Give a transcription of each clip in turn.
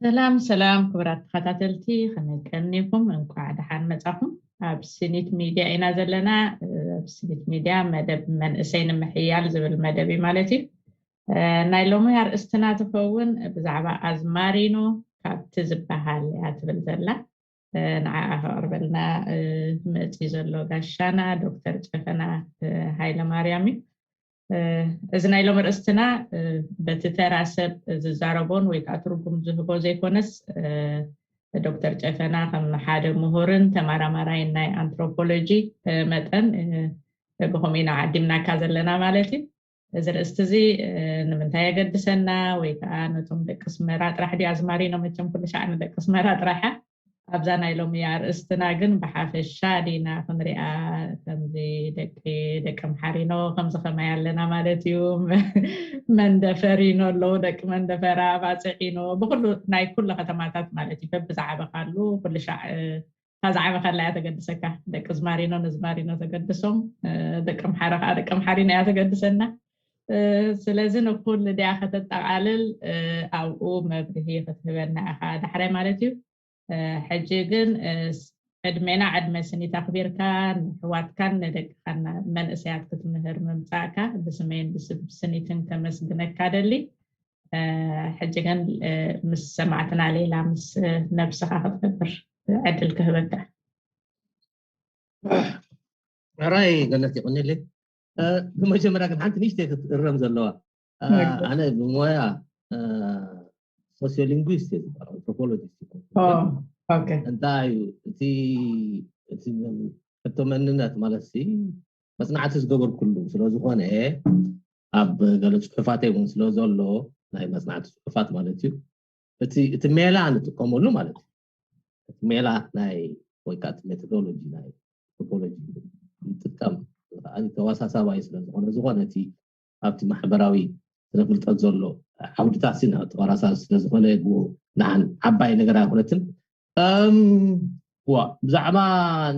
ሰላም ሰላም ክቡራት ተኸታተልቲ፣ ከመይ ቀኒኹም? እንኳዕ ደሓን መጻኹም። ኣብ ስኒት ሚድያ ኢና ዘለና። ኣብ ስኒት ሚድያ መደብ መንእሰይ ንምሕያል ዝብል መደብ እዩ ማለት እዩ። ናይ ሎሚ ኣርእስትና ትኸውን ብዛዕባ ኣዝማሪኖ ካብቲ ዝበሃል እያ ትብል ዘላ። ንዓኣ ከቕርበልና መፂ ዘሎ ጋሻና ዶክተር ጨፈና ሃይለ ማርያም እዩ። እዚ ናይ ሎም ርእስትና በቲ ተራ ሰብ ዝዛረቦን ወይ ከዓ ትርጉም ዝህቦ ዘይኮነስ፣ ዶክተር ጨፈና ከም ሓደ ምሁርን ተመራማራይን ናይ ኣንትሮፖሎጂ መጠን ብከምኡ ኢና ዓዲምናካ ዘለና ማለት እዩ። እዚ ርእስቲ እዚ ንምንታይ የገድሰና? ወይ ከዓ ነቶም ደቂ ስመራ ጥራሕ ድዩ ኣዝማሪኖ? መቸም ኩሉ ሻዕ ንደቂ ስመራ ጥራሕ እያ። ኣብዛ ናይ ሎሚ ኣርእስትና ግን ብሓፈሻ ዲና ክንሪኣ፣ ከምዚ ደቂ ደቂ ኣምሓሪኖ ከምዚ ከማይ ኣለና ማለት እዩ። መንደፈሪኖ ኣለዉ፣ ደቂ መንደፈራ፣ ባፅዒኖ፣ ብኩሉ ናይ ኩሉ ከተማታት ማለት እዩ። በብዝዓበካሉ ኩሉ ሻዕ እታ ዝዓበካላ እያ ተገድሰካ። ደቂ ዝማሪኖ ንዝማሪኖ ተገድሶም፣ ደቂ ኣምሓራ ከዓ ደቂ ኣምሓሪኖ እያ ተገድሰና። ስለዚ ንኩሉ ድያ ከተጠቃልል ኣብኡ መብርሂ ክትህበና ኢኻ ዳሕራይ ማለት እዩ። ሕጂ ግን ዕድሜና ዕድመ ስኒት ኣኽቢርካ ንሕዋትካን ንደቅኻን መንእሰያት ክትምህር ምምፃእካ ብስመይን ብስብ ስኒትን ከመስግነካ ደሊ። ሕጂ ግን ምስ ሰማዕትና ሌላ ምስ ነብስኻ ክትገብር ዕድል ክህበካ። ሕራይ ገነት ይቕንልይ። ብመጀመርያ ግን ሓንቲ ንእሽተይ ክትእረም ዘለዋ፣ ኣነ ብሞያ ሶሲዮሊንጉስት እየ ዝበሃል፣ ኣንትሮፖሎጂስት። እንታይ እዩ እቲ እቲ ሕቶ መንነት ማለት ሲ መፅናዕቲ ዝገበርኩሉ ስለዝኾነ፣ ኣብ ገለ ፅሑፋተይ እውን ስለዘሎ፣ ናይ መፅናዕቲ ፅሑፋት ማለት እዩ፣ እቲ እቲ ሜላ ንጥቀመሉ ማለት እዩ። እቲ ሜላ ናይ ወይ ከዓ እቲ ሜቶዶሎጂ ናይ ኣንትሮፖሎጂ ይጥቀም። ተዋሳሳባይ ስለዝኾነ፣ ዝኾነ እቲ ኣብቲ ማሕበራዊ ስነ ፍልጠት ዘሎ ዓውድታት ሲ ተዋራሳቢ ስለዝኾነ፣ ንዓን ዓባይ ነገር ኣይኮነትን። ዋ ብዛዕባ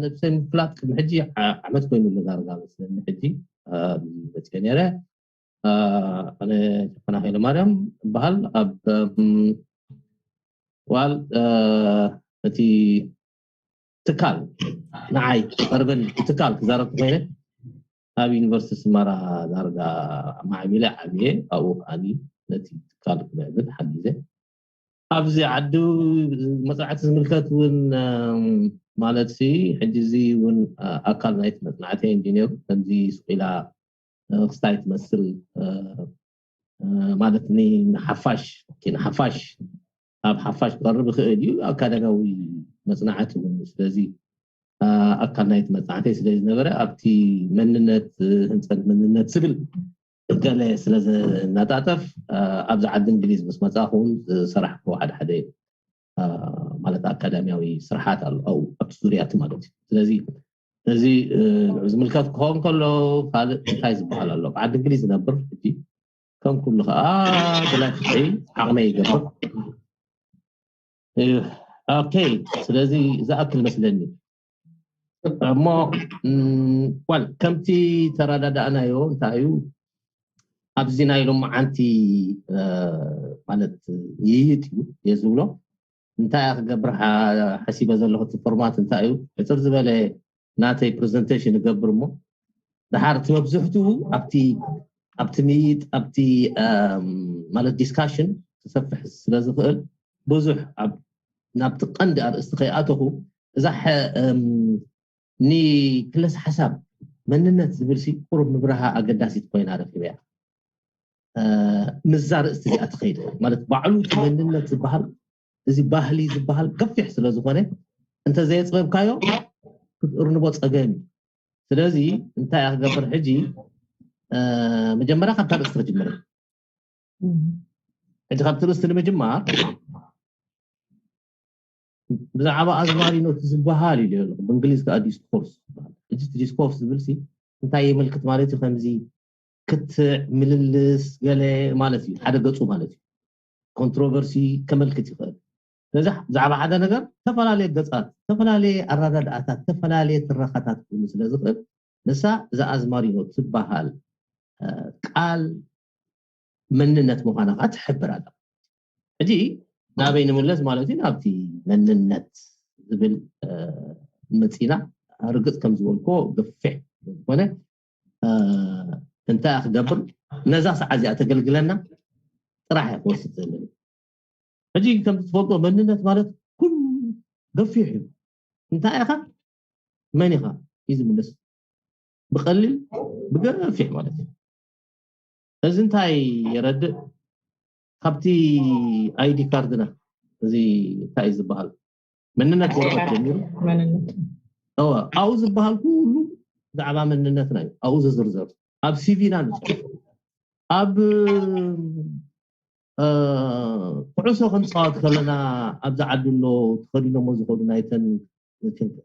ነብሰይ ምፍላጥ ቅድሚ ሕጂ ዓመት ኮይኑ ዳርጋ መስለኒ። ሕጂ መፅአ ነይረ። ኣነ ጨፈና ሃይለማርያም እበሃል። ኣብ ዋል እቲ ትካል ንዓይ ቀርበን ትካል ክዛረብ ኮይነ፣ ኣብ ዩኒቨርሲቲ ስመራ ዳርጋ ማዕቢለ ዓብየ። ኣብኡ ከዓኒ ነቲ ትካል ክምዕብል ሓጊዘ። ኣብዚ ዓዲ መፅናዕቲ ዝምልከት እውን ማለት ሲ ሕጂ እዚ እውን ኣካል ናይቲ መፅናዕቲ ኢንጂነር ከምዚ ስቂላ ክስታይ ትመስል ማለት ንሓፋሽ ንሓፋሽ ኣብ ሓፋሽ ክቐርብ ይኽእል እዩ። ኣካዳሚያዊ መፅናዕቲ እውን እዩ። ስለዚ ኣካል ናይቲ መፅናዕተይ ስለ ዝነበረ ኣብቲ መንነት ህንፀት መንነት ዝብል ገለ ስለ ዝነጣጠፍ ኣብዚ ዓዲ እንግሊዝ ምስ መፃእኹ እውን ዝሰራሕኩ ሓደ ሓደ ማለት ኣካዳሚያዊ ስራሓት ኣሎ ኣብቲ ዙርያ እቲ ማለት እዩ። ስለዚ እዚ ዝምልከት ክኸውን ከሎ ካልእ እንታይ ዝበሃል ኣሎ? ኣብ ዓዲ እንግሊዝ ዝነብር ሕጂ ከም ኩሉ ከዓ ብላይ ፍትሒ ዓቕመይ ይገብር። ኦኬ፣ ስለዚ ዝኣክል መስለኒ እሞ ዋል ከምቲ ተረዳዳእናዮ እንታይ እዩ ኣብዚ ናይ ሎመዓንቲ ማለት ይይጥ እዩ እየ ዝብሎ። እንታይ እያ ክገብር ሓሲበ ዘለኹ እቲ ፎርማት እንታይ እዩ? ሕፅር ዝበለ ናተይ ፕሬዘንቴሽን እገብር እሞ ድሓር እቲ መብዝሕትኡ ኣብቲ ኣብቲ ምይይጥ ኣብቲ ማለት ዲስካሽን ክሰፍሕ ስለዝኽእል ብዙሕ ናብቲ ቀንዲ ኣርእስቲ ከይኣተኹ እዛ ንክለስ ሓሳብ መንነት ዝብል ሲ ቁሩብ ምብራሃ ኣገዳሲት ኮይና ረኪበያ። ምዛ ርእስቲ እዚኣ ትኸይድ ማለት ባዕሉ መንነት ዝበሃል እዚ ባህሊ ዝበሃል ገፊሕ ስለ ዝኾነ እንተዘየፅበብካዮ ክትእርንቦ ፀገም እዩ። ስለዚ እንታይ እያ ክገብር ሕጂ? መጀመርያ ካብታ ርእስቲ ክጅምር። ሕጂ ካብቲ ርእስቲ ንምጅማር ብዛዕባ ኣዝማሪኖ ዝበሃል ኢሉ ኣለኹ። ብእንግሊዝ ከዓ ዲስኮርስ ዝበሃል። ሕጂ እቲ ዲስኮርስ ዝብል ሲ እንታይ የመልክት ማለት እዩ? ከምዚ ክትዕ፣ ምልልስ፣ ገለ ማለት እዩ። ሓደ ገፁ ማለት እዩ። ኮንትሮቨርሲ ከመልክት ይኽእል። ስለዚ ብዛዕባ ሓደ ነገር ዝተፈላለየ ገፃት፣ ዝተፈላለየ ኣረዳድኣታት፣ ዝተፈላለየ ትረኻታት ክህሉ ስለ ዝኽእል ንሳ እዛ ኣዝማሪኖ ትበሃል ቃል መንነት ምዃና ከዓ ትሕብር ኣላ። ሕጂ ናበይ ንምለስ ማለት እዩ? ናብቲ መንነት ዝብል መፂና። ርግፅ ከም ዝበልኮ ገፊሕ ዝኾነ እንታይ ክገብር፣ ነዛ ሰዓት እዚኣ ተገልግለና ጥራሕ እያ ክወስድ ዘለና። ሕጂ ከም ትፈልጦ መንነት ማለት ኩሉ ገፊሕ እዩ። እንታይ ኢኻ፣ መን ኢኻ እዩ ዝምለስ፣ ብቀሊል ብገፊሕ ማለት እዩ። እዚ እንታይ የረድእ? ካብቲ ID ካርድና፣ እዚ እንታይ እዩ ዝበሃል፣ መንነት ወረቐት ጀሚሩ ኣብኡ ዝበሃል ኩሉ ብዛዕባ መንነትና እዩ ኣብኡ ዝዝርዘር። ኣብ CV ና ንፅሕፎ፣ ኣብ ኩዕሶ ክንፃወት ከለና ኣብዚ ዓዲ ኣሎ ተኸዲኖሞ ዝኸዱ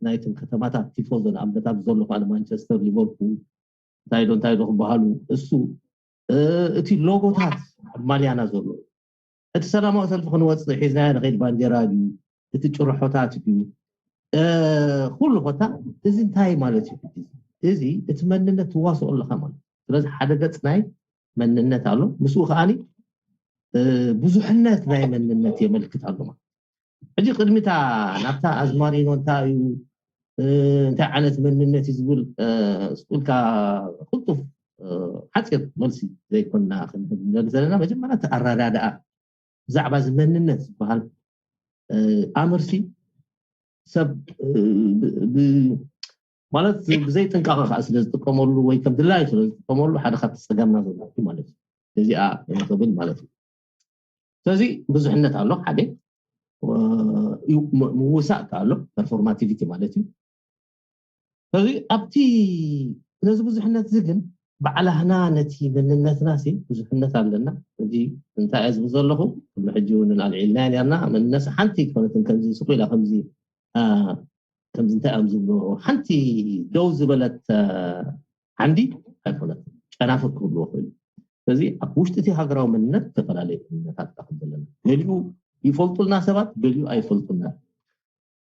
ናይተን ከተማታት ቲፎዞ፣ ንኣብነት ኣብዚ ዘሎ ከዓ ማንቸስተር፣ ሊቨርፑል፣ እንታይ ዶ እንታይ ዶ ክበሃሉ፣ እሱ እቲ ሎጎታት ኣብ ማልያና ዘሎ፣ እቲ ሰላማዊ ሰልፊ ክንወፅእ ሒዝናዮ ንኸይድ ባንዴራ ድዩ፣ እቲ ጭርሖታት ድዩ፣ ኩሉ ኮታ እዚ እንታይ ማለት እዩ? እዚ እቲ መንነት ትዋስኦ ኣለካ ማለት። ስለዚ ሓደ ገፅ ናይ መንነት ኣሎ፣ ምስኡ ከዓኒ ብዙሕነት ናይ መንነት የመልክት ኣሎ ማለት። ሕጂ ቅድሚታ ናብታ ኣዝማሪኖ እንታይ እዩ፣ እንታይ ዓይነት መንነት እዩ ዝብል ስቁልካ ቅልጡፍ ሓፂር መልሲ ዘይኮንና ክንህብ ንደሊ ዘለና፣ መጀመርያ እቲ ኣረዳድኣ ብዛዕባ እዚ መንነት ዝበሃል ኣምርሲ ሰብ ማለት ብዘይጥንቃቐ ከዓ ስለ ዝጥቀመሉ ወይ ከም ድላዩ ስለ ዝጥቀመሉ ሓደ ካብቲ ፀገምና ዘሎ ማለት እዩ። እዚኣ ንኽብል ማለት እዩ። ስለዚ ብዙሕነት ኣሎ፣ ሓደ ምውሳእ ኣሎ፣ ፐርፎርማቲቪቲ ማለት እዩ። ስለዚ ኣብቲ ነዚ ብዙሕነት እዚ ግን ባዕላህና ነቲ መንነትና ሲ ብዙሕነት ኣለና። እዚ እንታይ እየ ዝብል ዘለኹ፣ ሕጂ እውን ኣልዒልና ነርና። መንነት ሓንቲ ኣይኮነትን፣ ከምዚ ስቁ ኢላ ከምዚ ከምዚ እንታይ እዮም ዝብሎ፣ ሓንቲ ደው ዝበለት ዓንዲ ኣይኮነትን፣ ጨናፍር ክህልዎ ክእል። ስለዚ ኣብ ውሽጢ እቲ ሃገራዊ መንነት ዝተፈላለዩ መንነታት ንረኽብ ዘለና። ገሊኡ ይፈልጡልና ሰባት፣ ገሊኡ ኣይፈልጡልና።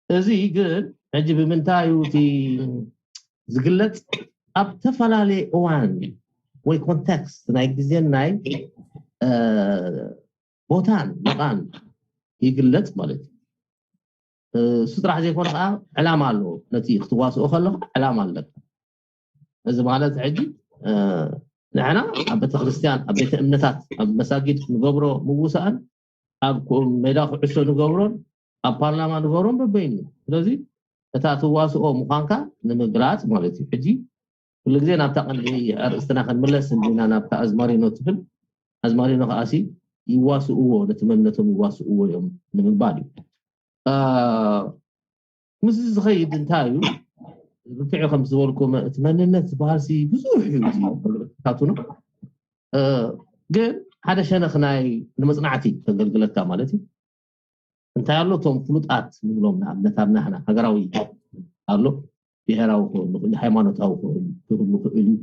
እዚ ግን ሕጂ ብምንታይ እዩ እቲ ዝግለፅ? ኣብ ዝተፈላለየ እዋን ወይ ኮንቴክስት ናይ ግዜን ናይ ቦታን መቓን ይግለፅ ማለት እዩ። እሱ ጥራሕ ዘይኮነ ከዓ ዕላማ ኣለዎ። ነቲ ክትዋስኦ ከለካ ዕላማ ኣለካ። እዚ ማለት ሕጂ ንሕና ኣብ ቤተክርስትያን፣ ኣብ ቤተ እምነታት፣ ኣብ መሳጊድ ንገብሮ ምውሳእን ኣብ ሜዳ ኩዕሶ ንገብሮን ኣብ ፓርላማ ንገብሮን በበይኑ። ስለዚ እታ ትዋስኦ ምዃንካ ንምግላፅ ማለት እዩ። ሕጂ ኩሉ ግዜ ናብታ ቀንዲ ኣርእስትና ክንምለስ እንዲና፣ ናብታ ኣዝማሪኖ ትብል። ኣዝማሪኖ ከዓሲ ይዋስእዎ፣ ነቲ መንነቶም ይዋስእዎ እዮም ንምባል እዩ። ምስ ዝኸይድ እንታይ እዩ፣ ርትዕ ከም ዝበልኩ እቲ መንነት ዝበሃል ሲ ብዙሕ እዩ ታቱኑ። ግን ሓደ ሸነኽ ናይ ንመፅናዕቲ ከገልግለካ ማለት እዩ። እንታይ ኣሎ፣ እቶም ፍሉጣት ንብሎም ንኣብነት ኣብ ናህና ሃገራዊ ኣሎ፣ ብሄራዊ ክህሉ ይኽእል፣ ሃይማኖታዊ ክህሉ ክህሉ ይኽእል እዩ፣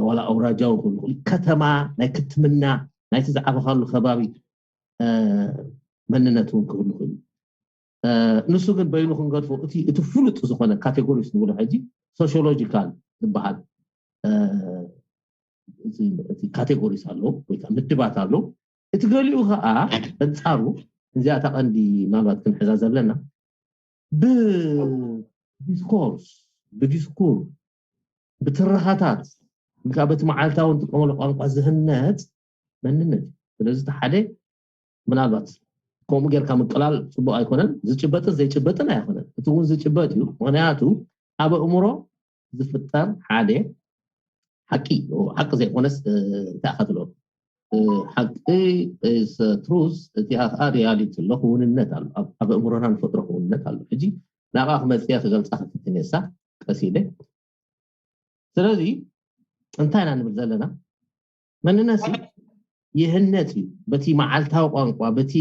ዋላ ኣውራጃዊ ክህሉ ይኽእል፣ ከተማ ናይ ክትምና ናይቲ ዝዓበኻሉ ከባቢ መንነት እውን ክህሉ ይኽእል እዩ። ንሱ ግን በይኑ ክንገድፎ እቲ እቲ ፍሉጥ ዝኾነ ካቴጎሪስ ንብሎ ሕጂ ሶሽዮሎጂካል ዝበሃል እቲ ካቴጎሪስ ኣሎ ወይ ከዓ ምድባት ኣሎ። እቲ ገሊኡ ከዓ ኣንፃሩ እዚኣታ ቀንዲ ምናልባት ክንሕዛ ዘለና ብዲስኮርስ ብዲስኩር ብትረኻታት ካብ በቲ መዓልታዊ እንጥቀመሉ ቋንቋ ዝህነፅ መንነት እዩ። ስለዚ እቲ ሓደ ምናልባት ከምኡ ጌርካ ምቅላል ፅቡቅ ኣይኮነን። ዝጭበጥን ዘይጭበጥን ኣይኮነን። እቲ እውን ዝጭበጥ እዩ። ምክንያቱ ኣብ ኣእምሮ ዝፍጠር ሓደ ሓቂ ሓቂ ዘይኮነስ እንታይ ኢኻ ትብሎ ሓቂ ትሩዝ እቲ ከዓ ሪያሊቲ ኣሎ ክውንነት ኣሎ ኣብ ኣእምሮና ንፈጥሮ ክውንነት ኣሎ። ሕጂ ናብኣ ክመፅያ ክገልፃ ክፍትን እየ ቀስ ኢለ። ስለዚ እንታይ ኢና ንብል ዘለና? መንነትሲ ይህነፅ እዩ በቲ መዓልታዊ ቋንቋ በቲ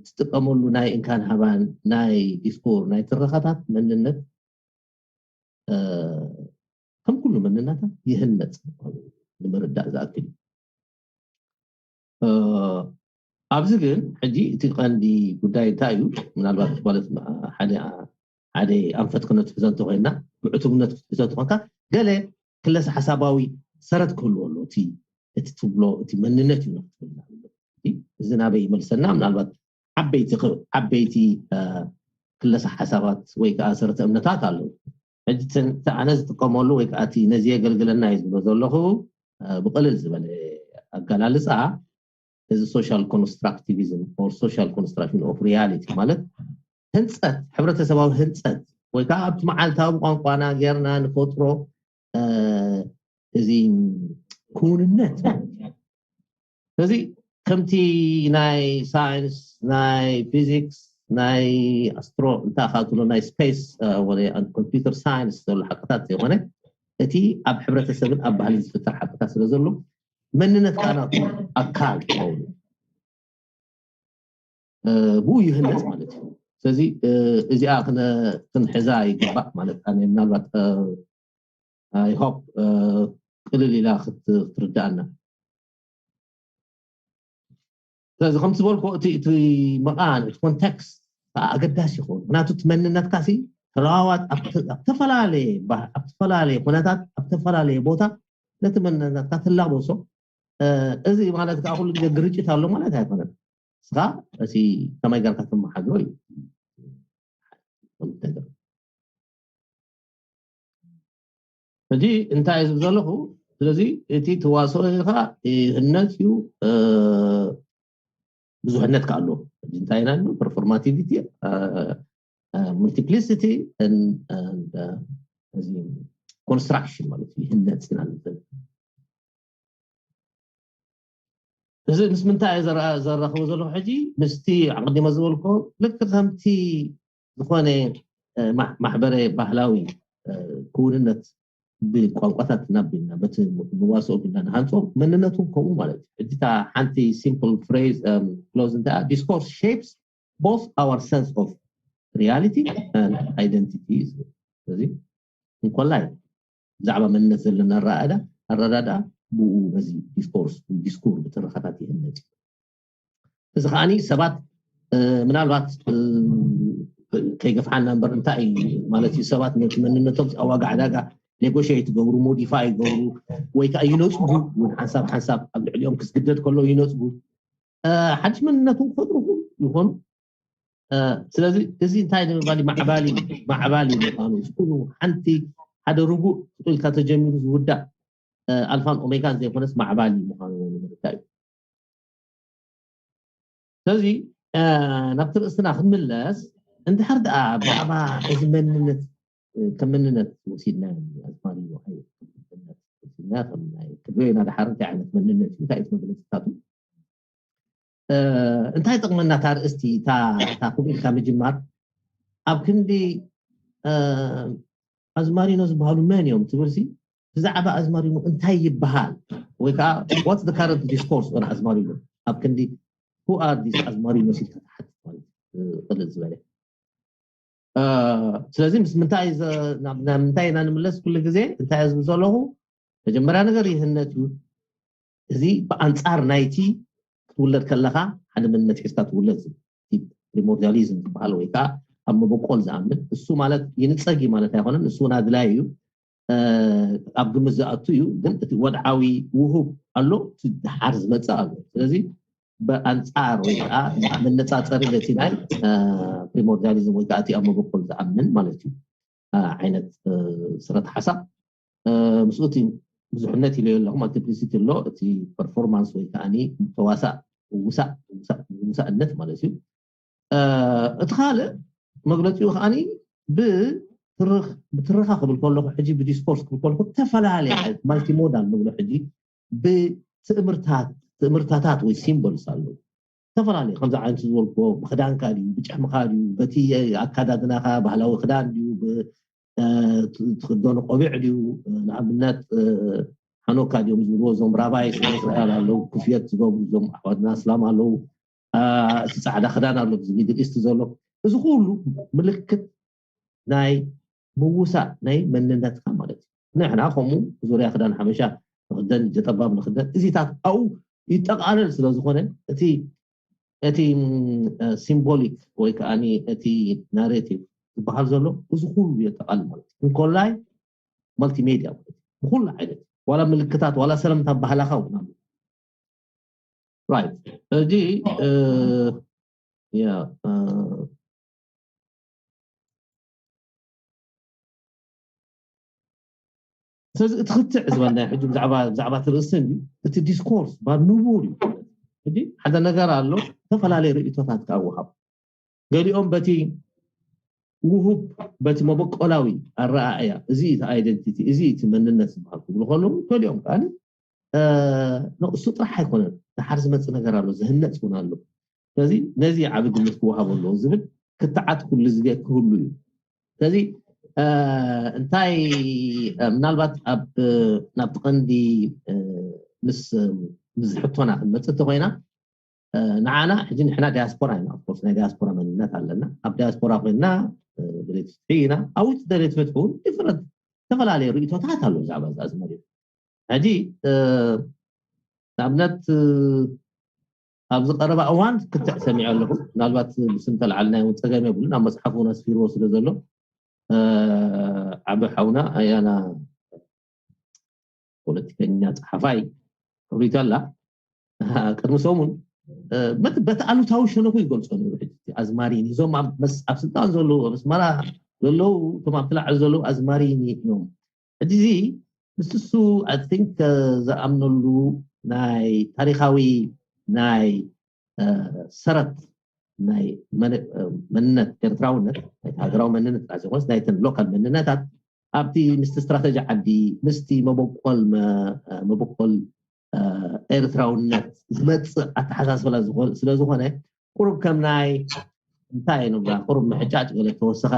ትጥቀመሉ ናይ እንካን ሃባን ናይ ዲስኮር ናይ ትረኻታት መንነት ከም ኩሉ መንነታት ይህነፅ ንምርዳእ ዝኣክል እዩ። ኣብዚ ግን ሕጂ እቲ ቀንዲ ጉዳይ እንታይ እዩ? ምናልባት ማለት ሓደ ሓደ ኣንፈት ክነትሕዞ እንተኮይና ብዕቱብነት ክትሕዞ እንተኮንካ ገለ ክለሰ ሓሳባዊ ሰረት ክህልዎ ኣሎ። እቲ እቲ ትብሎ እቲ መንነት እዩ ክትብል እዚ ናበይ ይመልሰና? ምናልባት ዓበይቲ ዓበይቲ ክለሳ ሓሳባት ወይ ከዓ ሰረተ እምነታት ኣለዉ። ሕጂ ኣነ ዝጥቀመሉ ወይ ከዓ እቲ ነዚ የገልግለና እዩ ዝብሎ ዘለኹ ብቕልል ዝበለ ኣገላልፃ፣ እዚ social constructivism or social construction of reality ማለት ህንፀት፣ ሕብረተሰባዊ ህንፀት ወይ ከዓ ኣብቲ መዓልታዊ ቋንቋና ጌርና ንፈጥሮ እዚ ክውንነት ማለት እዩ። ስለዚ ከምቲ ናይ ሳይንስ፣ ናይ ፊዚክስ፣ ናይ ኣስትሮ እንታይ ካትሎ ናይ ስፔስ ኮምፒውተር ሳይንስ ዘሎ ሓቅታት ዘይኮነ፣ እቲ ኣብ ሕብረተሰብን ኣብ ባህልን ዝፍጠር ሓቅታት ስለ ዘሎ መንነት ካናቱ ኣካል ይኸውን። ብኡ ይህነፅ ማለት እዩ። ስለዚ እዚኣ ክንሕዛ ይግባእ ማለት ኣነ ምናልባት ይሆፕ ቅልል ኢላ ክትርዳእና። ስለዚ ከምቲ ዝበልኩ እቲ መቓን እቲ ኮንቴክስት ኣገዳሲ ይኸውን። ምክንያቱ እቲ መንነትካ ሲ ተለዋዋጥ ኣብ ዝተፈላለየ ኩነታት ኣብ ዝተፈላለየ ቦታ ነቲ መንነትካ ትላበሶ። እዚ ማለት ከዓ ኩሉ ግዜ ግርጭት ኣሎ ማለት ኣይኮነን። እስኻ እቲ ከመይ ገርካ ትመሓድሮ እዩ። ሕጂ እንታይ ዝብ ዘለኹ፣ ስለዚ እቲ ተዋስኦ ኢኻ ይህነፅ እዩ። ብዙሕነት ከ ኣሎ። እንታይ ኢና ን performativity፣ multiplicity፣ construction ማለት እዩ። ይህነፅ ኢና ንብል። እዚ ምስ ምንታይ እየ ዘራኽቦ ዘለኹ ሕጂ? ምስቲ ኣቐዲመ ዝበልኮ ልክ ከምቲ ዝኾነ ማሕበረ ባህላዊ ክውንነት ብቋንቋታት ናቢልና በቲ ንዋስኦ ቢልና ንሃንፆ መንነቱ ከምኡ ማለት እዩ። ሕጂ እታ ሓንቲ simple phrase close እንታይ discourse shapes both our sense of reality and identity እዩ ዝብል። ስለዚ እንኮላይ ብዛዕባ መንነት ዘለና ኣረዳዳ ኣረዳዳ ብኡ በዚ ዲስኮርስ ዲስኩር ብትረኻታት ይህነፅ እዩ። እዚ ከዓኒ ሰባት ምናልባት ከይገፍሓና እምበር እንታይ እዩ ማለት እዩ፣ ሰባት ነቲ መንነቶም ኣብ ዋጋ ዕዳጋ ኔጎሽት ይገብሩ፣ ሞዲፋይ ይገብሩ ወይ ከዓ ይነፅጉ። እውን ሓንሳብ ሓንሳብ ኣብ ልዕሊኦም ክስግደድ ከሎ ይነፅጉ፣ ሓድሽ መንነቱ ክፈጥሩ ይኾኑ። ስለዚ እዚ እንታይ ንምባል ማዕባሊ ማዕባሊ ምኳኑ እዚ ኩሉ ሓንቲ ሓደ ርጉእ ኢልካ ተጀሚሩ ዝውዳእ ኣልፋን ኦሜጋን ዘይኮነስ ማዕባሊ ምኳኑ ንምርዳእ እዩ። ስለዚ ናብቲ ርእስና ክንምለስ፣ እንድሕር ደኣ ብዛዕባ እዚ መንነት ከም መንነት ወሲድና ኣዝማሪ ወሲድና ከም ናይ ትግሬና ድሓር እንታይ ዓይነት መንነት እዩ እንታይ እቲ መግለፅታቱ እንታይ ጥቕመና እታ ርእስቲ እታ ክብኢልካ ምጅማር ኣብ ክንዲ ኣዝማሪኖ ዝበሃሉ መን እዮም ትብልሲ ብዛዕባ ኣዝማሪኖ እንታይ ይበሃል ወይ ከዓ what's the current discourse on ኣዝማሪኖ ኣብ ክንዲ who are these ኣዝማሪኖ ሲልካ ትሓትት ማለት ቅልል ዝበለ ስለዚ ምስ ምንታይ ምንታይ ኢና ንምለስ ኩሉ ግዜ እንታይ ዝብል ዘለኹ መጀመርያ ነገር ይህነት እዩ እዚ ብኣንፃር ናይቲ ክትውለድ ከለኻ ሓደ መንነት ሒዝካ ትውለድ ዝብል ፕሪሞርዲያሊዝም ዝበሃል ወይ ከዓ ኣብ መበቆል ዝኣምን እሱ ማለት ይንፀጊ ማለት ኣይኮነን እሱ እውን ኣድላይ እዩ ኣብ ግምት ዝኣቱ እዩ ግን እቲ ወድዓዊ ውሁብ ኣሎ እቲ ድሓር ዝመፅእ ኣሎ ስለዚ ብኣንፃር ወይ ከዓ መነፃፀሪ ነቲ ናይ ፕሪሞርዲያሊዝም ወይ ከዓ እቲ ኣብ መበቆል ዝኣምን ማለት እዩ ዓይነት ስረት ሓሳብ ምስኡ እቲ ብዙሕነት ኢለ ኣለኹ ማልቲፕሊሲቲ ኣሎ እቲ ፐርፎርማንስ ወይ ከዓ ተዋሳእ ውሳእ ውሳእነት ማለት እዩ እቲ ካልእ መግለፂኡ ከዓ ብትረኻ ክብል ከለኹ ሕጂ ብዲስኮርስ ክብል ከለኹ ዝተፈላለየ ማልቲሞዳል ንብሎ ሕጂ ብትእምርታት ትእምርታታት ወይ ሲምቦልስ ኣለዉ ዝተፈላለዩ ከምዚ ዓይነት ዝበልክዎ ብክዳንካ ድዩ ብጭሕምካ ድዩ በቲ ኣካዳድናካ ባህላዊ ክዳን ድዩ ትክደኑ ቆቢዕ ድዩ ንኣብነት ሓኖካ ድዮም ዝብልዎ እዞም ራባይ እስራኤል ኣለዉ ክፍየት ዝገብሩ እዞም ኣሕዋትና እስላም ኣለዉ እቲ ፃዕዳ ክዳን ኣሎ እዚ ሚድል ኢስት ዘሎ እዚ ኩሉ ምልክት ናይ ምውሳእ ናይ መንነትካ ማለት እዩ ንሕና ከምኡ ዙርያ ክዳን ሓበሻ ንክደን ጀጠባብ ንክደን እዚታት ኣብኡ ይጠቃለል ስለ ዝኾነ እቲ እቲ ሲምቦሊክ ወይ ከዓ እቲ ናሬቲቭ ዝበሃል ዘሎ እዚ ኩሉ የጠቃልል ማለት እዩ እንኮላይ መልቲሜድያ ማለት እዩ ብኩሉ ዓይነት ዋላ ምልክታት ዋላ ሰለምታ ባህላካ እውን ኣሎ ራይት ሕጂ ያ ስለዚ እቲ ክትዕ ዝበልናዮ ሕጂ ብዛዕባ ብዛዕባ እቲ ርእስን እዩ። እቲ ዲስኮርስ ባር ንቡር እዩ። ሕጂ ሓደ ነገር ኣሎ፣ ዝተፈላለየ ርእቶታት ክኣወሃብ፣ ገሊኦም በቲ ውሁብ በቲ መበቆላዊ ኣረኣእያ፣ እዚ እቲ ኣይደንቲቲ፣ እዚ እቲ መንነት ዝበሃል ክብሉ ከለዉ፣ ገሊኦም ከዓ ንእሱ ጥራሕ ኣይኮነን፣ ድሓር ዝመፅእ ነገር ኣሎ፣ ዝህነፅ እውን ኣሎ። ስለዚ ነዚ ዓቢ ግምት ክወሃቦ ኣለዎ ዝብል ክትዓት ኩሉ ዝገ ክህሉ እዩ። ስለዚ እንታይ ምናልባት ኣብ ናብቲ ቀንዲ ምስ ምስ ሕቶና ክንመፅእ እንተኮይና፣ ንዓና ሕጂ ንሕና ዲያስፖራ ኢና። ኦፍኮርስ ናይ ዲያስፖራ መንነት ኣለና። ኣብ ዲያስፖራ ኮይና ደሌት ፍትሒ ኢና። ኣብ ውጭ ደሌት ፍትሒ እውን ዲፈረንት፣ ዝተፈላለዩ ርእቶታት ኣሎ ብዛዕባ እዚ ኣዝመሪኖ። ሕጂ ንኣብነት ኣብዚ ቀረባ እዋን ክትዕ ሰሚዐ ኣለኹ። ምናልባት ብስም ተልዓልና እውን ፀገም የብሉን፣ ኣብ መፅሓፍ እውን ኣስፊርዎ ስለ ዘሎ ዓቢ ሓውና ኣያና ፖለቲከኛ ፀሓፋይ ክብሪቱ ኣላ ቅድሚ ሰሙን በቲ ኣሉታዊ ሸነኹ ይገልፆ ነሩ። ኣዝማሪኒ እዞም ኣብ ስልጣን ዘለዉ ኣብ ኣስመራ ዘለዉ እቶም ኣብቲ ላዕሊ ዘለዉ ኣዝማሪኒ እዮም። ሕጂ እዚ ምስ እሱ ኣይ ቲንክ ዝኣምነሉ ናይ ታሪካዊ ናይ ሰረት ናይ መንነት ኤርትራውነት ናይ ሃገራዊ መንነት ጥራሕ ዘይኮነስ ናይተን ሎካል መንነታት ኣብቲ ምስቲ ስትራተጂ ዓዲ ምስቲ መበቆል መበቆል ኤርትራውነት ዝመፅእ ኣተሓሳስበላ ስለዝኮነ ቁሩብ ከም ናይ እንታይ ንብላ ቁሩብ ምሕጫጭ ገለ ተወሰኸ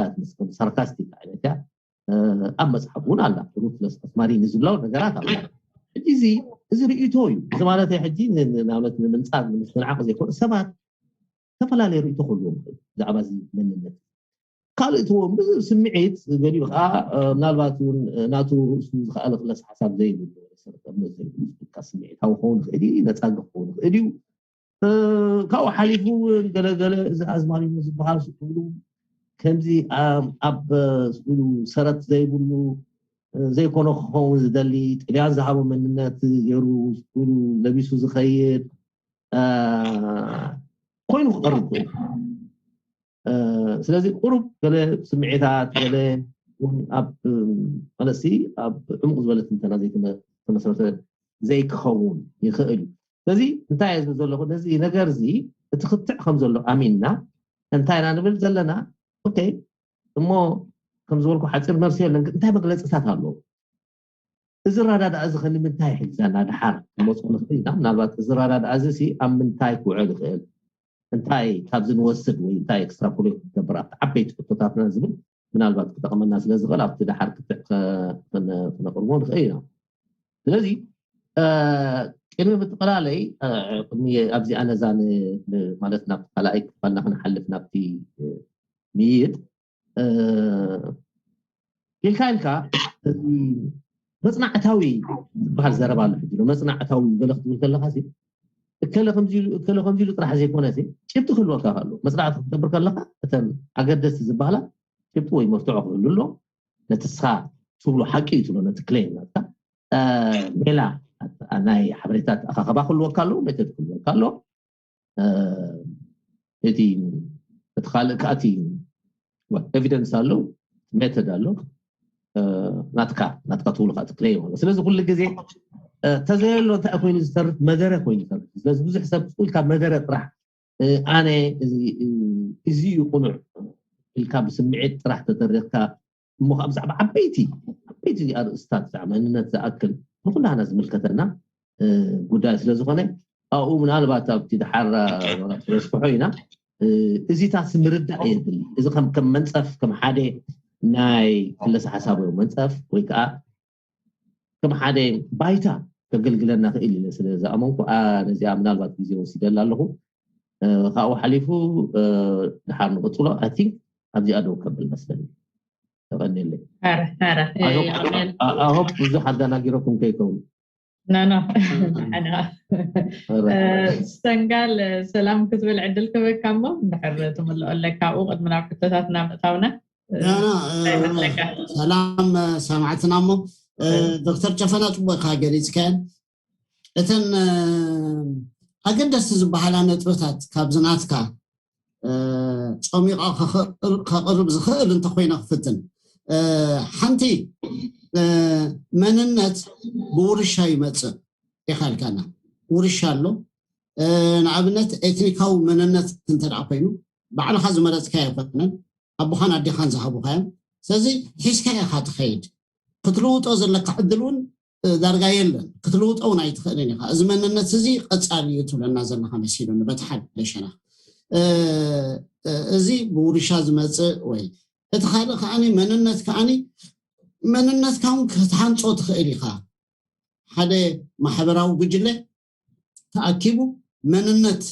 ሳርካስቲክ ዓይነት እያ። ኣብ መፅሓፍ እውን ኣላ ሩትለስ ኣስማሪ ንዝብላው ነገራት ኣላ። ሕጂ እዚ እዚ ርእቶ እዩ። እዚ ማለት ሕጂ ንኣብነት ንምንፃር ንምስትንዓቕ ዘይኮኑ ሰባት ዝተፈላለየ ርእቶ ክህልዎም ይኽእል ብዛዕባ እዚ መንነት። ካልእ እቲ እውን ብዙ ስምዒት ገሊኡ ከዓ ምናልባት እውን ናቱ ርእሱ ዝኸኣለ ክለስ ሓሳብ ዘይብሉ ሰረት እምነት ዘይብሉ ስምዒታዊ ክኸውን ይኽእል እዩ፣ ነፃጊ ክኸውን ይኽእል እዩ። ካብኡ ሓሊፉ እውን ገለገለ እዚ ኣዝማሪኖ ዝበሃል ስሉ ከምዚ ኣብ ስሉ ሰረት ዘይብሉ ዘይኮነ ክኸውን ዝደሊ ጥልያን ዝሃቦ መንነት ገይሩ ስሉ ለቢሱ ዝኸይድ ኮይኑ ክቐርብ ክእል። ስለዚ ቁሩብ ገለ ስምዒታት ገለ ኣብ መለሲ ኣብ ዕሙቕ ዝበለ ትንተና ዘይተመሰረተ ዘይክኸውን ይኽእል እዩ። ስለዚ እንታይ እየ ዝብል ዘለኹ ነዚ ነገር እዚ እቲ ክትዕ ከም ዘሎ ኣሚንና እንታይ ኢና ንብል ዘለና? ኦኬ እሞ ከም ዝበልኩ ሓፂር መልሲ የለን፣ ግን እንታይ መግለፅታት ኣለዎ? እዚ ኣረዳድኣ እዚ ከ ንምንታይ ሒዛና ድሓር ክመፅኡ ንኽእል ኢና? ምናልባት እዚ ኣረዳድኣ እዚ ሲ ኣብ ምንታይ ክውዕል ይኽእል? እንታይ ካብዚ ንወስድ ወይ እንታይ ኤክስትራፖሌት ንገብር ኣብቲ ዓበይቲ ሕቶታትና ዝብል ምናልባት ክጠቕመና ስለ ዝኽእል ኣብቲ ድሓር ክትዕ ክነቕርቦ ንኽእል ኢና። ስለዚ ቅድሚ ምጥቕላለይ ኣብዚኣ ነዛ ማለት ናብቲ ካልኣይ ክፋልና ክንሓልፍ ናብቲ ምይይጥ ኢልካ ኢልካ መፅናዕታዊ ዝበሃል ዘረባ ኣሎ። ሕጂ መፅናዕታዊ ገለ ክትብል ከለካ እከለ ከምዚ ኢሉ ጥራሕ ዘይኮነ ጭብጢ ክህልወካ ኣሎ። መፅናዕቲ ክትገብር ከለካ እተን ኣገደስቲ ዝበሃላ ጭብጢ ወይ መርትዖ ክህሉ ኣሎ። ነቲ ስኻ ትብሎ ሓቂ እዩ ትብሎ ነቲ ክሌም ናትካ ሜላ ናይ ሓበሬታት ኣኻኸባ ክህልወካ ኣለዎ፣ ሜተድ ክህልወካ ኣለዎ። እቲ እቲ ካልእ ከኣቲ ኤቪደንስ ኣሎ፣ ሜተድ ኣሎ፣ ናትካ ናትካ ትብሉ ከኣ ትክለይ ማለት። ስለዚ ኩሉ ግዜ ተዘየሎ እንታይ ኮይኑ ዝተርፍ መደረ ኮይኑ ዝተርፍ። ስለዚ ብዙሕ ሰብ ኢልካ መደረ ጥራሕ ኣነ እዚ እዩ ቁኑዕ ኢልካ ብስምዒት ጥራሕ ተደሪኽካ እሞ ከዓ ብዛዕባ ዓበይቲ ዓበይቲ ኣርእስታት ብዛዕባ መንነት ዝኣክል ንኩላህና ዝምልከተና ጉዳይ ስለ ዝኾነ ኣብኡ ምናልባት ኣብቲ ድሓር ረስክሖ ኢና እዚታት ምርዳእ የድሊ። እዚ ከም ከም መንፀፍ ከም ሓደ ናይ ክለሰ ሓሳብ መንፀፍ ወይ ከዓ ከም ሓደ ባይታ ከገልግለና ክእል ኢለ ስለ ዝኣመንኩ ነዚኣ ምናልባት ግዜ ወሲደላ ኣለኹ። ካብኡ ሓሊፉ ድሓር ንቕፅሎ ኣይ ቲንክ ኣብዚኣ ደው ከብል መስለኒ። ተቐኒለይ። ኣረ ኣረ ኣሜን። ኣሆፕ ብዙሕ ኣደናጊረኩም ከይከውን። ኖ ኖ ሓና ሰንጋል ሰላም ክትብል ዕድል ክበካ እሞ እንድሕር ትምልኦ ኣለካ ኣብኡ ቅድሚ ናብ ሕቶታትና ምእታውና። ኖ ኖ እንታይ ይመስለካ? ሰላም ሰማዕትና እሞ ዶክተር ጨፈና ፅቡቅ ኢካ ገሊፅካየን እተን ኣገደስቲ ዝበሃላ ነጥብታት ካብዚ ናትካ ጸሚቐ ከቕርብ ዝኽእል እንተኮይነ ክፍትን። ሓንቲ መንነት ብውርሻ ይመፅእ ኢኻ ኢልካና። ውርሻ ኣሎ። ንኣብነት ኤትኒካዊ መንነት እንተ ኮይኑ ባዕልኻ ዝመረፅካ ኣይኮነን፣ ኣቦኻን ኣዴኻን ዝሃቡኻ እዮም። ስለዚ ሒዝካ ኢኻ ትኸይድ። ክትልውጦ ዘለካ ዕድል እውን ዳርጋ የለን። ክትልውጦ እውን ኣይትኽእልን ኢኻ። እዚ መንነት እዚ ቀፃሊ እዩ ትብለና ዘለኻ መሲሉኒ በቲ ሓደ ሸነኽ። እዚ ብውርሻ ዝመፅእ ወይ እቲ ካልእ ከዓኒ መንነት ከዓኒ መንነትካ እውን ክትሃንፆ ትኽእል ኢኻ። ሓደ ማሕበራዊ ጉጅለ ተኣኪቡ መንነት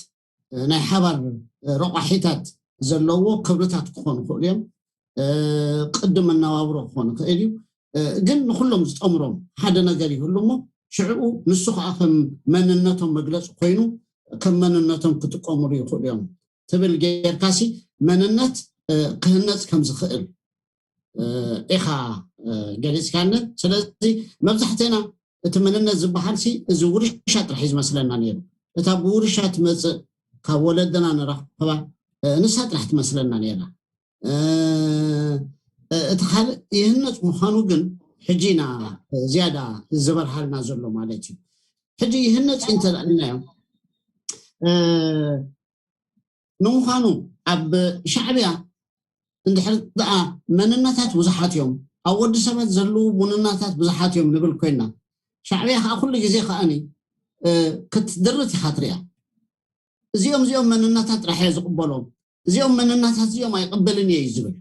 ናይ ሓባር ረቋሒታት ዘለዎ ክብርታት ክኾኑ ይኽእሉ እዮም። ቅዲ መነባብሮ ክኾኑ ይኽእል እዩ። ግን ንኩሎም ዝጠምሮም ሓደ ነገር ይህሉ እሞ ሽዕኡ ንሱ ከዓ ከም መንነቶም መግለፂ ኮይኑ ከም መንነቶም ክጥቀምሉ ይኽእሉ እዮም ትብል ጌርካሲ መንነት ክህነፅ ከም ዝኽእል ኢኻ ገሊፅካኒ። ስለዚ መብዛሕትና እቲ መንነት ዝበሃል ሲ እዚ ውርሻ ጥራሕ እዩ ዝመስለና ነይሩ። እታ ብውርሻ ትመፅእ ካብ ወለድና ንረኽባ ንሳ ጥራሕ ትመስለና ነይራ። እቲ ካልእ ይህነፅ ምዃኑ ግን ሕጂ ኢና ዝያዳ ዝበርሃልና ዘሎ ማለት እዩ። ሕጂ ይህነፅ እንተልዕልናዮ ንምዃኑ ኣብ ሻዕብያ እንድሕር ደኣ መንነታት ብዙሓት እዮም፣ ኣብ ወዲ ሰባት ዘለዉ መንነታት ብዙሓት እዮም ንብል ኮይና፣ ሻዕብያ ከዓ ኩሉ ግዜ ከዓኒ ክትድርት ኢኻ ትሪኣ። እዚኦም እዚኦም መንነታት ጥራሕ እየ ዝቕበሎም፣ እዚኦም መንነታት እዚኦም ኣይቕበልን እየ እዩ ዝብል።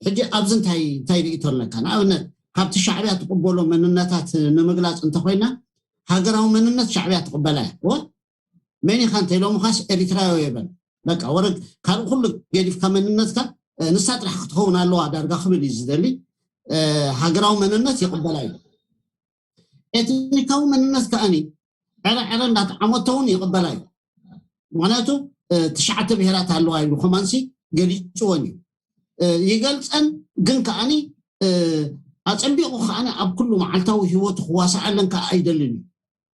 ሕጂ ኣብዚ እንታይ እንታይ ርእቶ ኣለካ? ንኣብነት ካብቲ ሻዕብያ ትቕበሎ መንነታት ንምግላፅ እንተኮይና ሃገራዊ መንነት ሻዕብያ ትቕበላ እያ። መን ኢኻ እንተ ኢሎምኻስ ኤሪትራዊ የበል። በቃ ወረግ ካልእ ኩሉ ገዲፍካ መንነትካ ንሳ ጥራሕ ክትኸውን ኣለዋ ዳርጋ ክብል እዩ ዝደሊ። ሃገራዊ መንነት ይቕበላ እዩ። ኤትኒካዊ መንነት ከዓኒ ዕረ ዕረ እንዳተዓመቶ እውን ይቕበላ እዩ። ምክንያቱ ትሽዓተ ብሄራት ኣለዋ ኢሉ ከማንሲ ገሊፅዎን እዩ ይገልፀን። ግን ከዓኒ ኣፀቢቑ ከዓኒ ኣብ ኩሉ መዓልታዊ ህይወቱ ክዋሳኣለን ከዓ ኣይደልን እዩ።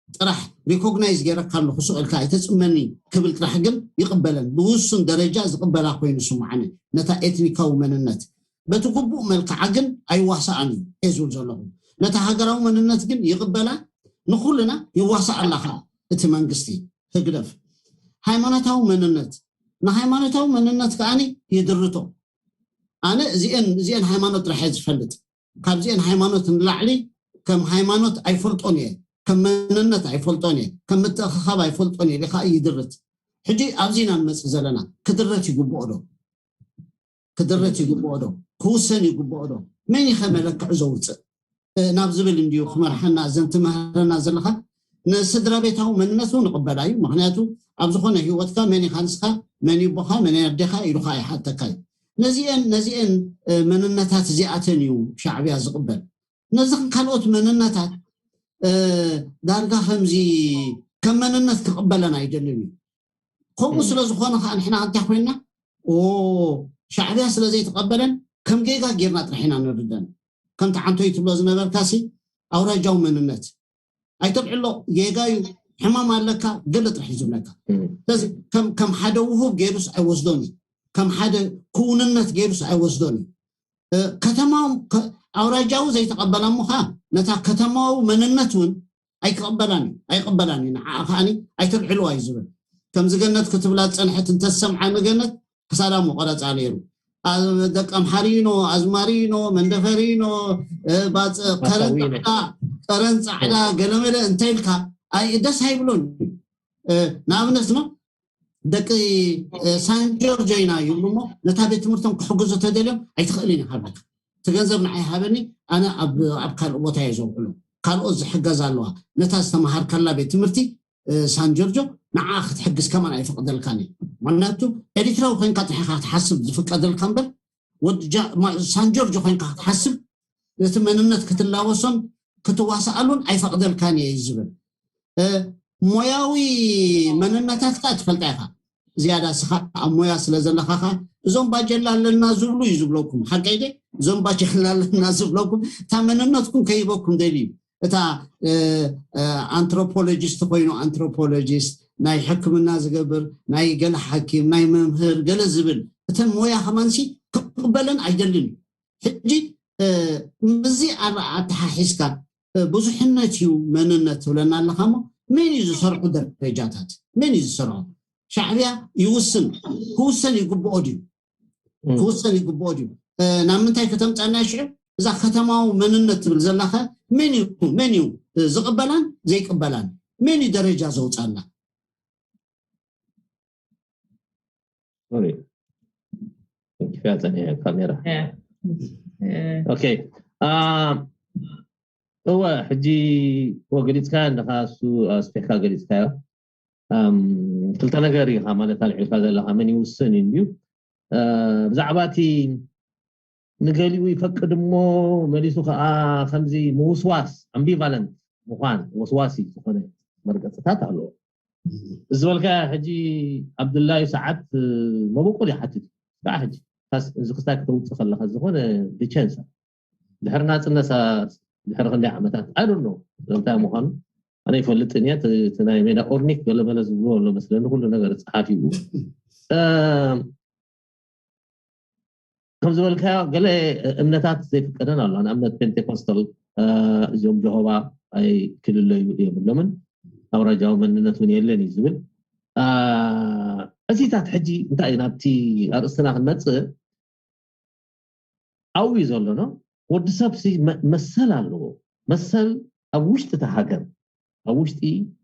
ጥራሕ ሪኮግናይዝ ገይረካ ኣለኹ ስቕ ኢልካ ኣይተፅመኒ ክብል ጥራሕ ግን ይቕበለን። ብውሱን ደረጃ ዝቕበላ ኮይኑ ስምዓኒ ነታ ኤትኒካዊ መንነት። በቲ ግቡእ መልክዓ ግን ኣይዋሳኣን እዩ እየ ዝብል ዘለኹ። ነታ ሃገራዊ መንነት ግን ይቕበላ፣ ንኹልና ይዋሳኣላ ከዓ እቲ መንግስቲ ህግደፍ። ሃይማኖታዊ መንነት፣ ንሃይማኖታዊ መንነት ከዓኒ ይድርቶ። ኣነ እዚአን እዚአን ሃይማኖት ጥራሕ እየ ዝፈልጥ። ካብዚአን ሃይማኖት ንላዕሊ ከም ሃይማኖት ኣይፈልጦን እየ፣ ከም መንነት ኣይፈልጦን እየ፣ ከም ምትእኽኻብ ኣይፈልጦን እየ ኢለ ከዓ ይድርት። ሕጂ ኣብዚ ኢና ንመፅእ ዘለና። ክድረት ይግብኦ ዶ? ክድረት ይግብኦ ዶ? ክውሰን ይግብኦ ዶ? መን ይኸ መለክዕ ዘውፅእ ናብ ዝብል እንድዩ ክመርሓና። እዘን ትምህረና ዘለኻ ንስድራ ቤታዊ መንነት እውን ንቕበላ እዩ። ምክንያቱ ኣብ ዝኾነ ህይወትካ መን ኢኻ ንስኻ፣ መን ይቦኻ፣ መን ኣዴኻ ኢሉኻ ኣይሓተካ እዩ። ነዚአን ነዚአን መንነታት እዚኣተን እዩ ሻዕብያ ዝቕበል። ነዚ ካልኦት መንነታት ዳርጋ ከምዚ ከም መንነት ክቕበለን ኣይደልን እዩ። ከምኡ ስለ ዝኾነ ከዓ ንሕና እንታይ ኮይና ሻዕብያ ስለ ዘይተቐበለን ከም ጌጋ ጌርና ጥራሕ ኢና ንርደን። ከምቲ ዓንቶይ ትብሎ ዝነበርካሲ ኣውራጃዊ መንነት ኣይተልዕሎ፣ ጌጋ እዩ፣ ሕማም ኣለካ ገለ ጥራሕ እዩ ዝብለካ። ስለዚ ከም ሓደ ውሁብ ገይሩስ ኣይወስዶን እዩ፣ ከም ሓደ ክውንነት ገይሩስ ኣይወስዶን እዩ። ከተማዊ ኣውራጃዊ ዘይተቐበላ እሞ ከዓ ነታ ከተማዊ መንነት እውን ኣይክቕበላን እዩ ኣይቕበላን እዩ። ንዓኣ ከዓኒ ኣይተልዕልዋ እዩ ዝብል። ከምዚ ገነት ክትብላ ዝፀንሐት እንተዝሰምዓ ንገነት ክሳዳ ምቆረፃ ነይሩ። ደቂ ኣምሓሪኖ፣ ኣዝማሪኖ፣ መንደፈሪኖ፣ ከረን ፃዕዳ፣ ከረን ፃዕዳ ገለመለ እንተ ኢልካ ደስ ኣይብሎን። ንኣብነት ነው ደቂ ሳን ጆርጆ ኢና ይብሉ እሞ ነታ ቤት ትምህርቶም ክሕግዙ ተደልዮም ኣይትኽእልን ኢኻ ኣለካ። እቲ ገንዘብ ንዓይ ሃበኒ፣ ኣነ ኣብ ካልእ ቦታ እየ ዘውዕሎ። ካልኦት ዝሕገዝ ኣለዋ። ነታ ዝተምሃርካላ ቤት ትምህርቲ ሳን ጆርጆ ንዓ ክትሕግዝ ከማን ኣይፈቕደልካን እዩ። ምክንያቱ ኤሪትራዊ ኮይንካ ጥሒኻ ክትሓስብ ዝፍቀደልካ እምበር ሳን ጆርጆ ኮይንካ ክትሓስብ እቲ መንነት ክትላወሶን ክትዋሳኣሉን ኣይፈቕደልካን እየ እዩ ዝብል። ሞያዊ መንነታት ከዓ ትፈልጣ ኢኻ። ዝያዳ ስኻ ኣብ ሞያ ስለ ዘለኻ ኸዓ እዞም ባጀላ ኣለና ዝብሉ እዩ ዝብለኩም። ሓቀይ ደ እዞም ባጀላ ኣለና ዝብለኩም እታ መንነትኩም ከይበኩም ደልዩ እታ ኣንትሮፖሎጂስት ኮይኑ ኣንትሮፖሎጂስት፣ ናይ ሕክምና ዝገብር፣ ናይ ገለ ሓኪም፣ ናይ መምህር፣ ገለ ዝብል፣ እተን ሞያ ከማንሲ ክቕበለን ኣይደልን እዩ። ሕጂ፣ እ፣ ምስዚ ኣረ-፣ ኣተሓሒዝካ፣ እ፣ ብዙሕነት እዩ መንነት ትብለና ኣለኻ እሞ፣ መን እዩ ዝሰርዖ ደረጃታት? መን እዩ ዝሰርዖ? ሻዕብያ ይውስን፣ ክውሰን ይግብኦ ድዩ? እም። ክውሰን ይግብኦ ድዩ? እ፣ ናብ ምንታይ ከተምጻና ሽዑ? እዛ ከተማዊ መንነት ትብል ዘለኸ መን እዩ፣ መን እዩ፣ እ፣ ዝቕበላን ዘይቅበላን? መን እዩ ደረጃ ዘውጻና? ሶሪ። እንኪፍያ ጸኒሐ ካሜራ። እ፣ እ፣ ኦኬ። አ፣ እወ፣ ሕጂ እወ ገሊጽካዮ ኣለኻ፣ እሱ ኣስፊሕካ ገሊጽካዮ። ኣም፣ ክልተ ነገር ኢኻ ማለት ኣልዒልካ ዘለኻ፣ መን ይውስን እዩ እንድዩ። እ፣ ብዛዕባ እቲ ንገሊኡ ይፈቅድ እሞ መሊሱ ከዓ ከምዚ ምውስዋስ፣ ኣምቢቫለንት ምዃን፣ ወስዋሲ ዝኾነ መርገፅታት ኣለዎ። እዚ ዝበልካ ሕጂ ኣብድላዩ ሰዓት፣ እ፣ መበቆል ይሓትት እዩ። ከዓ ሕጂ ካስ-፣ እዚ ክስታይ ክተውፅእ ከለካ ዝኾነ ብቸንስ ድሕሪ ናፅነት ሳ-፣ ድሕሪ ክንደይ ዓመታት፣ I don't know፣ እንታይ ምዃኑ ኣነ ይፈልጥን እየ። እቲ፣ እቲ ናይ ሜዳ ኦርኒክ ገለመለ ዝብልዎ ኣሎ መስለኒ፣ ኩሉ ነገር ጸሓፊኡ። እ፣ ከም ዝበልካዮ ገለ እምነታት ዘይፍቀደን ኣሎ። ንኣብነት ፔንቴኮስታል፣ እ፣ እዚኦም ጀሆባ ኣይክልለዩ የብሎምን፣ ኣውራጃዊ መንነት እውን የለን እዩ ዝብል። እ፣ እዚታት ሕጂ እንታይ እዩ ናብቲ ኣርእስትና ክንመጽእ ኣብኡ እዩ ዘሎ። ወዲ ሰብ ሲ መ-፣ መሰል ኣለዎ። መሰል ኣብ ውሽጢ እቲ ሃገር፣ ኣብ ውሽጢ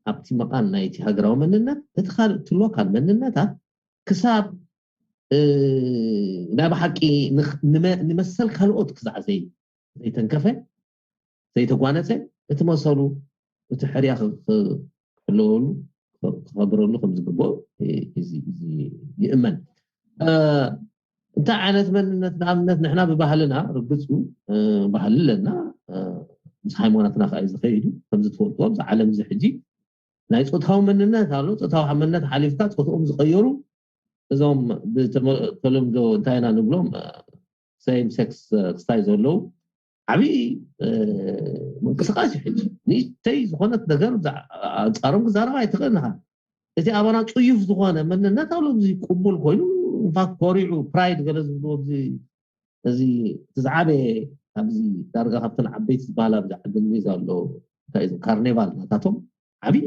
ኣብቲ መቓን ናይቲ ሃገራዊ መንነት፣ እቲ ካልእ እቲ ሎካል መንነታት ክሳብ፣ እ፣ ናይ ብሓቂ ንኽ-፣ ንመ-፣ ንመሰል ካልኦት ክዛዕ ዘይ-፣ ዘይተንከፈ፣ ዘይተጓነጸ፣ እቲ መሰሉ፣ እቲ ሕርያ ክ-፣ ክ-፣ ክሕለወሉ፣ ክ-፣ ክኸብረሉ ከም ዝግብኦ፣ እ፣ እዚ፣ እዚ ይእመን። እ፣ እንታይ ዓይነት መንነት? ንኣብነት ንሕና ብባህልና ርግጽ እዩ፣ እ፣ ባህሊ ኣለና፣ እ፣ ምስ ሃይማኖትና ከዓ እዩ ዝኸይድ እዩ። ከምዚ ትፈልጥዎ ኣብዚ ዓለም እዚ ሕጂ ናይ ጾታዊ መንነት ኣሎ። ጾታዊ መንነት ሓሊፍካ ጾትኦም ዝቐየሩ እዞም ብተመ-፣ ተለምዶ እንታይ ኢና ንብሎም፣ እ፣ ሴም ሴክስ፣ እ፣ ክስታይ ዘለዉ ዓብዪ፣ እ፣ ምንቅስቃስ እዩ። ሕጂ ንእሽተይ ዝኾነት ነገር ብዛ-፣ ኣንጻሮም ክዛረባ ኣይትኽእልን ኢኻ። እቲ ኣባና ጽዩፍ ዝኾነ መንነት ኣሎ። እዚ ቅቡል ኮይኑ፣ ኢንፋክት ኮሪዑ፣ ፕራይድ ገለ ዝብልዎ፣ እዚ፣ እዚ እቲ ዝዓበየ ኣብዚ ዳርጋ ካብተን ዓበይቲ ዝበሃላ ኣብዚ ዓዲ እንግሊዝ ኣሎ፣ እንታይ እዩ፣ ካርኔቫል ናታቶም ዓብዪ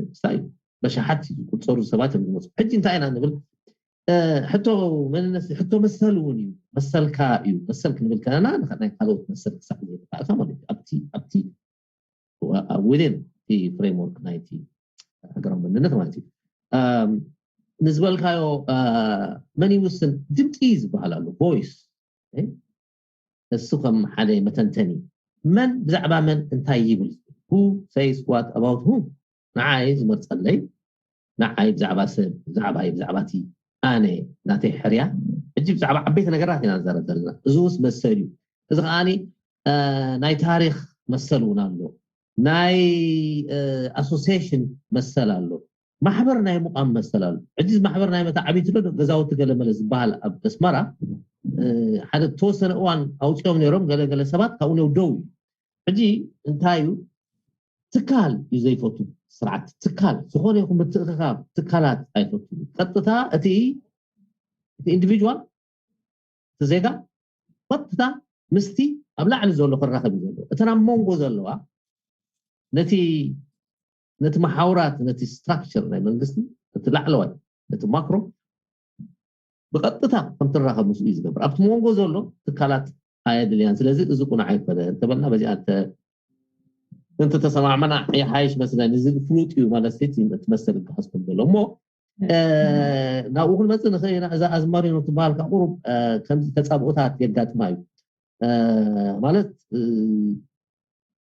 ክስታይ እዩ። በሽሓት ዝቁጸሩ ሰባት እዮም ዝመፁ። ሕጂ እንታይ ኢና ንብል? እ፣ ሕቶ መንነት፣ ሕቶ መሰል እውን እዩ። መሰልካ እዩ። መሰል ክንብል ከለና ንኸ-፣ ናይ ካልኦት መሰል ክሳዕ ዘይተካእልካ ማለት እዩ። ኣብቲ፣ ኣብቲ ወ-፣ ኣብ ዊዝን እቲ ፍሬምወርክ ናይቲ ሃገራዊ መንነት ማለት እዩ። ኣም፣ ንዝበልካዮ፣ እ፣ መን ይውስን? ድምፂ ዝበሃል ኣሎ፣ ቮይስ። እ፣ እሱ ከም ሓደ መተንተኒ መን ብዛዕባ መን እንታይ ይብል? Who says what about who? ንዓይ ዝመርፀለይ፣ ንዓይ ብዛዕባ ሰብ፣ ብዛዕባይ፣ ብዛዕባ እቲ ኣነ ናተይ ሕርያ። ሕጂ ብዛዕባ ዓበይቲ ነገራት ኢና ንዛረብ ዘለና። እዚ ውስ መሰል እዩ። እዚ ከዓኒ፣ እ፣ ናይ ታሪኽ መሰል እውን ኣሎ። ናይ፣ እ፣ ኣሶሲዬሽን መሰል ኣሎ። ማሕበር ናይ ምቋም መሰል ኣሎ። ሕጂ እዚ ማሕበር ናይ መተዓቢቲ ዶ ገዛውቲ ገለመለ ዝበሃል ኣብ ኣስመራ፣ እ፣ ሓደ ተወሰነ እዋን ኣውፂኦም ነይሮም፣ ገለ ገለ ሰባት ካብኡ ነው ደው እዩ። ሕጂ እንታይ እዩ? ትካል እዩ ዘይፈቱ ስርዓት። ትካል፣ ዝኾነ ይኹን ምትእኽኻብ ትካላት ኣይፈቱ። ቀጥታ እቲ፣ እቲ ኢንዲቪጁዋል፣ እቲ ዜጋ ቀጥታ ምስቲ ኣብ ላዕሊ ዘሎ ክራኸብ እዩ ዘለዎ። እተን ኣብ መንጎ ዘለዋ ነቲ፣ ነቲ መሓውራት፣ ነቲ ስትራክቸር ናይ መንግስቲ፣ ነቲ ላዕለዋይ፣ ነቲ ማክሮ ብቐጥታ ከም ትራኸብ ምስኡ እዩ ዝገብር። ኣብቲ መንጎ ዘሎ ትካላት ኣየድልያን። ስለዚ እዚ ቁኑዕ ኣይኮነ እንተበልና በዚኣ እንተ-፣ እንተተሰማዕመና ይሓይሽ መስለኒ። እዚ ፍሉጥ እዩ ማለት ሲ ትመስል ክሓስኩም ዘሎ እሞ፣ እ፣ ናብኡ ክንመፅእ ንኽእል ኢና። እዛ ኣዝማሪኖ ትበሃል ከዓ ቁሩብ፣ እ፣ ከምዚ ተፃብኦታት የጋጥማ እዩ። እ፣ ማለት፣ እ፣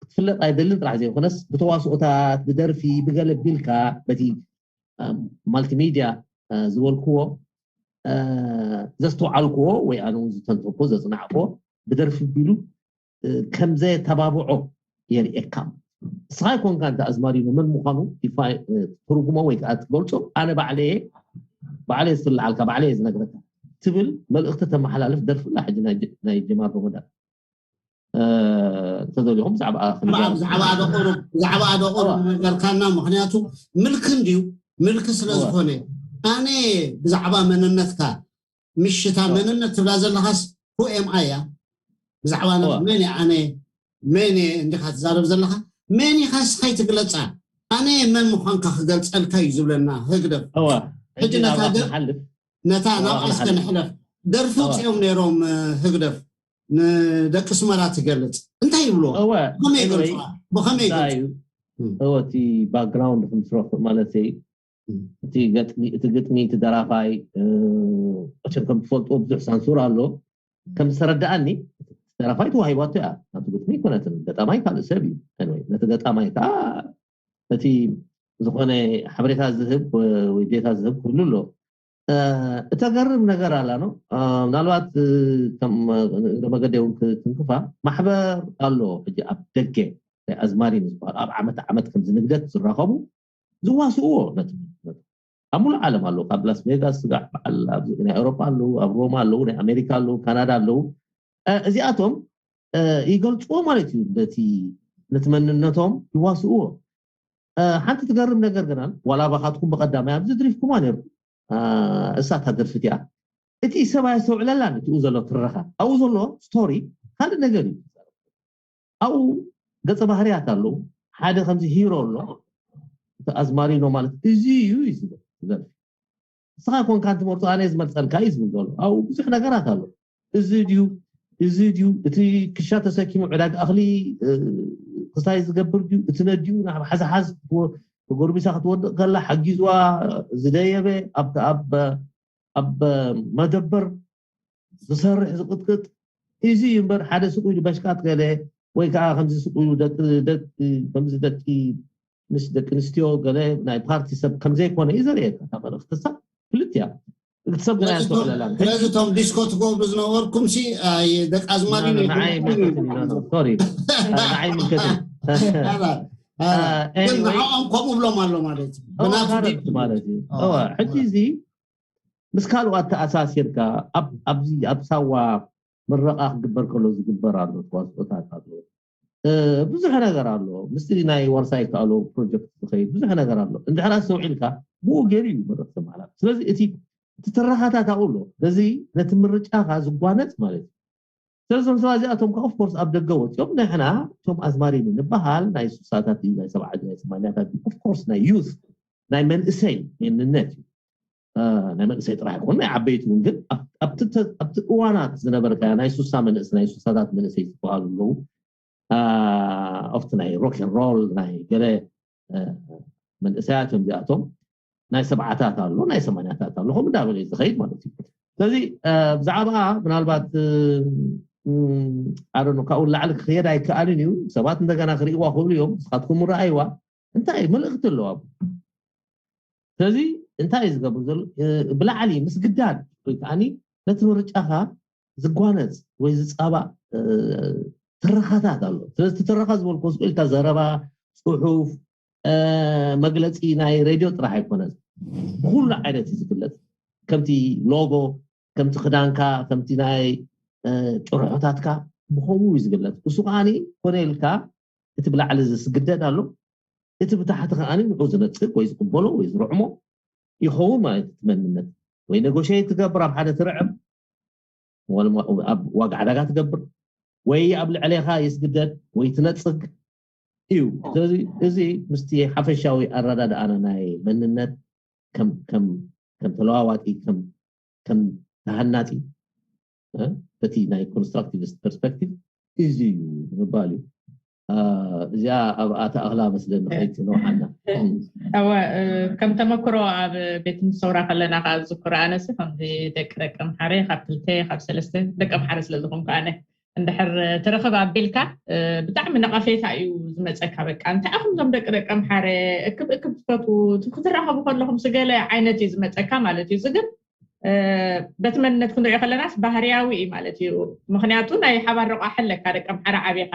ክትፍለጥ ኣይደልን ጥራሕ ዘይኮነስ ብተዋስኦታት፣ ብደርፊ፣ ብገለ ቢልካ በቲ፣ እ፣ ማልቲሚድያ፣ እ፣ ዝበልክዎ፣ እ፣ ዘስተውዓልክዎ ወይ ኣነ እውን ዝተንተንክዎ ዘፅናዕክዎ ብደርፊ ቢሉ፣ እ፣ ከም ዘየተባብዖ የርእየካ። ንስኻ ይኮንካ እንተ ኣዝማሪኖ መን ምዃኑ ዲፋይ-፣ እ፣ ትርጉሞ ወይ ከዓ ትገልጾ፣ ኣነ ባዕለየ፣ ባዕለየ ዝፍልዓልካ፣ ባዕለየ ዝነግረካ ትብል መልእኽቲ ተመሓላልፍ ደርፊ ኣላ። ሕጂ ናይ ጀ-፣ ናይ ጀማል ሮመዳን፣ እ፣ እንተደሊኹም ብዛዕባ ብዛዕባ ደቆሩ፣ ብዛዕባ ደቆሩ ነገርካና። ምኽንያቱ ምልክን ድዩ ምልኪ ስለ ዝኾነ ኣነ ብዛዕባ መንነትካ ምሽታ መንነት ትብላ ዘለኻስ who am I እያ? ብዛዕባ መን እየ ኣነ? መን እየ እንዲኻ ትዛረብ ዘለኻ? መን ኢኻ እስኻ ይትግለጻ? ኣነ መን ምዃንካ ክገልጸልካ እዩ ዝብለና ህግደፍ። ሕጂ ነታ ናብኣ ክንሓልፍ ነታ ናብኣ እስከ ንሕለፍ። ደርፊ ውፅኦም ነይሮም ህግደፍ ንደቂ ስመራ ትገልጽ እንታይ ይብልዎ? ብኸመይ ይገልጽዋ? ብኸመይ ይገልጽ? እወ እቲ ባክግራውንድ ክንስረፍ ማለት እዩ። እቲ ግጥሚ እቲ ደራፋይ መቸም ከም ትፈልጥዎ ብዙሕ ሳንሱር ኣሎ። ከም ዝተረዳኣኒ ደራፋይ ተዋሂባቶ እያ ናቱ ግጥሚ ኣይኮነትን፣ ገጣማይ ካልእ ሰብ እዩ። ነቲ ገጣማይ ከዓ እቲ ዝኾነ ሓበሬታ ዝህብ ወይ ዴታ ዝህብ ክህሉ ኣሎ። እተገርም ነገር ኣላ ነው። ምናልባት መገደ እውን ክትንክፋ ማሕበር ኣሎ ሕጂ ኣብ ደገ ኣዝማሪኖ ዝበሃል ኣብ ዓመት ዓመት ከምዚ ንግደት ዝራኸቡ ዝዋስእዎ ነቲ ኣብ ሙሉእ ዓለም ኣለዉ። ካብ ላስ ቬጋስ ስጋዕ በዓል ናይ ኤውሮጳ ኣለዉ፣ ኣብ ሮማ ኣለዉ፣ ናይ ኣሜሪካ ኣለዉ፣ ካናዳ ኣለዉ። እዚኣቶም ይገልፅዎ ማለት እዩ። ነቲ ነቲ መንነቶም ይዋስእዎ። ሓንቲ ትገርም ነገር ግና ዋላ ባኻትኩም ብቐዳማይ ኣብዚ ድሪፍኩማ ነርኩም። እሳ እታ ደርፊ እቲኣ እቲ ሰብ ኣየስተውዕለላን እቲኡ ዘሎ ትረኻ ኣብኡ ዘሎ ስቶሪ ካልእ ነገር እዩ። ኣብኡ ገፀ ባህርያት ኣለዉ። ሓደ ከምዚ ሂሮ ኣሎ። እቲ ኣዝማሪኖ ማለት እዚ እዩ እዩ ዝብል ደርፊ። ንስኻ ኮንካ እንትመርፆ ኣነ ዝመርፀልካ እዩ ዝብል ዘሎ። ኣብኡ ብዙሕ ነገራት ኣሎ። እዚ ድዩ እዚ ድዩ እቲ ክሻ ተሰኪሙ ዕዳጋ እኽሊ ክስታይ ዝገብር ድዩ እቲ ነዲኡ ናብ ሓዝሓዝ ተጎርቢሳ ክትወድቕ ከላ ሓጊዝዋ ዝደየበ ኣብ መደበር ዝሰርሕ ዝቕጥቅጥ እዚ እዩ እምበር ሓደ ስቕ ኢሉ በሽቃት ገለ ወይ ከዓ ከምዚ ስቕ ኢሉ ከምዚ ደቂ ምስ ደቂ ኣንስትዮ ገለ ናይ ፓርቲ ሰብ ከምዘይኮነ እዩ ዘርእየካ እታ መልእኽቲ ክልቲያ እቲ ሰብ ግና ያስተውዕለላ ስለዚ እቶም ዲስኮ ትገብሩ ዝነበርኩም ሲ ደቂ ኣዝማሪ ንዓይ ምልከትን እዩ ሶሪ ንዓይ ምልከትን ንዕኦም ከምኡ ብሎም ኣሎ ማለት እዩ ማለት እዩ ሕጂ እዚ ምስ ካልኦት ተኣሳሲርካ ኣብዚ ኣብ ሳዋ ምረቓ ክግበር ከሎ ዝግበር ኣሎ ተዋስኦታት ኣሎ ብዙሕ ነገር ኣሎ ምስቲ ናይ ዋርሳይ ከኣሎ ፕሮጀክት ዝኸይድ ብዙሕ ነገር ኣሎ እንድሕር ኣስተውዒልካ ብኡ ገይሩ እዩ መረፅቲ ማለት ስለዚ እቲ እቲ ትረኻታት ኣብኡ ኣሎ ስለዚ ነቲ ምርጫኻ ዝጓነፅ ማለት እዩ ስለዞም ሰባት እዚኣቶም ከዓ ኦፍኮርስ ኣብ ደገ ወፂኦም ንሕና እቶም ኣዝማሪኒ ንበሃል ናይ ሱሳታት እዩ ናይ ሰብዓት ናይ ሰማንያታት እዩ ኦፍኮርስ ናይ ዩዝ ናይ መንእሰይ መንነት እዩ ናይ መንእሰይ ጥራሕ ይኮን ናይ ዓበይቲ እውን ግን ኣብቲ እዋናት ዝነበርካ ናይ ሱሳ መንእስ ናይ ሱሳታት መንእሰይ ዝበሃሉ ኣለዉ ኣብቲ ናይ ሮክ ሮል ናይ ገለ መንእሰያት እዮም እዚኣቶም ናይ ሰብዓታት ኣሎ ናይ ሰማንያታት ኣሎ ከምኡ እንዳበለ እዩ ዝኸይድ ማለት እዩ ስለዚ ብዛዕባ ምናልባት ኣደ ካብኡ ላዕሊ ክኽየድ ኣይከኣልን እዩ ሰባት እንደገና ክርእይዋ ክብሉ እዮም ንስኻትኩም ረኣይዋ እንታይ መልእኽቲ ኣለዋ ስለዚ እንታይ እዩ ዝገብር ዘሎ ብላዕሊ ምስግዳድ ወይ ከዓ ነቲ ምርጫኻ ዝጓነፅ ወይ ዝፃባእ ትረኻታት ኣሎ ስለዚ ትረኻ ዝበልኮ ስኢልካ ዘረባ ፅሑፍ መግለፂ ናይ ሬድዮ ጥራሕ ኣይኮነን ብኩሉ ዓይነት እዩ ዝግለፅ ከምቲ ሎጎ ከምቲ ክዳንካ ከምቲ ናይ ጭርሖታትካ ብከምኡ እዩ ዝግለፅ እሱ ከዓ ኮነ ኢልካ እቲ ብላዕሊ ዝስግደድ ኣሎ እቲ ብታሕቲ ከዓ ንዑ ዝነፅግ ወይ ዝቅበሎ ወይ ዝርዕሞ ይኸውን ማለት እቲ መንነት ወይ ነጎሸ ትገብር ኣብ ሓደ ትርዕም ኣብ ዋጋ ዕዳጋ ትገብር ወይ ኣብ ልዕሌኻ ይስግደድ ወይ ትነፅግ እዩ ስለዚ እዚ ምስቲ ሓፈሻዊ ኣረዳድኣና ናይ መንነት ከም ተለዋዋጢ ከም ተሃናፂ በቲ ናይ ኮንስትራክቲቪስት ፐርስፔክቲቭ እዚ እዩ ንምባል እዩ እዚኣ ኣብ ኣተኣኽላ መስለኒ ከይትነውሓና እወ ከም ተመክሮ ኣብ ቤት ምሰውራ ከለና ከዓ ዝዝክሮ ኣነሲ ከምዚ ደቂ ደቂ ኣምሓረ ካብ ክልተ ካብ ሰለስተ ደቂ ኣምሓረ ስለ ዝኾንኩ ኣነ እንድሕር ትረኽብ ኣቢልካ ብጣዕሚ ነቐፌታ እዩ ዝመፀካ በቃ እንታይ ኣኹም ዞም ደቂ ደቂ ኣምሓረ እክብ እክብ ትፈትዉ ክትራኸቡ ከለኹም ስገለ ዓይነት እዩ ዝመፀካ ማለት እዩ ዝግን በቲ መንነት ክንሪኦ ከለናስ ባህርያዊ እዩ ማለት እዩ ምክንያቱ ናይ ሓባር ረቋ ሓለካ ደቂ ኣምሓረ ዓቢኻ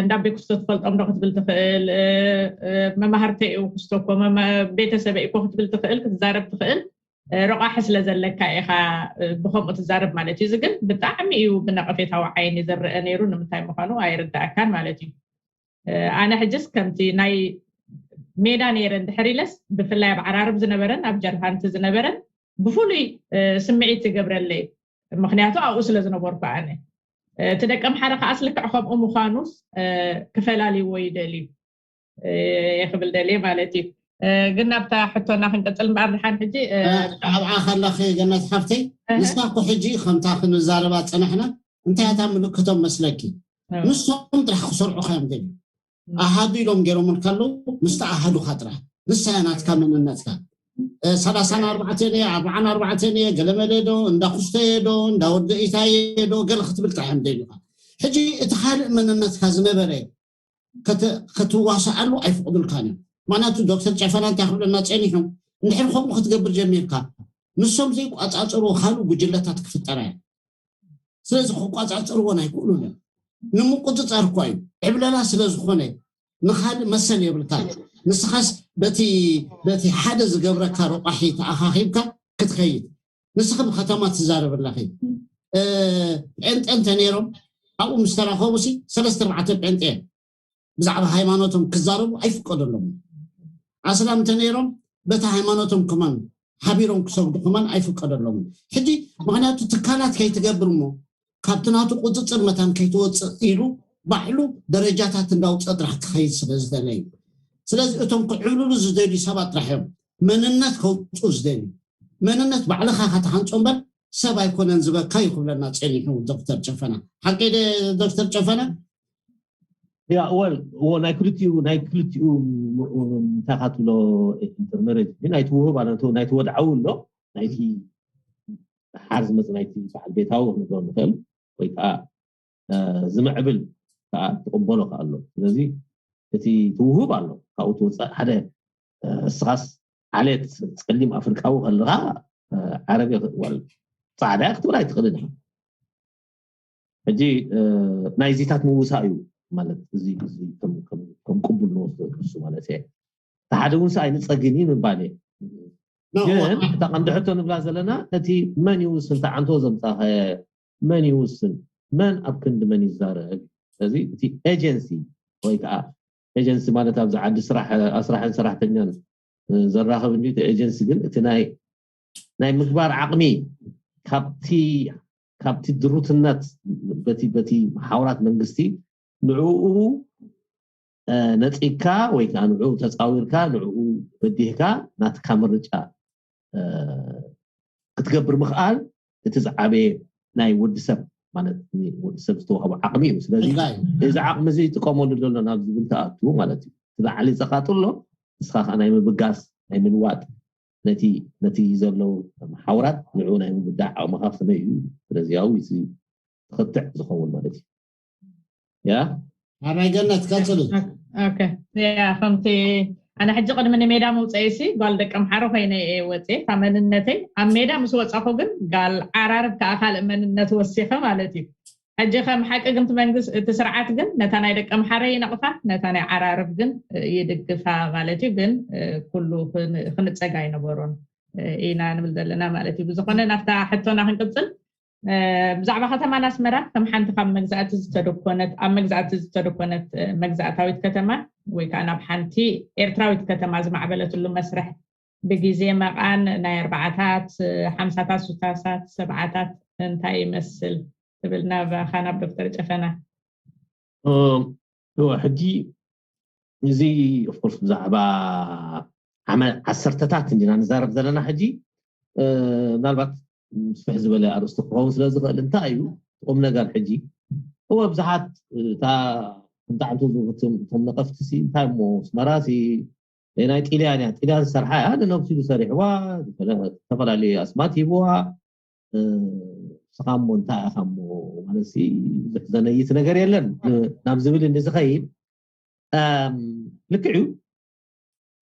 እንዳ ቤት ክስቶ ትፈልጦም ዶ ክትብል ትኽእል መማህርተይ እዩ ክስቶ እኮ ቤተሰበ እኮ ክትብል ትኽእል ክትዛረብ ትኽእል ረቋሒ ስለ ዘለካ ኢኻ ብከምኡ ትዛረብ ማለት እዩ እዚ ግን ብጣዕሚ እዩ ብነቐፌታዊ ዓይኒ ዝረአ ነይሩ ንምንታይ ምዃኑ ኣይርዳእካን ማለት እዩ ኣነ ሕጅስ ከምቲ ናይ ሜዳ ነይረን። ድሕር ኢለስ ብፍላይ ኣብ ዓራርብ ዝነበረን ኣብ ጀርሃንቲ ዝነበረን ብፍሉይ ስምዒት ትገብረለይ። ምክንያቱ ኣብኡ ስለ ዝነበርኩ ኣነ። እቲ ደቂ ኣምሓራ ከዓስ ልክዕ ከምኡ ምዃኑስ ክፈላልይዎ ይደልዩ። የክብል ደልየ ማለት እዩ። ግን ናብታ ሕቶና ክንቀፅል እምበኣር ድሓን ሕጂ ኣብዓ ከላኸ ገነት ሓፍተይ፣ ንሳ እኮ ሕጂ ከምታ ክንዛረባ ፀናሕና እንታይ እታ ምልክቶም መስለኪ? ንሶም ጥራሕ ክሰርዑ ከዮም ደልዩ ኣሃዱ ኢሎም ገይሮም ከለዉ ምስቲ ኣሃዱካ ጥራሕ ንሳ እያ ናትካ መንነትካ። ሰላሳን ኣርባዕተን እየ፣ ኣርባዓን ኣርባዕተን እየ፣ ገለመለ ዶ፣ እንዳ ኩስቶየ ዶ፣ እንዳ ወዲ ኢታየ ዶ፣ ገለ ክትብል ጥራሕ እዮም ደልዩካ። ሕጂ እቲ ካልእ መንነትካ ዝነበረ ክትዋሳኣሉ ኣይፍቅዱልካን እዮም። ምክንያቱ ዶክተር ጨፈና እንታይ ክብለና ፀኒሑ፣ እንድሕር ከምኡ ክትገብር ጀሚርካ ንሶም ዘይቋፃፀርዎ ካልእ ጉጅለታት ክፍጠራ እዮም። ስለዚ ክቋፃፀርዎን ኣይክእሉን እዮም። ንምቁፅፃር እኳ እዩ ዕብለላ ስለ ዝኾነ ንካልእ መሰል የብልካ። ንስኻስ በቲ በቲ ሓደ ዝገብረካ ረቋሒ ተኣኻኺብካ ክትከይድ። ንስኺ ብከተማ ትዛረብ ኣለኺ። ጴንጤ እንተ ነይሮም ኣብኡ ምስ ተራኸቡ ሲ ሰለስተ ኣርባዕተ ጴንጤ እዮም ብዛዕባ ሃይማኖቶም ክዛረቡ ኣይፍቀደሎም። ኣስላም እንተ ነይሮም በቲ ሃይማኖቶም ከማን ሓቢሮም ክሰግዱ ከማን ኣይፍቀደሎም። ሕጂ ምክንያቱ ትካላት ከይትገብር እሞ ካብቲ ናቱ ቁፅፅር መታን ከይትወፅእ ኢሉ ባዕሉ ደረጃታት እንዳውፀ ጥራሕ ክኸይድ ስለ ዝደለ እዩ። ስለዚ እቶም ክዕብልሉ ዝደልዩ ሰባት ጥራሕ እዮም መንነት ከውፅኡ ዝደልዩ። መንነት ባዕልኻ ከተሃንፆ እምበር ሰብ ኣይኮነን ዝበካ እዩ ክብለና ፀኒሑ ዶክተር ጨፈና። ሓቂ ዶክተር ጨፈና? ያ ወል ናይ ክልቲኡ ናይ ክልቲኡ እንታይ ካትብሎ ኢንተርመሬጅ ናይቲ ውህብ ናይቲ ወድዓዊ ኣሎ ናይቲ ሓር ዝመፅ ናይቲ በዓል ቤታዊ ክንብሎ ንኽእል ወይ ከዓ ዝምዕብል ከዓ ትቕበሎ ከዓ ኣሎ። ስለዚ እቲ ትውህብ ኣሎ ካብኡ ትወፅእ ሓደ እስኻስ ዓሌት ፀሊም ኣፍሪቃዊ ከለካ ዓረብ ወል ፃዕዳ ክትብል ኣይትኽእልን ኢኻ። ሕጂ ናይዚታት ምውሳእ እዩ ማለት እዚ ከም ቅቡል ንወስዶ ንሱ ማለት እየ። እቲ ሓደ እውን ሰኣይ ንፀግን እዩ ምባል እየ። ግን እታ ቀንዲ ሕቶ ንብላ ዘለና እቲ መን ይውስን ተዓንቶ ዘምፃኸ መን ይውስን መን ኣብ ክንዲ መን ይዛረብ። ስለዚ እቲ ኤጀንሲ ወይ ከዓ ኤጀንሲ ማለት ኣብዚ ዓዲ ስራሕ ኣስራሕን ሰራሕተኛን ዘራኽብ እንጂ እቲ ኤጀንሲ ግን እቲ ናይ ናይ ምግባር ዓቕሚ ካብቲ ካብቲ ድሩትነት በቲ በቲ መሓውራት መንግስቲ ንዕኡ ነፂግካ ወይ ከዓ ንዕኡ ተፃዊርካ ንዕኡ በዲህካ ናትካ ምርጫ ክትገብር ምኽኣል እቲ ዝዓበየ ናይ ወዲ ሰብ ማለት ወዲ ሰብ ዝተዋህቦ ዓቕሚ እዩ። ስለዚ እዚ ዓቕሚ እዚ ይጥቀመሉ ዘሎ ናብ ዝብል ተኣቱ ማለት እዩ። እቲ ላዕሊ ፀቃጥሎ ንስኻ ከዓ ናይ ምብጋስ ናይ ምልዋጥ ነቲ ነቲ ዘለዉ መሓውራት ንዕኡ ናይ ምብዳዕ ዓቕምኻ ከመይ እዩ ስለዚያዊ ክትዕ ዝኸውን ማለት እዩ። ያ ሓራይ ገነት ቀፅሉ። ከምቲ ኣነ ሕጂ ቅድሚ ንሜዳ ምውፀኢሲ ጓል ደቂ ኣምሓሩ ኮይነ እየ ወፅየ ካብ መንነተይ ኣብ ሜዳ ምስ ወፃኹ ግን ጋል ዓራርብ ከዓ ካልእ መንነት ወሲኸ ማለት እዩ። ሕጂ ከም ሓቂ ግን መንግስቲ እቲ ስርዓት ግን ነታ ናይ ደቂ ኣምሓረ ይነቕፋ ነታ ናይ ዓራርብ ግን ይድግፋ ማለት እዩ። ግን ኩሉ ክንፀግ ኣይነበሮን ኢና ንብል ዘለና ማለት እዩ። ብዝኾነ ናብታ ሕቶና ክንቅፅል ብዛዕባ ከተማና ኣስመራ ከም ሓንቲ ካብ መግዛእቲ ዝተደኮነት ኣብ መግዛእቲ ዝተደኮነት መግዛእታዊት ከተማ ወይ ከዓ ናብ ሓንቲ ኤርትራዊት ከተማ ዝማዕበለትሉ መስርሕ ብግዜ መቓን ናይ ኣርባዓታት ሓምሳታት ሱሳሳት ሰብዓታት እንታይ ይመስል ትብል ናባኻ ናብ ዶክተር ጨፈና። ሕጂ እዚ ኦፍኮርስ ብዛዕባ ዓሰርተታት እንዲና ንዛረብ ዘለና ሕጂ ምናልባት ስፍሕ ዝበለ ኣርእስቲ ክኸውን ስለ ዝኽእል እንታይ እዩ ቁም ነገር ሕጂ እወ ብዙሓት እታ ብጣዕሚ እቶም ነቐፍቲ ሲ እንታይ እሞ ኣስመራ ሲ ናይ ጢልያን እያ ጢልያን ዝሰርሓ እያ ንነብሱ ኢሉ ሰሪሕዋ ዝተፈላለዩ ኣስማት ሂብዋ ንስኻ እሞ እንታይ ኢኻ እሞ ማለት ብዙሕ ዘነይት ነገር የለን ናብ ዝብል እንዲ ዝኸይድ ልክዕ እዩ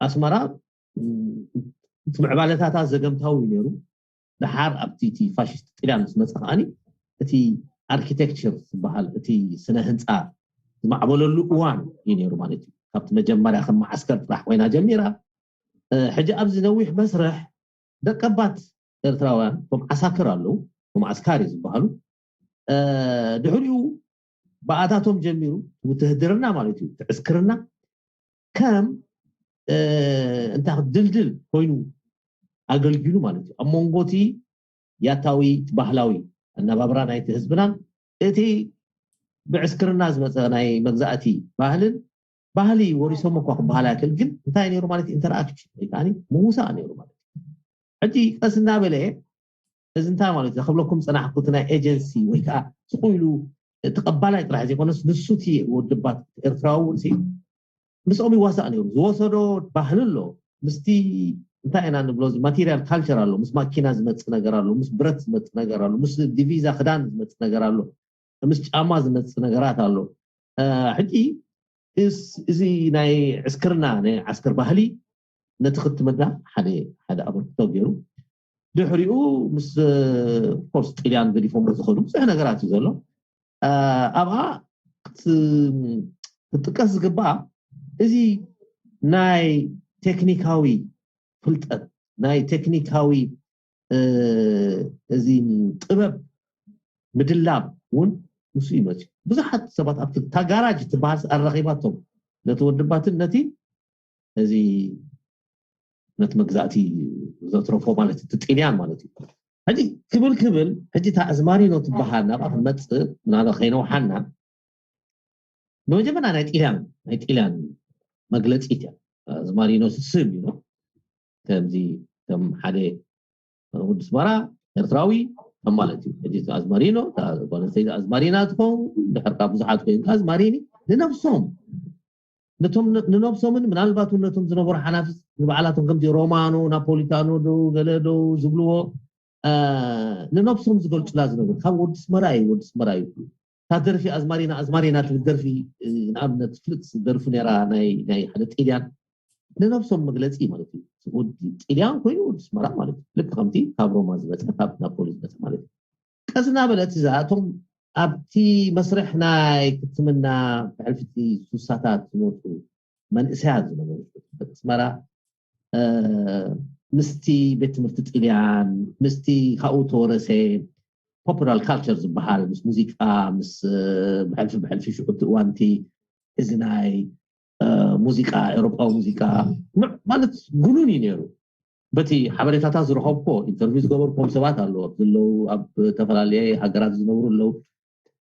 ኣስመራ እቲ ምዕባለታታ ዘገምታዊ እዩ ነይሩ ድሓር ኣብቲ እቲ ፋሽስት ጥልያን ምስ መፀ ከዓኒ እቲ ኣርኪቴክቸር ዝበሃል እቲ ስነ ህንፃ ዝማዕበለሉ እዋን እዩ ነይሩ ማለት እዩ ካብቲ መጀመርያ ከም መዓስከር ጥራሕ ኮይና ጀሚራ ሕጂ ኣብዚ ነዊሕ መስርሕ ደቀባት ኤርትራውያን እቶም ዓሳክር ኣለዉ እቶም ዓስካሪ ዝበሃሉ ድሕሪኡ ብኣታቶም ጀሚሩ ውትህድርና ማለት እዩ ትዕስክርና ከም እንታይ ድልድል ኮይኑ ኣገልጊሉ ማለት እዩ ኣብ መንጎቲ ያታዊ ባህላዊ ኣነባብራ ናይቲ ህዝብናን እቲ ብዕስክርና ዝመፀ ናይ መግዛእቲ ባህልን ባህሊ ወሪሶም እኳ ክበሃል ያክል ግን እንታይ ነይሩ ማለት ኢንተራክሽን ወይ ከዓ ምውሳእ ነይሩ ማለት እዩ። ሕጂ ቀስ እናበለ እዚ እንታይ ማለት እዩ ከብለኩም ፀናሕኩ እቲ ናይ ኤጀንሲ ወይ ከዓ ስቁ ኢሉ ተቐባላይ ጥራሕ ዘይኮነስ ንሱ እቲ ወድባት ኤርትራዊ እውን ምስኦም ይዋሳእ ነይሩ ዝወሰዶ ባህሊ ኣሎ ምስቲ እንታይ ኢና ንብሎ ማቴሪያል ካልቸር ኣሎ ምስ ማኪና ዝመፅእ ነገር ኣሎ ምስ ብረት ዝመፅእ ነገር ኣሎ ምስ ዲቪዛ ክዳን ዝመፅእ ነገር ኣሎ ምስ ጫማ ዝመፅእ ነገራት ኣሎ ሕጂ እዚ ናይ ዕስክርና ናይ ዓስክር ባህሊ ነቲ ክትምና ሓደ ሓደ ኣበርክቶ ገይሩ ድሕሪኡ ምስ ኮርስ ጥልያን ገዲፎም ዝኸዱ ብዙሕ ነገራት እዩ ዘሎ ኣብኣ ክትጥቀስ ዝግባእ እዚ ናይ ቴክኒካዊ ፍልጠት ናይ ቴክኒካዊ እዚ ጥበብ ምድላብ እውን ምስ ይመፅዩ ብዙሓት ሰባት ኣብቲ ታጋራጅ ትበሃል ኣረኺባቶም ነቲ ወድባትን ነቲ እዚ ነቲ መግዛእቲ ዘትረፎ ማለት እቲ ጥልያን ማለት እዩ ሕጂ ክብል ክብል ሕጂ እታ ኣዝማሪኖ ትበሃል ናብኣ ክንመፅእ ናበ ከይነውሓና ብመጀመርያ ናይ ጥልያን ናይ ጥልያን መግለፂት እያ ኣዝማሪኖ ስም እዩ ከምዚ ከም ሓደ ወዲ ስመራ ኤርትራዊ ከም ማለት እዩ ሕጂ ኣዝማሪኖ ጓል ኣዝማሪና ትኸውን ድሕርካ ብዙሓት ኮይንካ ኣዝማሪኒ ንነብሶም ነቶም ንነብሶምን ምናልባት እውን ነቶም ዝነበሩ ሓናፍስ ንባዕላቶም ከምዚ ሮማኖ ናፖሊታኖ ዶ ገለ ዶ ዝብልዎ ንነብሶም ዝገልፁላ ዝነበሩ ካብ ወዲ ስመራ እዩ ወዲ ስመራ እዩ እታ ደርፊ ኣዝማሪና ኣዝማሪና ትብል ደርፊ ንኣብነት ፍልጥ ደርፊ ነራ ናይ ሓደ ጥልያን ንነብሶም መግለፂ ማለት እዩ ወዲ ጥልያን ኮይኑ ወዲ ስመራ ማለት እዩ ልክ ከምቲ ካብ ሮማ ዝመፀ ካብ ናፖሊ ዝመፀ ማለት እዩ ቀስ እናበለት እዛ እቶም ኣብቲ መስርሕ ናይ ክትምና ብሕልፊቲ ሱሳታት ዝመፁ መንእሰያት ዝነበሩ ኣስመራ ምስቲ ቤት ትምህርቲ ጥልያን ምስቲ ካብኡ ተወረሰ ፖፑላር ካልቸር ዝበሃል ምስ ሙዚቃ ምስ ብሕልፊ ብሕልፊ ሽዑቲ እዋንቲ እዚ ናይ ሙዚቃ ኤሮጳዊ ሙዚቃ ማለት ጉኑን እዩ ነይሩ በቲ ሓበሬታታት ዝረኸብኮ ኢንተርቪው ዝገበርኩም ሰባት ኣለዉ ዘለዉ ኣብ ዝተፈላለየ ሃገራት ዝነብሩ ኣለዉ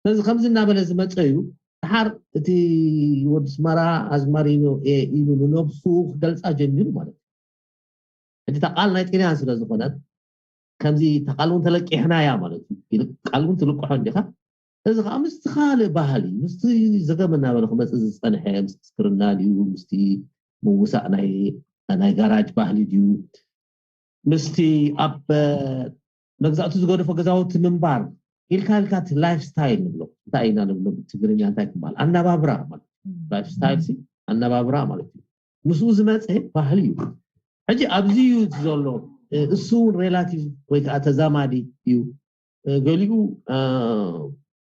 ስለዚ ከምዚ እናበለ ዝመፀ እዩ ድሓር እቲ ወዲ ስመራ ኣዝማሪኖ እየ ኢሉ ንነብሱ ክገልፃ ጀሚሩ ማለት እዩ ሕጂ እታ ቃል ናይ ጥልያን ስለ ዝኾነት ከምዚ እታ ቃል እውን ተለቂሕናያ ማለት እዩ ቃል እውን ትልቅሖ እንዲኻ እዚ ከዓ ምስቲ ካልእ ባህሊ ምስቲ ዘገም እናበለ ክመፅእ ዝፀንሐ ምስ ዕስክርና ድዩ ምስቲ ምውሳእ ናይ ናይ ጋራጅ ባህሊ ድዩ ምስቲ ኣብ መግዛእቱ ዝገደፎ ገዛውቲ ምንባር ኢልካ ኢልካ እቲ ላይፍ ስታይል ንብሎ እንታይ ኢና ንብሎ ብትግርኛ እንታይ ክበሃል ኣነባብራ ማለት ላይፍ ስታይል ሲ ኣነባብራ ማለት እዩ ምስኡ ዝመፀ ባህሊ እዩ ሕጂ ኣብዚ እዩ ዘሎ እሱ እውን ሬላቲቭ ወይ ከዓ ተዛማዲ እዩ ገሊኡ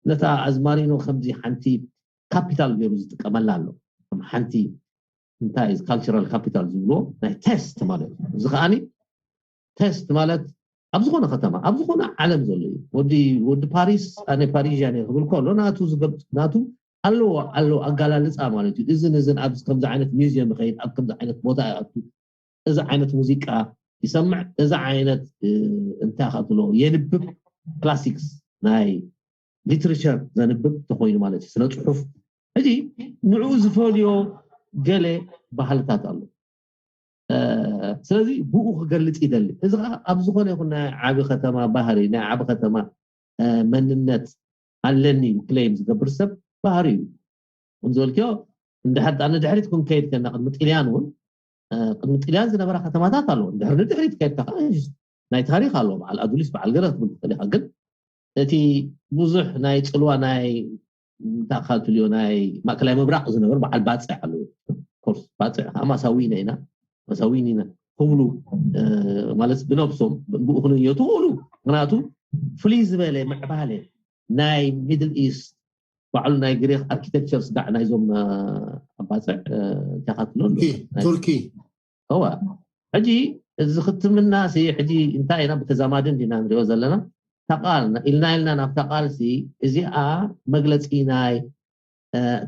ነታ ኣዝማሪኖ ከምዚ ሓንቲ ካፒታል ገይሩ ዝጥቀመላ ኣሎ ከም ሓንቲ እንታይ ካልቸራል ካፒታል ዝብልዎ ናይ ቴስት ማለት እዩ እዚ ከዓኒ ቴስት ማለት ኣብ ዝኾነ ከተማ ኣብ ዝኾነ ዓለም ዘሎ እዩ ወዲ ወዲ ፓሪስ ኣነ ፓሪዥያን እየ ክብል ከሎ ናቱ ዝገልፅ ናቱ ኣለዎ ኣለዎ ኣጋላልፃ ማለት እዩ እዝን እዝን ኣብ ከምዚ ዓይነት ሚውዚየም ይኸይድ ኣብ ከምዚ ዓይነት ቦታ ይኣቱ እዚ ዓይነት ሙዚቃ ይሰምዕ እዚ ዓይነት እንታይ ከትሎ የንብብ ክላሲክስ ናይ ሊትሬቸር ዘንብብ ተኮይኑ ማለት እዩ ስነ ፅሑፍ ሕጂ ንዕኡ ዝፈልዮ ገለ ባህልታት ኣሎ ስለዚ ብኡ ክገልፅ ይደሊ እዚ ከዓ ኣብ ዝኾነ ይኹን ናይ ዓቢ ከተማ ባህሪ ናይ ዓቢ ከተማ መንነት ኣለኒ ክለይም ዝገብር ሰብ ባህሪ እዩ ከም ዝበልክዮ እንድሕር ዳኣ ንድሕሪት ክንከይድ ከና ቅድሚ ጥልያን እውን ቅድሚ ጥልያን ዝነበራ ከተማታት ኣለዎ እንድሕር ንድሕሪት ከይድካ ከዓ ናይ ታሪክ ኣለዎ በዓል ኣዱሊስ በዓል ገለ ክትብል ትኽእል ኢካ ግን እቲ ብዙሕ ናይ ፅልዋ ናይ እንታይ ካብ ትልዮ ናይ ማእከላይ ምብራቅ ዝነበር በዓል ባፅዕ ኣለዎ ኮርስ ባፅዕ ከዓ ማሳዊነ ኢና ማሳዊን ኢና ክብሉ ማለት ብነብሶም ብኡ ክንዮ ትኽእሉ ምክንያቱ ፍልይ ዝበለ ምዕባለ ናይ ሚድል ኢስት ባዕሉ ናይ ግሪክ ኣርኪቴክቸር ስጋዕ ናይዞም ኣባፅዕ እንታይ ካትሎ ቱርኪ እዋ ሕጂ እዚ ክትምና ሲ ሕጂ እንታይ ኢና ብተዛማዲ እንዲና ንሪኦ ዘለና ተቃል ኢልና ኢልና ናብታ ቃልሲ እዚኣ መግለፂ ናይ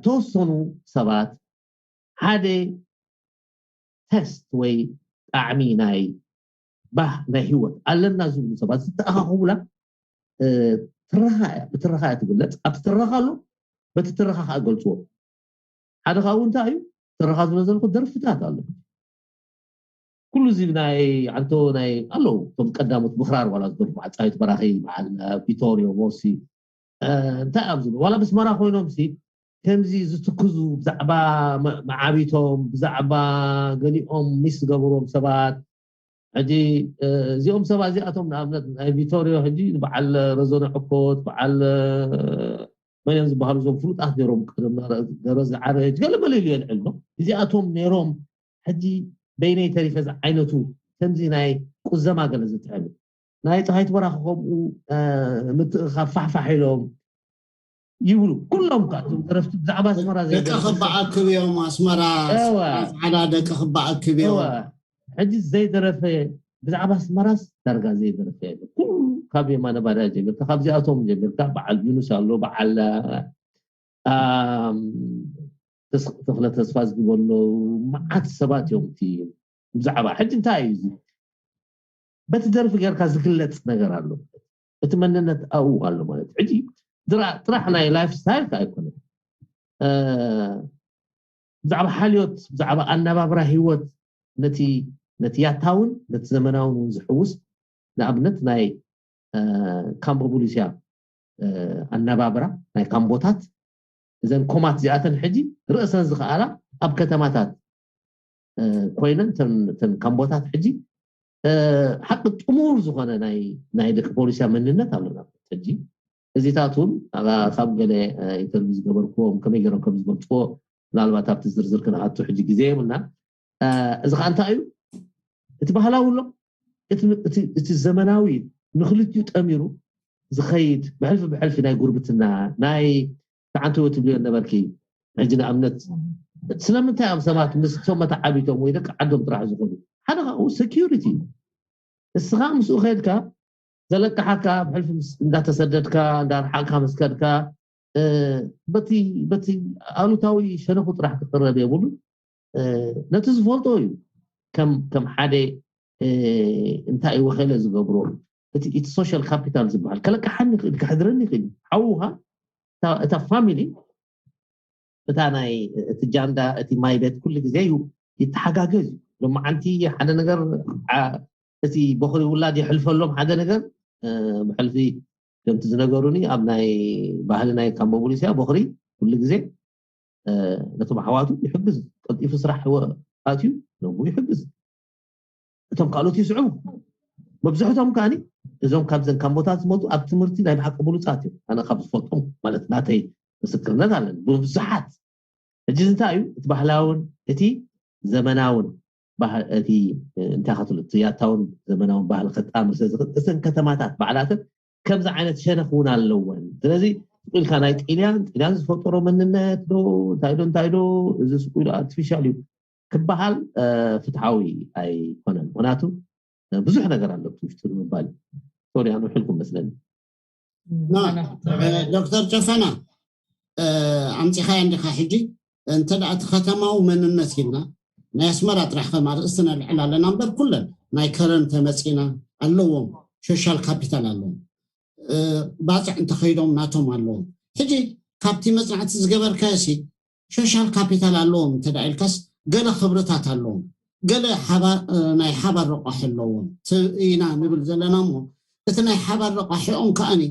ተወሰኑ ሰባት ሓደ ተስት ወይ ጣዕሚ ናይ ባህ ናይ ህይወት ኣለና ዝብሉ ሰባት ዝተኣኻኸቡላ ትረኻ እያ። ብትረኻ እያ ትግለፅ። ኣብቲ ትረኻ ኣሎ፣ በቲ ትረኻ ከዓ ገልፅዎ። ሓደ ካብኡ እንታይ እዩ? ትረኻ ዝብሎ ዘለኹ ደርፍታት ኣሎ። ኩሉ እዚ ናይ ዓንቶ ናይ ኣለዉ፣ እቶም ቀዳሞት ብክራር ዋላ ዝደርፉ፣ በዓል ፃዊት በራኺ፣ በዓል ቪቶሪዮ ሞሲ፣ እንታይ እዮም ዝብሉ? ዋላ ብስመራ ኮይኖም ሲ ከምዚ ዝትክዙ ብዛዕባ መዓቢቶም፣ ብዛዕባ ገሊኦም ሚስ ዝገበርዎም ሰባት። ሕጂ እዚኦም ሰባት እዚኣቶም፣ ንኣብነት ናይ ቪቶሪዮ ሕጂ በዓል ረዘነ ዕኮት፣ በዓል መን እዮም ዝበሃሉ፣ እዞም ፍሉጣት ነይሮም ቀደም፣ ገረዝግሓረ፣ ገለ መለ ኢሉ የልዕል ነው። እዚኣቶም ነይሮም። ሕጂ በይነይ ተሪፈ ዝዓይነቱ ከምዚ ናይ ቁዘማ ገለ ዝጥዕም። ናይ ፀሃይት በራኺ ከምኡ ምትእኻብ ፋሕፋሕ ኢሎም ይብሉ። ኩሎም ከዓ እዞም ደረፍቲ ብዛዕባ ኣስመራ ደቂ ዘይደርፉ ክበኣክብ እዮም። ኣስመራ እዋ። ፃዕዳ ደቂ ክበኣክብ እዮም። እዋ። ሕጂ ዘይደረፈ ብዛዕባ ኣስመራስ ዳርጋ ዘይደረፈ የለ። ኩሉ ካብ የማነ ባርያ ጀሚርካ፣ ካብዚኣቶም ጀሚርካ፣ በዓል ዩኑስ ኣሎ፣ በዓል ኣም፣ ተስ- ተኽለ ተስፋ ዝግበሎ፣ መዓት ሰባት እዮም። እቲ ብዛዕባ ሕጂ እንታይ እዩ እዚ? በቲ ደርፊ ጌርካ ዝግለፅ ነገር ኣሎ። እቲ መንነት ኣብኡ ኣሎ ማለት እዩ። ሕጂ ድራ- ጥራሕ ናይ ላይፍ ስታይል ከ ኣይኮነን። እ፣ ብዛዕባ ሓልዮት፣ ብዛዕባ ኣነባብራ ህይወት፣ ነቲ ነቲ ያታውን ነቲ ዘመናውን እውን ዝሕውስ፣ ንኣብነት ናይ እ፣ ካምቦ ቡሊስያ እ፣ ኣነባብራ ናይ ካምቦታት፣ እዘን ኮማት እዚኣተን ሕጂ ርእሰን ዝኸኣላ ኣብ ከተማታት እ፣ ኮይነን፣ እተን እተን ካምቦታት ሕጂ እ፣ ሓቂ ጥሙር ዝኾነ ናይ ናይ ደቂ ፖሊስያ መንነት ኣለና። ሕጂ እዚታት እውን ኣብ- ካብ ገለ እ፣ ኢንተርቪው ዝገበርክዎም ከመይ ገይሮም ከም ዝገልፅዎ ምናልባት ኣብቲ ዝርዝር ክንኣቱ ሕጂ ግዜ የብልና። እ፣ እዚ ከዓ እንታይ እዩ? እቲ ባህላዊ ኣሎ፣ እቲ እቲ- እቲ ዘመናዊ ንክልቲኡ ጠሚሩ ዝኸይድ፣ ብሕልፊ ብሕልፊ ናይ ጉርብትና፣ ናይ ተዓንተወ ትብልዮ ነበርኪ። ሕጂ ንኣብነት ስለምንታይ እዮም ሰባት ምስቶም መተዓቢቶም ወይ ደቂ ዓዶም ጥራሕ ዝኾኑ? ሓደ ካብኡ ሴኪሪቲ እዩ። እስኻ ምስኡ ከድካ ዘለቅሓካ፣ ብሕልፊ ምስ- እንዳተሰደድካ እንዳርሓቅካ ምስ ከድካ እ፣ በቲ በቲ ኣሉታዊ ሸነኹ ጥራሕ ክቅረብ የብሉን። እ፣ ነቲ ዝፈልጦ እዩ ከም ከም ሓደ እ፣ እንታይ እዩ ወኸለ ዝገብሮ፣ እቲ እቲ ሶሻል ካፒታል ዝበሃል ከለቅሓኒ ይኽእል፣ ከሕድረኒ ይኽእል። ሓውኻ እታ- እታ ፋሚሊ፣ እታ ናይ እቲ ጃንዳ፣ እቲ ማይ ቤት ኩሉ ግዜ እዩ ይተሓጋገዝ እዩ። ሎማዓንቲ ሓደ ነገር ዓ- እቲ በኽሪ ውላድ የሕልፈሎም ሓደ ነገር እ፣ ብሕልፊ ከምቲ ዝነገሩኒ ኣብ ናይ ባህሊ ናይ ካምቦ ቡሊስያ በኽሪ ኩሉ ግዜ እ፣ ነቶም ኣሕዋቱ ይሕግዝ። ቀልጢፉ ስራሕ ወ- ኣትዩ ነቡ ይሕግዝ። እቶም ካልኦት ይስዕቡ። መብዝሕቶም ከዓኒ እዞም ካብዘን ካምቦታት ዝመጡ ኣብ ትምህርቲ ናይ ብሓቂ ብሉፃት እዮም። ኣነ ካብ ዝፈልጦም ማለት ናተይ ምስክርነት ኣለኒ ብብዙሓት። ሕጂ እዚ እንታይ እዩ? እቲ ባህላውን እቲ ዘመናውን ባህል፣ እቲ እንታይ ክትብሉ፣ እቲ ያታውን ዘመናውን ባህል ከጣምር ስለ ዝኽእል፣ እተን ከተማታት ባዕላተን ከምዚ ዓይነት ሸነኽ እውን ኣለወን። ስለዚ ስቕ ኢልካ ናይ ጢልያን ጢልያን ዝፈጠሮ መንነት ዶ እንታይ ዶ እንታይ ዶ፣ እዚ ስቕ ኢሉ ኣርቲፊሻል እዩ ክበሃል እ፣ ፍትሓዊ ኣይኮነን። ምክንያቱ እ፣ ብዙሕ ነገር ኣሎ እቲ ውሽጡ ንምባል እዩ። ሶሪ ኣነ ውሕልኩም መስለኒ። ና እ፣ ዶክተር ጨፈና እ፣ ኣምፂኻያ እንዲኻ ሕጂ እንተ ደኣ እቲ ከተማዊ መንነት ኢልና ናይ ኣስመራ ጥራሕ ከም ኣርእስቲ ነልዕል ኣለና እምበር ኩለን ናይ ከረን ተመፂና ኣለዎም ሶሻል ካፒታል ኣለዎም እ፣ ባፅዕ እንተኸይዶም ናቶም ኣለዎም ሕጂ ካብቲ መፅናዕቲ ዝገበርካዮ ሲ ሶሻል ካፒታል ኣለዎም እንተ ደኣ ኢልካስ ገለ ክብርታት ኣለዎም ገለ ሓባ- እ፣ ናይ ሓባር ረቋሒ ኣለዎም ት- ኢና ንብል ዘለና እሞ እቲ ናይ ሓባር ረቋሒኦም ከኣኒ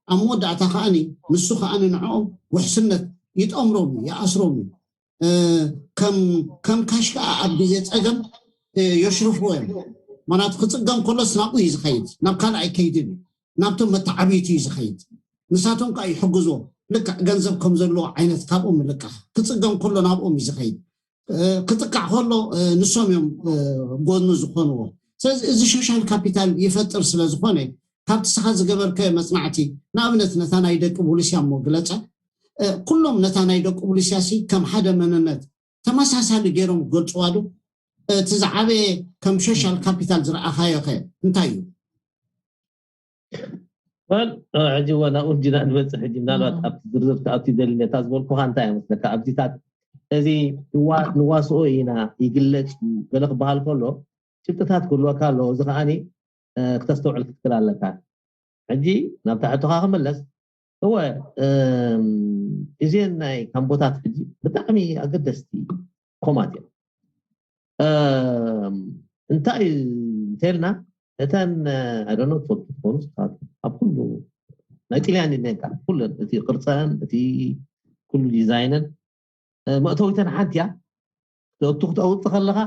ኣብ መወዳእታ ከኣኒ ንሱ ከኣኒ ንዕኦም ውሕስነት ይጠምሮም እዩ ይኣስሮም እዩ እ፣ ከም ከም ካሽ ከዓ ኣብ ግዜ ፀገም እ፣ የሽርፍዎ እዮም ምክንያቱ ክፅገም ከሎስ ናብኡ እዩ ዝኸይድ ናብ ካልእ ኣይከይድን እዩ ናብቶም መተዓብይቲ እዩ ዝኸይድ ንሳቶም ከዓ ይሕግዝዎ ልክዕ ገንዘብ ከም ዘለዎ ዓይነት ካብኦም ምልቃሕ ክፅገም ከሎ ናብኦም እዩ ዝኸይድ እ፣ ክጥቃዕ ከሎ እ፣ ንሶም እዮም እ፣ ጎኑ ዝኾንዎ ስለዚ እዚ ሶሻል ካፒታል ይፈጥር ስለ ዝኾነ ካብቲ ስኻ ዝገበርከ መፅናዕቲ ንኣብነት ነታ ናይ ደቂ ቡሊስያ እሞ ግለፀ እ፣ ኩሎም ነታ ናይ ደቂ ቡሊስያ ሲ ከም ሓደ መንነት ተመሳሳሊ ገይሮም ክገልፅዋ ዶ እቲ ዝዓበየ ከም ሶሻል ካፒታል ዝረኣኻዮ ከ እንታይ እዩ ወል ሕጂ ወላ ኡርጂና ንበፅሕ ሕጂ ምናልባት ኣብቲ ዝርዝር ክኣቱ ይደሊ ነታ ዝበልኩካ እንታይ እያ መስለካ ኣብዚታት እዚ ንዋ- ንዋስኦ ኢና ይግለጽ እዩ ገለ ክበሃል ከሎ ጭብጥታት ክህልወካ ኣለዎ። እዚ ከዓኒ እ፣ ክተስተውዕል ክትክእል ኣለካ። ሕጂ ናብታ ሕቶኻ ክምለስ። እወ፣ እም፣ እዚአን ናይ ካምቦታት ሕጂ ብጣዕሚ ኣገደስቲ ኮማት እዮም። እም፣ እንታይ እንተልና እተን ኣደኖ ትፈልጡ ትኾኑ ስኻትኩም ኣብ ኩሉ ናይ ጥልያን ነንካ ኩለን እቲ ቅርፀን እቲ ኩሉ ዲዛይነን እ፣ መእተዊተን ሓንቲ እያ። ክተእቱ ክተውፅእ ከለኻ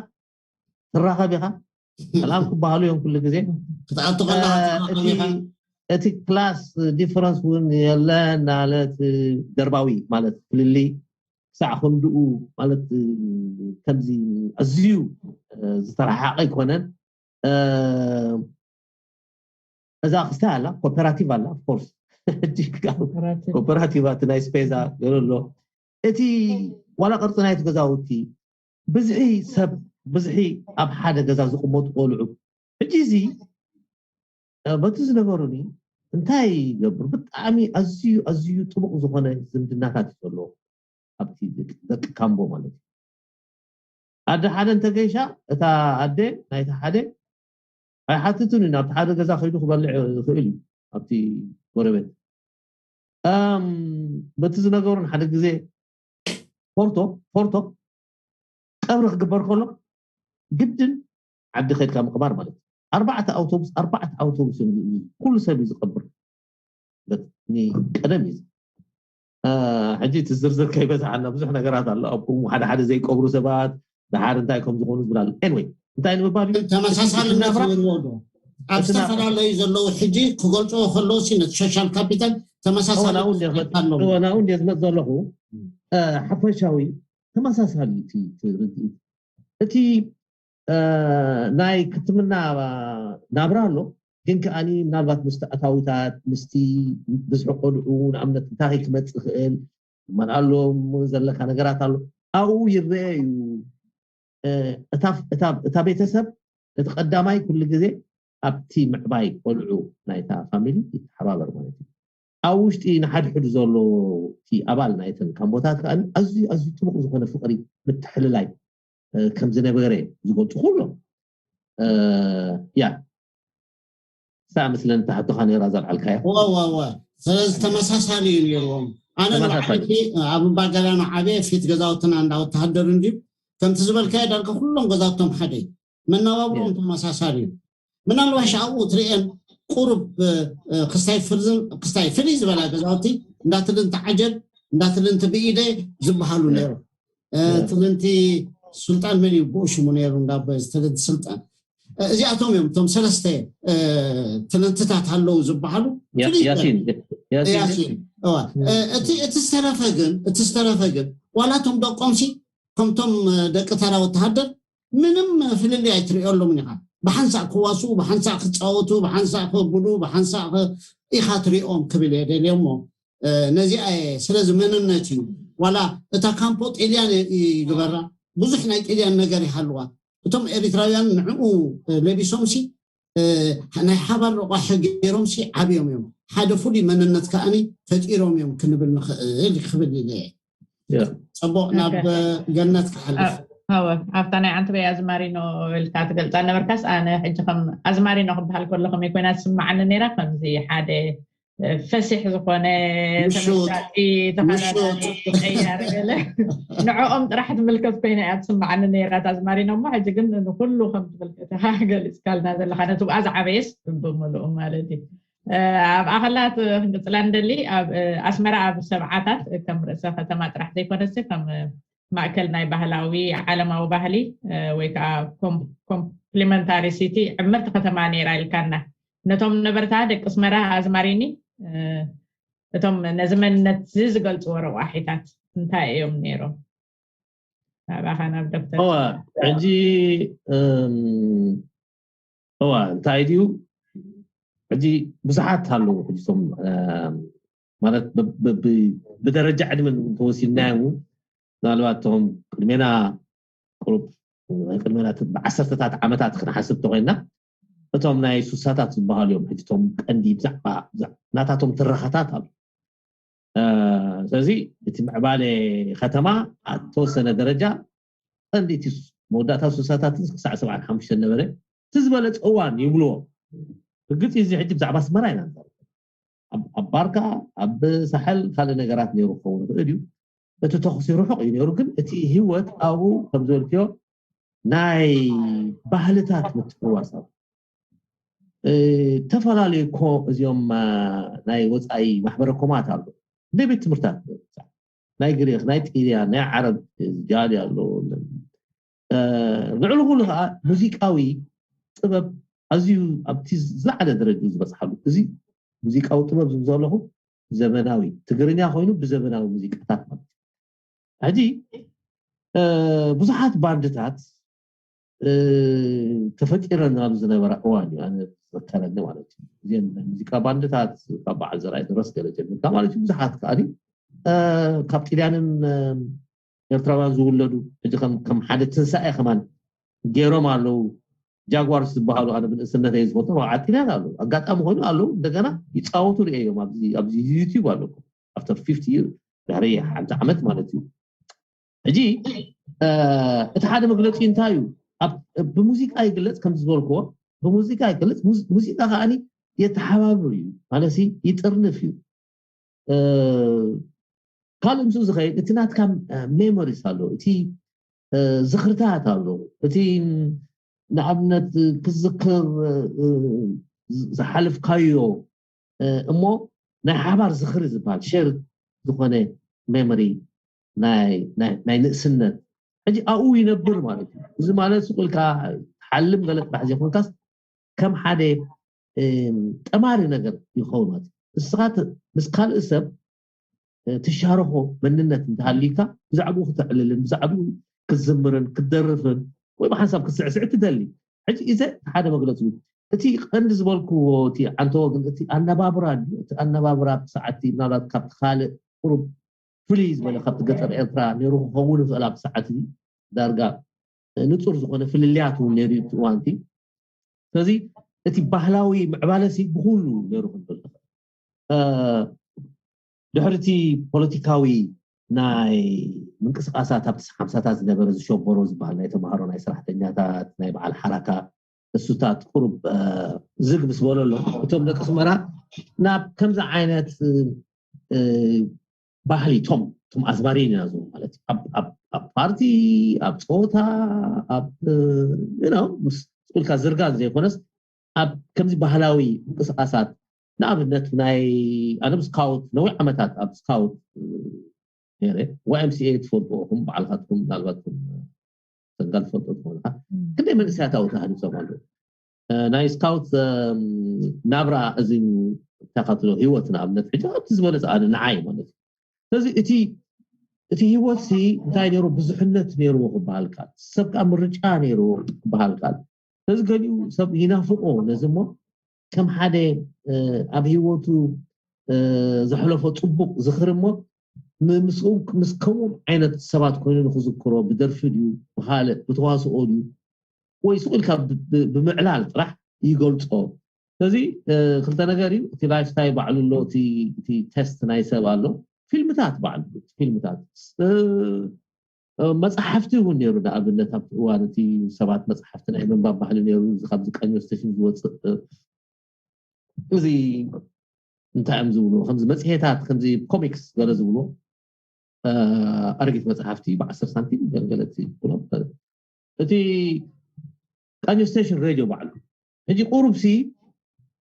ትራኸብ ኢኻ። ሰላም ክበሃሉ እዮም ኩሉ ግዜ። ክትኣቱ ከለኻ እ፣ ትራኸብ እቲ ኢኻ። እቲ ክላስ ዲፈረንስ እውን የለን ማለት እ፣ ደርባዊ ማለት ፍልልይ ክሳዕ ክንድኡ ማለት እ፣ ከምዚ ኣዝዩ እ፣ ዝተረሓሓቐ ኣይኮነን። እ፣ እዛ ክስታይ ኣላ ኮፐራቲቭ ኣላ ኦፍኮርስ ኮፐራቲቭ እቲ ናይ ስፔዛ ገለ ኣሎ። እቲ ዋላ ቅርፂ ናይቲ ገዛውቲ ብዝሒ ሰብ ብዝሒ ኣብ ሓደ ገዛ ዝቕመጡ ቆልዑ ሕጂ እዚ እ፣ በቲ ዝነበሩኒ እንታይ ይገብር ብጣዕሚ ኣዝዩ ኣዝዩ ጥቡቕ ዝኾነ ዝምድናታት እዩ ዘለዎ ኣብቲ ደቂ- ደቂ ካምቦ ማለት እዩ። ኣደ ሓደ እንተገይሻ እታ ኣደ ናይቲ ሓደ ኣይሓትትን እዩ። ናብቲ ሓደ ገዛ ከይዱ ክበልዕ ይኽእል እዩ ኣብቲ ጎረቤት። እም፣ በቲ ዝነገሩን ሓደ ግዜ ፎርቶ ፎርቶ ቀብሪ ክግበር ከሎ ግድን ዓዲ ከድካ ምቕባር ማለት እዩ። ኣርባዕተ ኣውቶቡስ ኣርባዕተ ኣውቶቡስ እዮም ዝእዝዙ። ኩሉ ሰብ እዩ ዝቐብር። በት- ኒ ቀደም እዩ። እ፣ ሕጂ እቲ ዝርዝር ከይበዛሓና ብዙሕ ነገራት ኣሎ። ኣብ ከምኡ ሓደ ሓደ ዘይቀብሩ ሰባት ድሓር እንታይ ከም ዝኾኑ ዝብል ኣሎ። ኤንወይ እንታይ ንምባል እዩ? ተመሳሳልነት እቲ ናብራ- ዝብልዎ ዶ ኣብ እቲ ናብራ- ዝተፈላለዩ ዘለዉ ሕጂ ክገልፅዎ ከለዉ ሲ ነቲ ሶሻል ካፒታል ተመሳሳሊ እወ፣ ናብኡ እንድየ ዝመጽእ- ኣሎ። እወ፣ ናብኡ እንድየ ዝመጽእ ዘለኹ እ፣ ሓፈሻዊ ተመሳሳሊ እዩ እቲ እቲ ርድኢት። እቲ እ፣ ናይ ክትምና ናብራ ኣሎ ግን ከዓኒ ምናልባት ምስቲ ኣታዊታት ምስቲ ብዝሒ ቆልዑ ንኣብነት እንታይ ክመፅእ ይኽእል ማን ኣሎ ዘለካ ነገራት ኣሎ ኣብኡ ይረአ እዩ። እ፣ እታ እታ እታ ቤተሰብ እቲ ቀዳማይ ኩሉ ግዜ ኣብቲ ምዕባይ ቆልዑ ናይታ ፋሚሊ ይተሓባበር ማለት እዩ። ኣብ ውሽጢ ንሓድሕዱ ዘሎ እቲ ኣባል ናይተን ካምቦታት ከዓ ኣዝዩ ኣዝዩ ጥቡቕ ዝኾነ ፍቕሪ ምትሕልላይ እ፣ ከም ዝነበረ ዝገልፁ ኩሎም እ፣ ያ ክሳዕ ምስለን እታ ሕቶኻ ነይራ ዘልዓልካያ ወወወ ስለዚ ተመሳሳሊ እዩ ነይርዎም። ኣነ ተመሳሳሊ። ንባዕለይ ኣብ እምባገላና ዓብየ ፊት ገዛውትና እንዳ ወተሃደር እንድዩ ከምቲ ዝበልካዮ ዳርጋ ኩሎም ገዛውቶም ሓደ እዩ። መነባብሮም Yes. ተመሳሳሊ እዩ። ምናልባሽ ኣብኡ ትሪኤን ቁሩብ እ፣ እ፣ ክስታይ ፍርዝን ክስታይ ፍልይ ዝበላ ገዛውቲ እንዳትልንቲ ዓጀብ እንዳትልንቲ ብኢደ ዝበሃሉ ነይሩ። እ፣ Yeah. ትልንቲ ሱልጣን መን እዩ ብኡ ሽሙ ነይሩ እንዳ ትልንቲ ስልጣን እ፣ እዚኣቶም እዮም እቶም ሰለስተ እ፣ ትልንትታት ኣለዉ ዝበሃሉ ያ- ፍልይ ዝበለ። ያሲን ያሲን ያሲን እዋ። እ፣ እቲ እቲ ዝተረፈ ግን እቲ ዝተረፈ ግን ዋላ እቶም ደቆምሲ ከምቶም እ፣ ደቂ ተራ ወተሃደር ምንም ፍልልይ ኣይትሪኦሎምን ኢኻ። ብሓንሳእ ክዋስኡ ብሓንሳእ ክፃወቱ ብሓንሳእ ክብሉ ብሓንሳእ ክ- ኢኻ ትሪኦም ክብል እየ ደልዮሞ እ፣ ነዚኣ እየ ስለዚ መንነት እዩ። ዋላ እታ ካምፖ ጢልያን ይግበራ ብዙሕ ናይ ጢልያን ነገር ይሃልዋ። እቶም ኤሪትራውያን ንዕኡ እ፣ ለቢሶምሲ እ፣ ናይ ሓባር ረቋሒ ገይሮምሲ ዓብዮም እዮም። ሓደ ፍሉይ መንነት ከዓኒ ፈጢሮም እዮም ክንብል ንኽእል ክብል ኢለ እየ። ያ። ፅቡቕ ናብ ኦኬ። ገነት ክሓልፍ ኣወ ኣብታ ናይ ዓንትበይ ኣዝማሪኖ ኢልካ ትገልፃ ነበርካስ ኣነ ሕጂ ከም ኣዝማሪኖ ክበሃል ከሎ ከመይ ኮይና ትስምዓኒ ነይራ ከምዚ ሓደ እ፣ ፈሲሕ ዝኾነ ምሹጥ፣ ተመሻጢ ተኸዳዳኒ ምሹጥ። ቀያሪ ገለ ንዕኦም ጥራሕ ትምልከት ኮይና እያ ትስምዓኒ ነይራ እታ ኣዝማሪኖ እሞ ሕጂ ግን ንኩሉ ከም ትምልከት ኢኻ ገሊፅካልና ዘለኻ ነቲ ብኣ ዝዓበየስ ብምልኡ ማለት እዩ እ፣ ኣብኣ ከላ ት- ክንቅፅላ ንደሊ ኣብ እ፣ ኣስመራ ኣብ ሰብዓታት ከም ርእሰ ከተማ ጥራሕ ዘይኮነስ ከም ማእከል ናይ ባህላዊ ዓለማዊ ባህሊ እ፣ ወይ ከዓ ኮምፕሊመንታሪ ሲቲ ዕምርቲ ከተማ ነይራ ኢልካና ነቶም ነበርታ ደቂ ኣስመራ ኣዝማሪኒ እ፣ እቶም ነዚ መንነት እዚ ዝገልፅዎ ረቋሒታት እንታይ እዮም ነይሮም ናብኣኻ ናብ ዶክተር እዋ ሕጂ እም፣ እዋ እንታይ ድዩ ሕጂ ብዙሓት ኣለዉ ሕጂ እቶም እም፣ ማለት ብ- ብ- ብ- ብደረጃ ዕድመ ተወሲድናዮ እውን ምናልባት እቶም ቅድሜና ቁሩብ ናይ ቅድሜና ት- ብዓሰርተታት ዓመታት ክንሓስብ ተኮይንና እቶም ናይ ሱሳታት ዝበሃሉ እዮም ሕጂ እቶም ቀንዲ ብዛዕባ ብዛ- ናታቶም ትረኻታት ኣሉ እ፣ ስለዚ እቲ ምዕባለ ከተማ ኣብ ተወሰነ ደረጃ ቀንዲ እቲ መወዳእታ ስሳታትን ክሳዕ ሰብዓን ሓሙሽተን ነበረ። እቲ ዝበለፀ እዋን ይብልዎ። ብግልፂ እዚ ሕጂ ብዛዕባ ኣስመራ ኢና ንዛረብ። ኣብ ባርካ፣ ኣብ ሳሕል ካልእ ነገራት ነይሩ ክኸውን ይኽእል እዩ። እቲ ተኹሲ ርሑቕ እዩ ነይሩ፣ ግን እቲ ህይወት ኣብኡ ከም ዝበልክዮ ናይ ባህልታት ምትሕውዋስ ኣብ ዝተፈላለዩ እኮ እዚኦም ናይ ወፃኢ ማሕበረ ኮማት ኣሎ። እንደ ቤት ትምህርታት ናይ ግሪክ፣ ናይ ጢልያን፣ ናይ ዓረብ ጃሊ ኣሎ። ንዕሉ ኩሉ ከዓ ሙዚቃዊ ጥበብ ኣዝዩ ኣብቲ ዝለዓለ ደረጃ ዝበፅሓሉ። እዚ ሙዚቃዊ ጥበብ ዝብል ዘለኹ ዘመናዊ ትግርኛ ኮይኑ ብዘመናዊ ሙዚቃታት ማለት እዩ። ሕጂ ብዙሓት ባንድታት ተፈጢረናሉ ዝነበራ እዋን እዩ ኣነ ዝዘከረኒ ማለት እዩ። እዚን ናይ ሙዚቃ ባንድታት ካብ በዓል ዘርኣይ ድረስ ገለ ጀሚርካ ማለት እዩ። ብዙሓት ከዓኒ ካብ ጢልያንን ኤርትራውያን ዝውለዱ ሕጂ ከም ሓደ ትንሳኤ ከማን ገይሮም ኣለዉ። ጃጓርስ ዝበሃሉ ኣነ ብንእስነተይ ዝፈልጦ ኣብ ጢልያን ኣለዉ። ኣጋጣሚ ኮይኑ ኣለዉ እንደገና ይፃወቱ ርእየ እዮም ኣብዚ ዩቲዩብ ኣለኩም። ኣፍተር ፊፍቲ ድሕሪ ሓንቲ ዓመት ማለት እዩ። ሕጂ እቲ ሓደ መግለፂ እንታይ እዩ? ብሙዚቃ ይግለፅ ከም ዝበልክዎ ብሙዚቃ ይግለፅ። ሙዚቃ ከዓኒ የተሓባብር እዩ ማለት ይጥርንፍ እዩ። ካልእ ምስኡ ዝኸይድ እቲ ናትካ ሜሞሪስ ኣሎ፣ እቲ ዝኽርታት ኣሎ፣ እቲ ንኣብነት ክዝክር ዝሓልፍካዮ እሞ ናይ ሓባር ዝኽሪ ዝበሃል ሸር ዝኾነ ሜሞሪ ናይ ንእስነት ሕጂ ኣብኡ ይነብር ማለት እዩ። እዚ ማለት ስቕ ኢልካ ትሓልም ገለ ጥራሕ ዘይኮንካስ ከም ሓደ ጠማሪ ነገር ይኸውን ማለት እዩ። ንስኻ ምስ ካልእ ሰብ ትሻረኾ መንነት እንተሃልዩካ ብዛዕባኡ ክተዕልልን ብዛዕባኡ ክትዝምርን ክትደርፍን ወይ ብሓንሳብ ክትስዕስዕ ትደሊ። ሕጂ እዚ ሓደ መግለፂ እዩ። እቲ ቀንዲ ዝበልክዎ እቲ ዓንተዎ ግን እቲ ኣነባብራ ድዩ? እቲ ኣነባብራ ኣብቲ ሰዓት ምናልባት ካብቲ ካልእ ቁሩብ ፍልይ ዝበለ ካብቲ ገጠር ኤርትራ ነይሩ ክኸውን ይኽእል። ኣብቲ ሰዓት እዚ ዳርጋ ንፁር ዝኾነ ፍልልያት እውን ነይሩ እዩ እቲ እዋን እቲ። ስለዚ እቲ ባህላዊ ምዕባለ ሲ ብኩሉ ነይሩ ክንብል ንኽእል። ድሕሪ እቲ ፖለቲካዊ ናይ ምንቅስቃሳት ኣብቲ ሓምሳታት ዝነበረ ዝሸበሮ ዝበሃል ናይ ተምሃሮ ናይ ሰራሕተኛታት ናይ በዓል ሓራካ እሱታት ቁሩብ ዝግ ምስ በሎ ኣሎ እቶም ደቂ ኣስመራ ናብ ከምዚ ዓይነት ባህሊ ቶም ቶም ኣዝማሪን ኢና ዝብሉ ማለት እዩ። ኣብ ፓርቲ ኣብ ፀወታ ኣብ ምስ ኢልካ ዝርጋግ ዘይኮነስ ኣብ ከምዚ ባህላዊ ምንቅስቃሳት ንኣብነት ናይ ኣነ ስካውት ነዊሕ ዓመታት ኣብ ስካውት ነይረ። ዋይ ኤም ሲ ኤ ትፈልጥዎ ኹም ባዕልካትኩም ምናልባት ሰንጋል ትፈልጦ ትኾንካ ክንደይ መንእሰያት ኣብኡ ተሃኒፆም ኣለዉ። ናይ ስካውት ናብራ እዚ ተኸትሎ ህይወት ንኣብነት ሕጂ ኣብቲ ዝበለፀ ኣነ ንዓይ ማለት እዩ። ስለዚ እቲ እቲ ህይወት ሲ እንታይ ነይሩ ብዙሕነት ነይርዎ ክበሃል ካል ሰብ ከዓ ምርጫ ነይርዎ ክበሃል ካል ስለዚ ገሊኡ ሰብ ይናፍቆ ነዚ እሞ ከም ሓደ ኣብ ህይወቱ ዘሕለፎ ፅቡቅ ዝኽሪ እሞ ምስ ከምኡም ዓይነት ሰባት ኮይኑ ንክዝክሮ ብደርፊ ድዩ ብካልእ ብተዋስኦ ድዩ ወይ ስቕ ኢልካ ብምዕላል ጥራሕ ይገልፆ። ስለዚ ክልተ ነገር እዩ። እቲ ላይፍስታይ ባዕሉ ኣሎ፣ እቲ ቴስት ናይ ሰብ ኣሎ። ፊልምታት ባዕሉ ፊልምታት መፅሓፍቲ እውን ነይሩ። ንኣብነት ኣብቲ እዋን እቲ ሰባት መፅሓፍቲ ናይ ምንባብ ባህሊ ነይሩ። እዚ ካብዚ ቀንዮ ስቴሽን ዝወፅእ እዚ እንታይ እዮም ዝብሉ ከምዚ መፅሄታት ከምዚ ኮሚክስ ገለ ዝብሉ ኣረጊት መፅሓፍቲ ብዓስር ሳንቲም ገለገለ እቲ ቀንዮ ስቴሽን ሬድዮ ባዕሉ ሕጂ ቁሩብ ሲ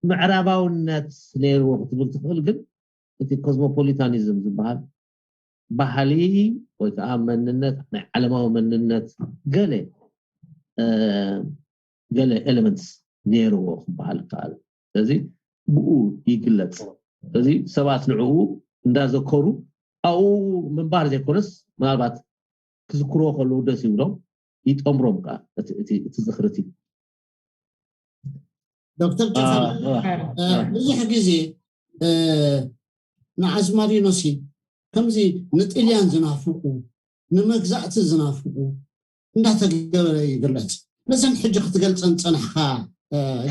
ምዕራባውነት ነይርዎ ክትብል ትኽእል ግን እቲ ኮዝሞፖሊታኒዝም ዝበሃል ባህሊ ወይ ከዓ መንነት ናይ ዓለማዊ መንነት ገለ ገለ ኤለመንትስ ነይርዎ ክበሃል ይከኣል። ስለዚ ብኡ ይግለፅ። ስለዚ ሰባት ንዕኡ እንዳዘከሩ ኣብኡ ምንባር ዘይኮነስ ምናልባት ክዝክርዎ ከለዉ ደስ ይብሎም ይጠምሮም ከዓ እቲ ዝኽሪ እቲ ዶክተር ጨፈር ብዙሕ ግዜ ንኣዝማሪኖሲ ከምዚ ንጥልያን ዝናፍቁ ንመግዛእቲ ዝናፍቁ እንዳተገበረ ይግለፅ። ነዘን ሕጂ ክትገልፀን ፀናሕካ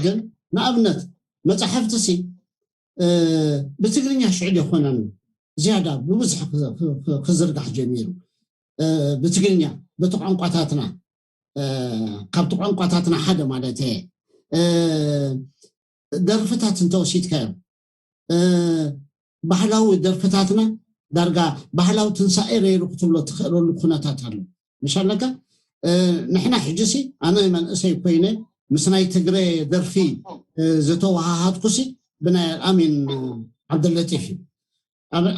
ግን ንኣብነት መፃሕፍቲ ሲ ብትግርኛ ሽዕል የኮነን ዝያዳ ብብዝሒ ክዝርጋሕ ጀሚሩ። ብትግርኛ፣ በቲ ቋንቋታትና፣ ካብቲ ቋንቋታትና ሓደ ማለት እየ። ደርፍታት እንተወሲድካዮም፣ ባህላዊ ደርፍታትና ዳርጋ ባህላዊ ትንሳኤ ነይሩ ክትብሎ ትኽእለሉ ኩነታት ኣሎ። ምሻለካ? ንሕና ሕጂ ሲ፣ ኣነ መንእሰይ ኮይነ ምስ ናይ ትግረ ደርፊ ዝተወሃሃድኩ ሲ ብናይ ኣልኣሚን ዓብደለጢፍ እዩ።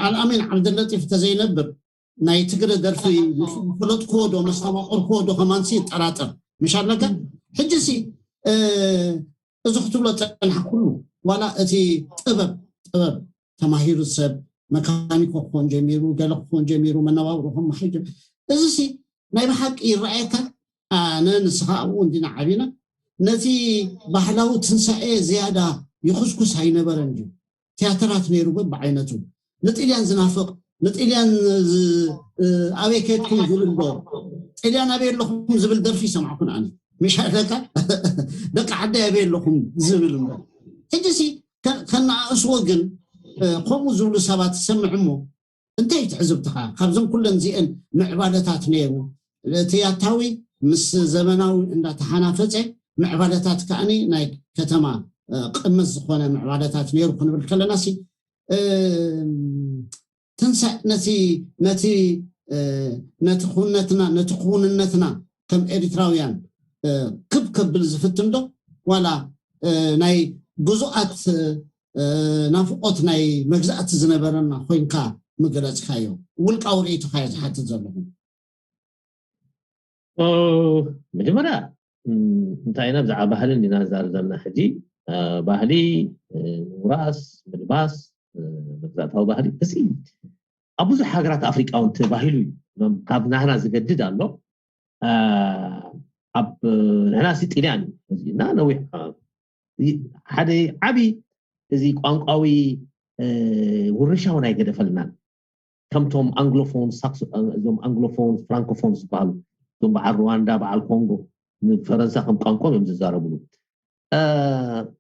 ኣልኣሚን ዓብደለጢፍ እንተዘይነብር ናይ ትግረ ደርፊ ፈለጥክዎ ዶ መስተማቐርክዎ ዶ ከማንሲ ይጠራጠር። ምሻለካ? ሕጂ ሲ እዚ ክትብሎ ጸንሐ ኩሉ ዋላ እቲ ጥበብ ጥበብ ተማሂሩ ሰብ መካኒኮ ክኾን ጀሚሩ፣ ገለ ክኾን ጀሚሩ፣ መነባብሮ ክመሓይ ጀሚሩ። እዚ ሲ ናይ ብሓቂ ይረኣየካ። ኣነ ንስኻ ኣብኡ እንዲና ዓቢና፣ ነቲ ባህላዊ ትንሳኤ ዝያዳ ይኹስኩስ ኣይነበረን እዩ። ቲያትራት ነይሩ በብዓይነቱ። ንጥልያን ዝናፍቕ፣ ንጥልያን ኣበይ ከድኩም ዝብል ዶ፣ ጥልያን ኣበይ ኣለኹም ዝብል ደርፊ ይሰማዕኩን ኣነ። ምሻለካ? ደቂ ዓደይ ኣበይ ኣለኹም ዝብል እምበር። ሕጂ ሲ ከነኣእስዎ ግን ከምኡ ዝብሉ ሰባት ትሰምዕ እሞ እንታይ ትዕዝብትኻ ካብዞም ኩለን እዚአን ምዕባለታት ነይሩ? እቲ ያታዊ ምስ ዘመናዊ እንዳተሓናፈፀ ምዕባለታት ከዓኒ ናይ ከተማ ቅምስ ዝኾነ ምዕባለታት ነይሩ ክንብል ከለና ሲ ትንሳእ ነቲ ነቲ ነቲ ክውነትና ነቲ ክውንነትና ከም ኤሪትራውያን ክብ ከብል ዝፍትን ዶ ዋላ ናይ ግዙኣት ናፍቆት ናይ መግዛእቲ ዝነበረና ኮይንካ ምገለጽካዮ? ውልቃዊ ርእይቶካ እየ ዝሓትት ዘለኹ። መጀመርያ እንታይ ኢና ብዛዕባ ባህሊ እንዲና ንዛረብ ዘለና ሕጂ። ባህሊ ምውራስ፣ ምልባስ፣ መግዛእታዊ ባህሊ እዚ ኣብ ብዙሕ ሃገራት ኣፍሪቃ እውን ተባሂሉ እዩ። ካብ ናህና ዝገድድ ኣሎ። ኣብ ንሕና ሲ ጥልያን እዩ እና ነዊሕ ሓደ ዓቢ እዚ ቋንቋዊ ውርሻ እውን ኣይገደፈልናን። ከምቶም ኣንግሎፎንስ፣ ሳክሶ- እዞም ኣንግሎፎንስ ፍራንኮፎንስ ዝበሃሉ እዞም በዓል ሩዋንዳ፣ በዓል ኮንጎ ንፈረንሳ ከም ቋንቋም እዮም ዝዛረብሉ።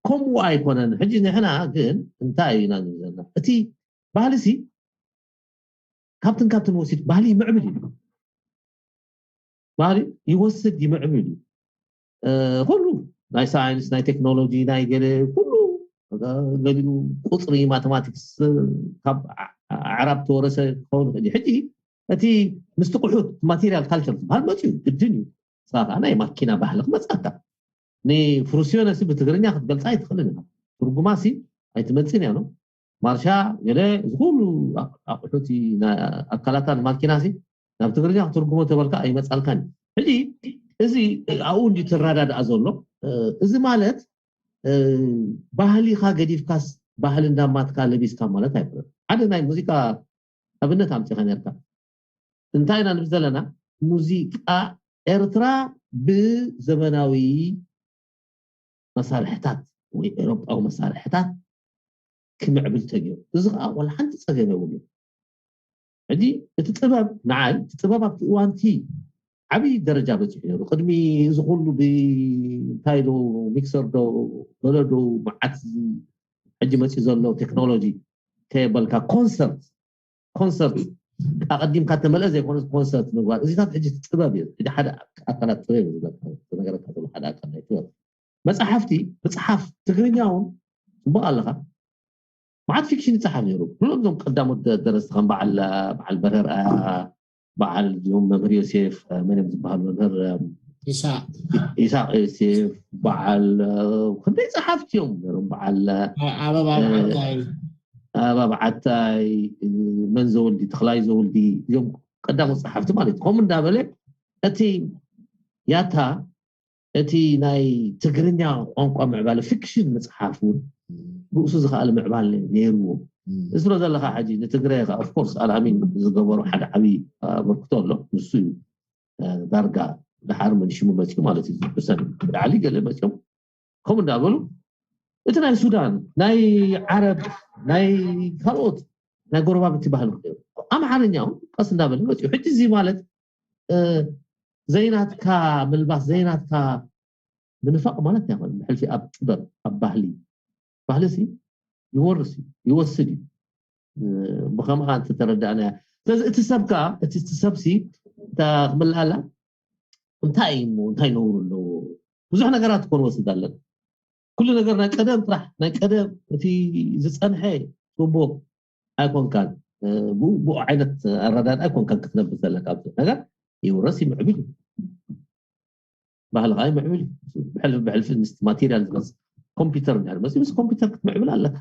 ከምኡ ኣይኮነን። ሕጂ ንሕና ግን እንታይ ኢና ንብል ዘለና? እቲ ባህሊ ሲ ካብትን ካብትን ወሲድ ባህሊ ይምዕብል እዩ። ባህሊ ይወስድ ይምዕብል እዩ። ኩሉ ናይ ሳይንስ ናይ ቴክኖሎጂ ናይ ገለ ኩሉ ገሊኡ ቁፅሪ ማቴማቲክስ ካብ ኣዕራብ ተወረሰ ክኸውን ይኽእል እዩ። ሕጂ እቲ ምስቲ ቁሑት ማቴሪያል ካልቸር ዝበሃል መፅኡ ግድን እዩ። ንስኻ ከዓ ናይ ማኪና ባህሊ ክመፅኣካ ንፍሩሲዮነ ሲ ብትግርኛ ክትገልፃ ኣይትኽእልን ኢኻ። ትርጉማ ሲ ኣይትመፅን እያ ነው ማርሻ ገለ እዚ ኩሉ ኣቑሑት ኣካላታ ንማኪና ሲ ናብ ትግርኛ ክትርጉሞ ተበልካ ኣይመፃልካን እዩ። ሕጂ እዚ ኣብኡ እንዲ ትረዳድኣ ዘሎ እዚ ማለት ባህሊኻ ገዲፍካስ ባህሊ እንዳማትካ ለቢስካ ማለት ኣይኮነን። ሓደ ናይ ሙዚቃ ኣብነት ኣምፂኻ ነርካ። እንታይ ኢና ንብል ዘለና? ሙዚቃ ኤርትራ ብዘመናዊ መሳርሕታት ወይ ኤሮጳዊ መሳርሕታት ክምዕብል ተገይሩ። እዚ ከዓ ዋላ ሓንቲ ፀገም የብሉ። ሕጂ እቲ ጥበብ ንዓይ እቲ ጥበብ ኣብቲ እዋንቲ ዓብዪ ደረጃ በፂሑ ነሩ። ቅድሚ እዚ ኩሉ ብእንታይ ዶ ሚክሰር ዶ በለዶ መዓት ሕጂ መፂ ዘሎ ቴክኖሎጂ ከየበልካ ኮንሰርት ኮንሰርት ኣቐዲምካ ተመልአ ዘይኮነ ኮንሰርት ምግባር እዚታት ሕጂ ጥበብ እዩ። ሕጂ ሓደ ኣካላት ጥበብ እዩ ዝነገረካ ዘሎ ሓደ ኣካል ናይ ጥበብ መፅሓፍቲ ምፅሓፍ ትግርኛ እውን ፅቡቅ ኣለካ። መዓት ፊክሽን ይፅሓፍ ነይሩ። ኩሎም እዞም ቀዳሞት ደረስቲ ከም በዓል በዓል በረር በዓል እዚኦም መምህር ዮሴፍ መን እዮም ዝበሃሉ መምህር ኢሳቅ ኢሳቅ ዮሴፍ በዓል ክንደይ ፀሓፍቲ እዮም ነሮም በዓል ኣበባ ዓታይ ኣበባ ዓታይ መን ዘወልዲ ተኽላይ ዘወልዲ እዚኦም ቀዳሞት ፀሓፍቲ ማለት እዩ። ከምኡ እንዳበለ እቲ ያታ እቲ ናይ ትግርኛ ቋንቋ ምዕባለ ፊክሽን ምፅሓፍ እውን ርእሱ ዝኸኣለ ምዕባለ ነይርዎ። እዚ ትብሎ ዘለካ ሕጂ ንትግረ ኦፍኮርስ ኣልኣሚን ዝገበሮ ሓደ ዓብዪ ኣበርክቶ ኣሎ። ንሱ እዩ ዳርጋ ድሓር መን ሽሙ መፅኡ ማለት እዩ። ዝሕሰን ብላዕሊ ገለ መፅኦም ከምኡ እንዳበሉ እቲ ናይ ሱዳን ናይ ዓረብ ናይ ካልኦት ናይ ጎረባብቲ ባህሊ ኣምሓርኛ እውን ቀስ እንዳበለ መፅኡ። ሕጂ እዚ ማለት ዘይናትካ ምልባስ ዘይናትካ ምንፋቕ ማለት ኣይኮነን። ብሕልፊ ኣብ ጥበብ ኣብ ባህሊ ባህሊ ሲ ይወርስ እዩ ይወስድ እዩ። ብከምኻ እንተተረዳእናያ። ስለዚ እቲ ሰብ ከዓ እቲ እቲ ሰብሲ እንታይ ክብል ኣላ እንታይ እዩ እንታይ ነውሩ ኣለዎ? ብዙሕ ነገራት እኮ ንወስድ ኣለና። ኩሉ ነገር ናይ ቀደም ጥራሕ ናይ ቀደም እቲ ዝፀንሐ ጽቡቅ ኣይኮንካን። ብኡ ዓይነት ኣረዳድ ኣይኮንካን ክትነብር ዘለካ። ብዙሕ ነገር ይውረስ ይምዕብል እዩ። ባህልኻ ይምዕብል እዩ። ብሕልፊ ብሕልፊ ምስ ማቴሪያል ዝመፅእ ኮምፒውተር እንድሕር መፅእ ምስ ኮምፒውተር ክትምዕብል ኣለካ።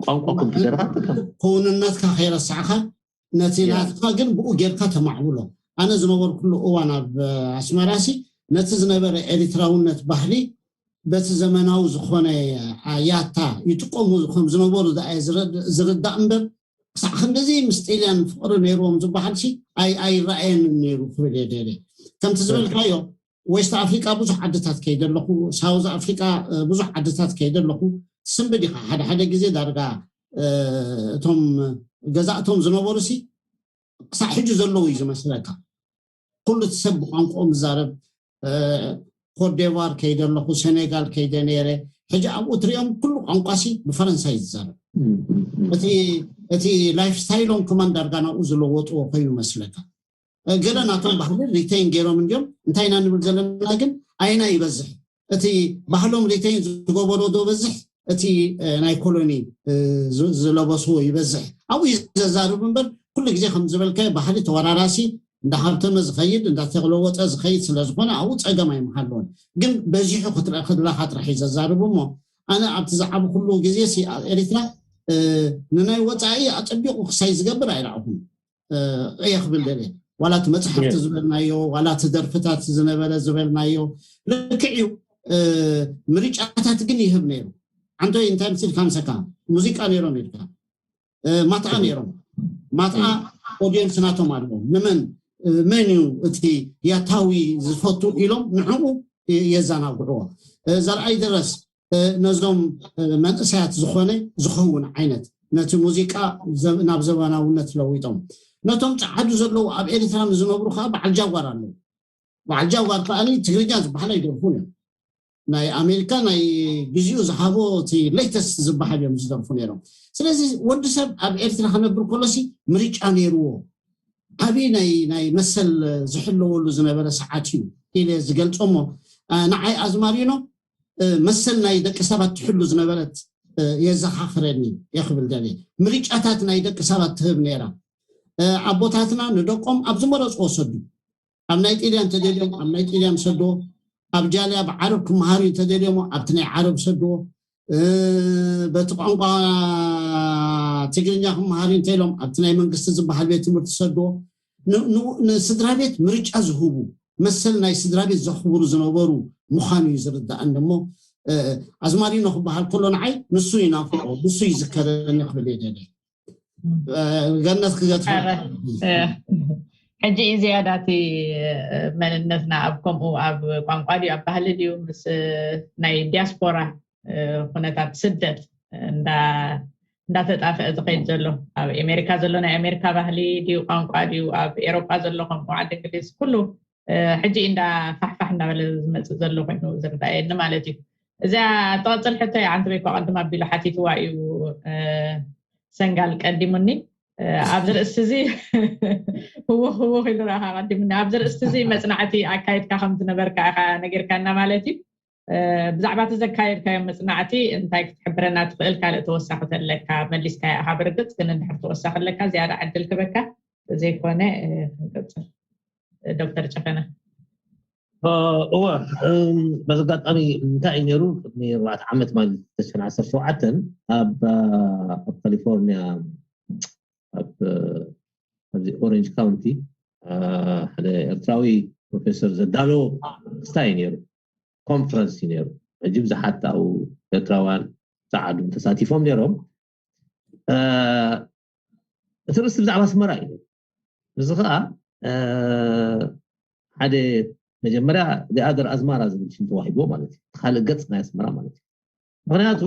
ቋንቋ ኮምፒውተር ክትጥቀም። ክውንነትካ ከይረሳዕካ ነቲ ናትካ ግን ብኡ ጌርካ ተማዕብሎ። ኣነ ዝነበርኩሉ እዋን ኣብ ኣስመራሲ ነቲ ዝነበረ ኤሪትራውነት ባህሊ በቲ ዘመናዊ ዝኾነ ያታ ይጥቀሙ ከም ዝነበሩ ዝርዳእ እምበር ክሳዕ ክንድዚ ምስ ጢልያን ፍቅሪ ነይርዎም ዝበሃል ሲ ኣይረኣየንን ነይሩ ክብል እየ ደለ። ከምቲ ዝበልካዮ ዌስት ኣፍሪቃ ብዙሕ ዓድታት ከይደ ኣለኹ፣ ሳውዝ ኣፍሪቃ ብዙሕ ዓድታት ከይደ ኣለኹ። ስምቢ ዲኻ ሓደ ሓደ ግዜ ዳርጋ እቶም ገዛእቶም ዝነበሩ ሲ ክሳዕ ሕጂ ዘለዉ እዩ ዝመስለካ። ኩሉ እቲ ሰብ ብቋንቋኦም ዝዛረብ ኮትዴቫር ከይደ ኣለኹ፣ ሴኔጋል ከይደ ነይረ። ሕጂ ኣብኡ ትሪኦም ኩሉ ቋንቋ ሲ ብፈረንሳይ ዝዛረብ። እቲ ላይፍ ስታይሎም ከማን ዳርጋ ናብኡ ዝለወጥዎ ኮይኑ መስለካ። ገለ ናቶም ባህሊ ሪተይን ገይሮም እንዲዮም። እንታይ ኢና ንብል ዘለና ግን ኣይና ይበዝሕ እቲ ባህሎም ሪተይን ዝገበሮ ዶ በዝሕ እቲ ናይ ኮሎኒ ዝለበስዎ ይበዝሕ። ኣብኡ እዩ ዘዛርብ እምበር ኩሉ ግዜ ከም ዝበልካዮ ባህሊ ተወራራሲ እንዳሃብተመ ዝኸይድ እንዳተለወጠ ዝኸይድ ስለዝኾነ ኣብኡ ፀገም ኣይምሃለዎን። ግን በዚሑ ክትለኻ ጥራሕ እዩ ዘዛርብ። እሞ ኣነ ኣብቲ ዝዓብኩሉ ግዜ ኣብ ኤሪትራ ንናይ ወፃኢ ኣፀቢቑ ክሳይ ዝገብር ኣይረኣኹን። እየ ክብል ደልየ። ዋላ እቲ መፅሓፍቲ ዝበልናዮ ዋላ እቲ ደርፍታት ዝነበረ ዝበልናዮ ልክዕ እዩ። ምርጫታት ግን ይህብ ነይሩ። ዓንቶይ እንታይ ምስ ኢልካ ምሰካ ሙዚቃ ነይሮም ኢልካ ማትኣ ነይሮም። ማትኣ ኦዲየንስ ናቶም ኣለዎም። ንመን መን እዩ እቲ ያታዊ ዝፈቱ ኢሎም ንዕኡ የዘናግዕዎ። ዘርኣይ ድረስ ነዞም መንእሰያት ዝኾነ ዝኸውን ዓይነት ነቲ ሙዚቃ ናብ ዘበናውነት ለዊጦም ነቶም ፀዓዱ ዘለዉ ኣብ ኤሪትራ ንዝነብሩ ከዓ በዓል ጃጓር ኣለዉ። በዓል ጃጓር ከዓ ትግርኛ ዝበሃል ኣይደርፉን እዮም። ናይ ኣሜሪካ ናይ ግዜኡ ዝሃቦ እቲ ሌተስት ዝበሃል እዮም ዝደርፉ ነይሮም። ስለዚ ወዲ ሰብ ኣብ ኤርትራ ክነብር ከሎሲ ምርጫ ነይርዎ። ዓብዪ ናይ ናይ መሰል ዝሕለወሉ ዝነበረ ሰዓት እዩ ኢለ ዝገልፆ። እሞ ንዓይ ኣዝማሪኖ መሰል ናይ ደቂ ሰባት ትሕሉ ዝነበረት የዘኻኽረኒ እየ ክብል ደልየ። ምርጫታት ናይ ደቂ ሰባት ትህብ ነይራ። ኣቦታትና ንደቆም ኣብ ዝመረፅዎ ሰዱ። ኣብ ናይ ጢልያን እንተደልዮም ኣብ ናይ ጢልያን ሰድዎ። ኣብ ጃልያ ብዓረብ ክመሃሩ እዩ እንተደልዮሞ ኣብቲ ናይ ዓረብ ሰድዎ። በቲ ቋንቋ ትግርኛ ክመሃሩ እንተኢሎም ኣብቲ ናይ መንግስቲ ዝበሃል ቤት ትምህርቲ ሰድዎ። ንስድራ ቤት ምርጫ ዝህቡ መሰል ናይ ስድራ ቤት ዘኽብሩ ዝነበሩ ምዃኑ እዩ ዝርዳእኒ። እሞ ኣዝማሪኖ ክበሃል ከሎ ንዓይ ንሱ ይናፍቆ ንሱ ይዝከረኒ ክብል እየ ደለ። ገነት ክገት ሕጂ እዩ ዝያዳ እቲ መንነትና ኣብ ከምኡ ኣብ ቋንቋ ድዩ ኣብ ባህሊ ድዩ ምስ ናይ ዲያስፖራ ኩነታት ስደት እንዳተጣፍአ ዝኸይድ ዘሎ ኣብ ኣሜሪካ ዘሎ ናይ ኣሜሪካ ባህሊ ድዩ ቋንቋ ድዩ ኣብ ኤሮጳ ዘሎ ከምኡ ዓዲ እንግሊዝ ኩሉ ሕጂ እንዳ ፋሕፋሕ እንዳበለ ዝመፅእ ዘሎ ኮይኑ ዝርዳየኒ ማለት እዩ። እዚኣ ትቐፅል ሕቶ እያ። ዓንተበይ እኳ ቅድም ኣቢሉ ሓቲትዋ እዩ ሰንጋል ቀዲሙኒ። ኣብዚ ርእሲ እዚ ህውኽ ህውኽ ኢሉ ረኻ ቀዲሙኒ። ኣብዚ ርእሲ እዚ መፅናዕቲ ኣካይድካ ከም ዝነበርካ ኢኻ ነጊርካና ማለት እዩ። ብዛዕባ እቲ ዘካየድካዮ መፅናዕቲ እንታይ ክትሕብረና ትኽእል? ካልእ ተወሳኺ ተለካ መሊስካዮ ኢኻ ብርግፅ፣ ግን እንድሕር ተወሳኺ ኣለካ ዝያዳ ዕድል ክበካ፣ ዘይኮነ ክንቅፅል። ዶክተር ጨፈነ። እወ፣ በዚ ኣጋጣሚ እንታይ እዩ ነይሩ፣ ቅድሚ ኣርባዕተ ዓመት ማለት ተሽሕን ዓሰርተ ሸውዓተን ኣብ ኣብ ካሊፎርኒያ ኣብ ኣብዚ ኦሬንጅ ካውንቲ ሓደ ኤርትራዊ ፕሮፌሰር ዘዳለዎ ክስታይ እዩ ነይሩ፣ ኮንፈረንስ እዩ ነይሩ። ሕጂ ብዙሓት ኣብኡ ኤርትራውያን ጸዓዱ ተሳቲፎም ነይሮም። እቲ ርእስቲ ብዛዕባ ኣስመራ እዩ። እዚ ከዓ ሓደ መጀመርያ ዲኣደር ኣዝማራ ዝብል ሽም ተዋሂብዎ ማለት እዩ። ካልእ ገፅ ናይ ኣስመራ ማለት እዩ። ምክንያቱ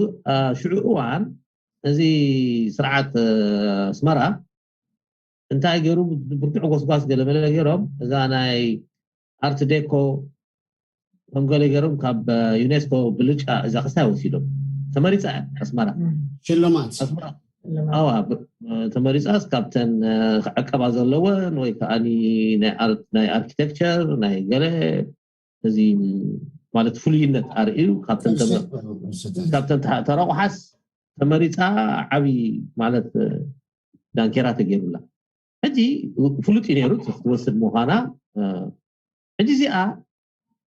ሽዑ እዋን እዚ ስርዓት ኣስመራ እንታይ ገይሩ ብርቱዕ ጎስጓስ ገለመለ ገይሮም እዛ ናይ ኣርት ዴኮ ከም ገለ ገይሮም ካብ ዩኔስኮ ብልጫ እዛ ክስታይ ወሲዶም ተመሪፃ ኣስመራ ሽልማት ኣዋ ተመሪፃስ ካብተን ክዕቀባ ዘለወን ወይ ከዓኒ ናይ ኣርኪቴክቸር ናይ ገለ እዚ ማለት ፍሉይነት ኣርእዩ ካብተን ተረቑሓስ ተመሪፃ ዓብዪ ማለት ዳንኬራ ተገይሩላ። ሕጂ ፍሉጥ እዩ ነይሩ ትወስድ ምዃና። ሕጂ እዚኣ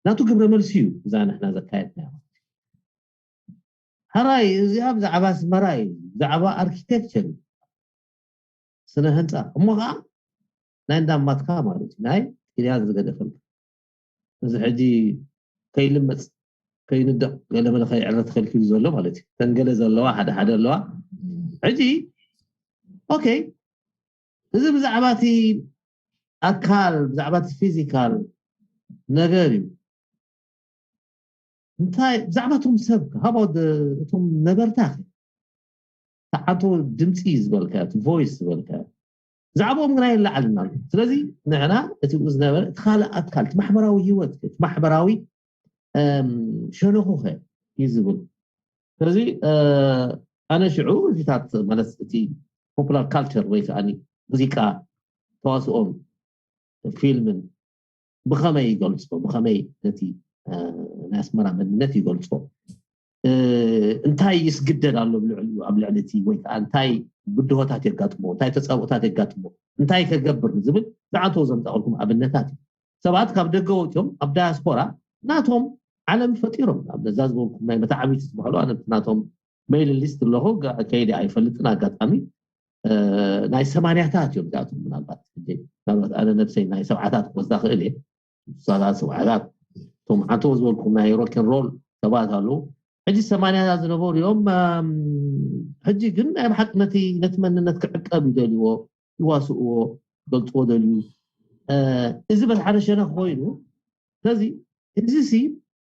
ናቱ ግብረ መልሲ እዩ እዛ ንሕና ዘካየድና። ሕራይ እዚኣ ብዛዕባ ኣስመራ እዩ፣ ብዛዕባ ኣርኪቴክቸር እዩ፣ ስነ ህንፃ እሞ ከዓ ናይ እንዳማትካ ማለት እዩ፣ ናይ ጥልያን ዝገደፈልካ እዚ ሕጂ ከይልመፅ ከይንደቕ ገለመለ ከይዕረ ተኸልኪሉ ዘሎ ማለት እዩ። ተንገለ ዘለዋ ሓደ ሓደ ኣለዋ። ሕጂ ኦኬ፣ እዚ ብዛዕባ እቲ ኣካል ብዛዕባ እቲ ፊዚካል ነገር እዩ። እንታይ ብዛዕባ እቶም ሰብ ሃባ እቶም ነበርታ ተዓንቶ ድምፂ ዝበልካ እቲ ቮይስ ዝበልካ ብዛዕባኦም ግና የለዓልና ኣሎ። ስለዚ ንሕና እቲ ዝነበረ እቲ ካልእ ኣካል እቲ ማሕበራዊ ህይወት እቲ ማሕበራዊ ሸነኹኸ እዩ ዝብል። ስለዚ ኣነ ሽዑ እዚታት ማለት እቲ ፖፑላር ካልቸር ወይ ከዓ ሙዚቃ ተዋስኦን ፊልምን ብኸመይ ይገልፆ ብኸመይ ነቲ ናይ ኣስመራ መንነት ይገልፆ እንታይ ይስግደድ ኣሎ ኣብ ልዕሊኡ ኣብ ልዕሊ እቲ ወይ ከዓ እንታይ ብድሆታት የጋጥሞ እንታይ ተፃብኦታት የጋጥሞ እንታይ ከገብር ዝብል ዝዓንተዎ ዘምፃእልኩም ኣብነታት እዩ። ሰባት ካብ ደገ ወፂኦም ኣብ ዳያስፖራ ናቶም ዓለም ፈጢሮም ኣብ ነዛ ዝበልኩም ናይ መታዓቢቲ ዝበሃሉ ኣነ ናቶም ሜይል ሊስት ኣለኹ ከይደ ኣይፈልጥን ኣጋጣሚ ናይ ሰማንያታት እዮም እዚኣቶም ምናልባት ምናልባት ኣነ ነብሰይ ናይ ሰብዓታት ክወስዳ ክእል እየ። ሰብዓታት እቶም ዓንተዎ ዝበልኩም ናይ ሮኬን ሮል ሰባት ኣለዉ። ሕጂ ሰማንያታት ዝነበሩ እዮም። ሕጂ ግን ናይ ብሓቂ ነቲ ነቲ መንነት ክዕቀብ ይደልዎ ይዋስእዎ ገልፅዎ ደልዩ። እዚ በቲ ሓደ ሸነኽ ኮይኑ ስለዚ እዚ ሲ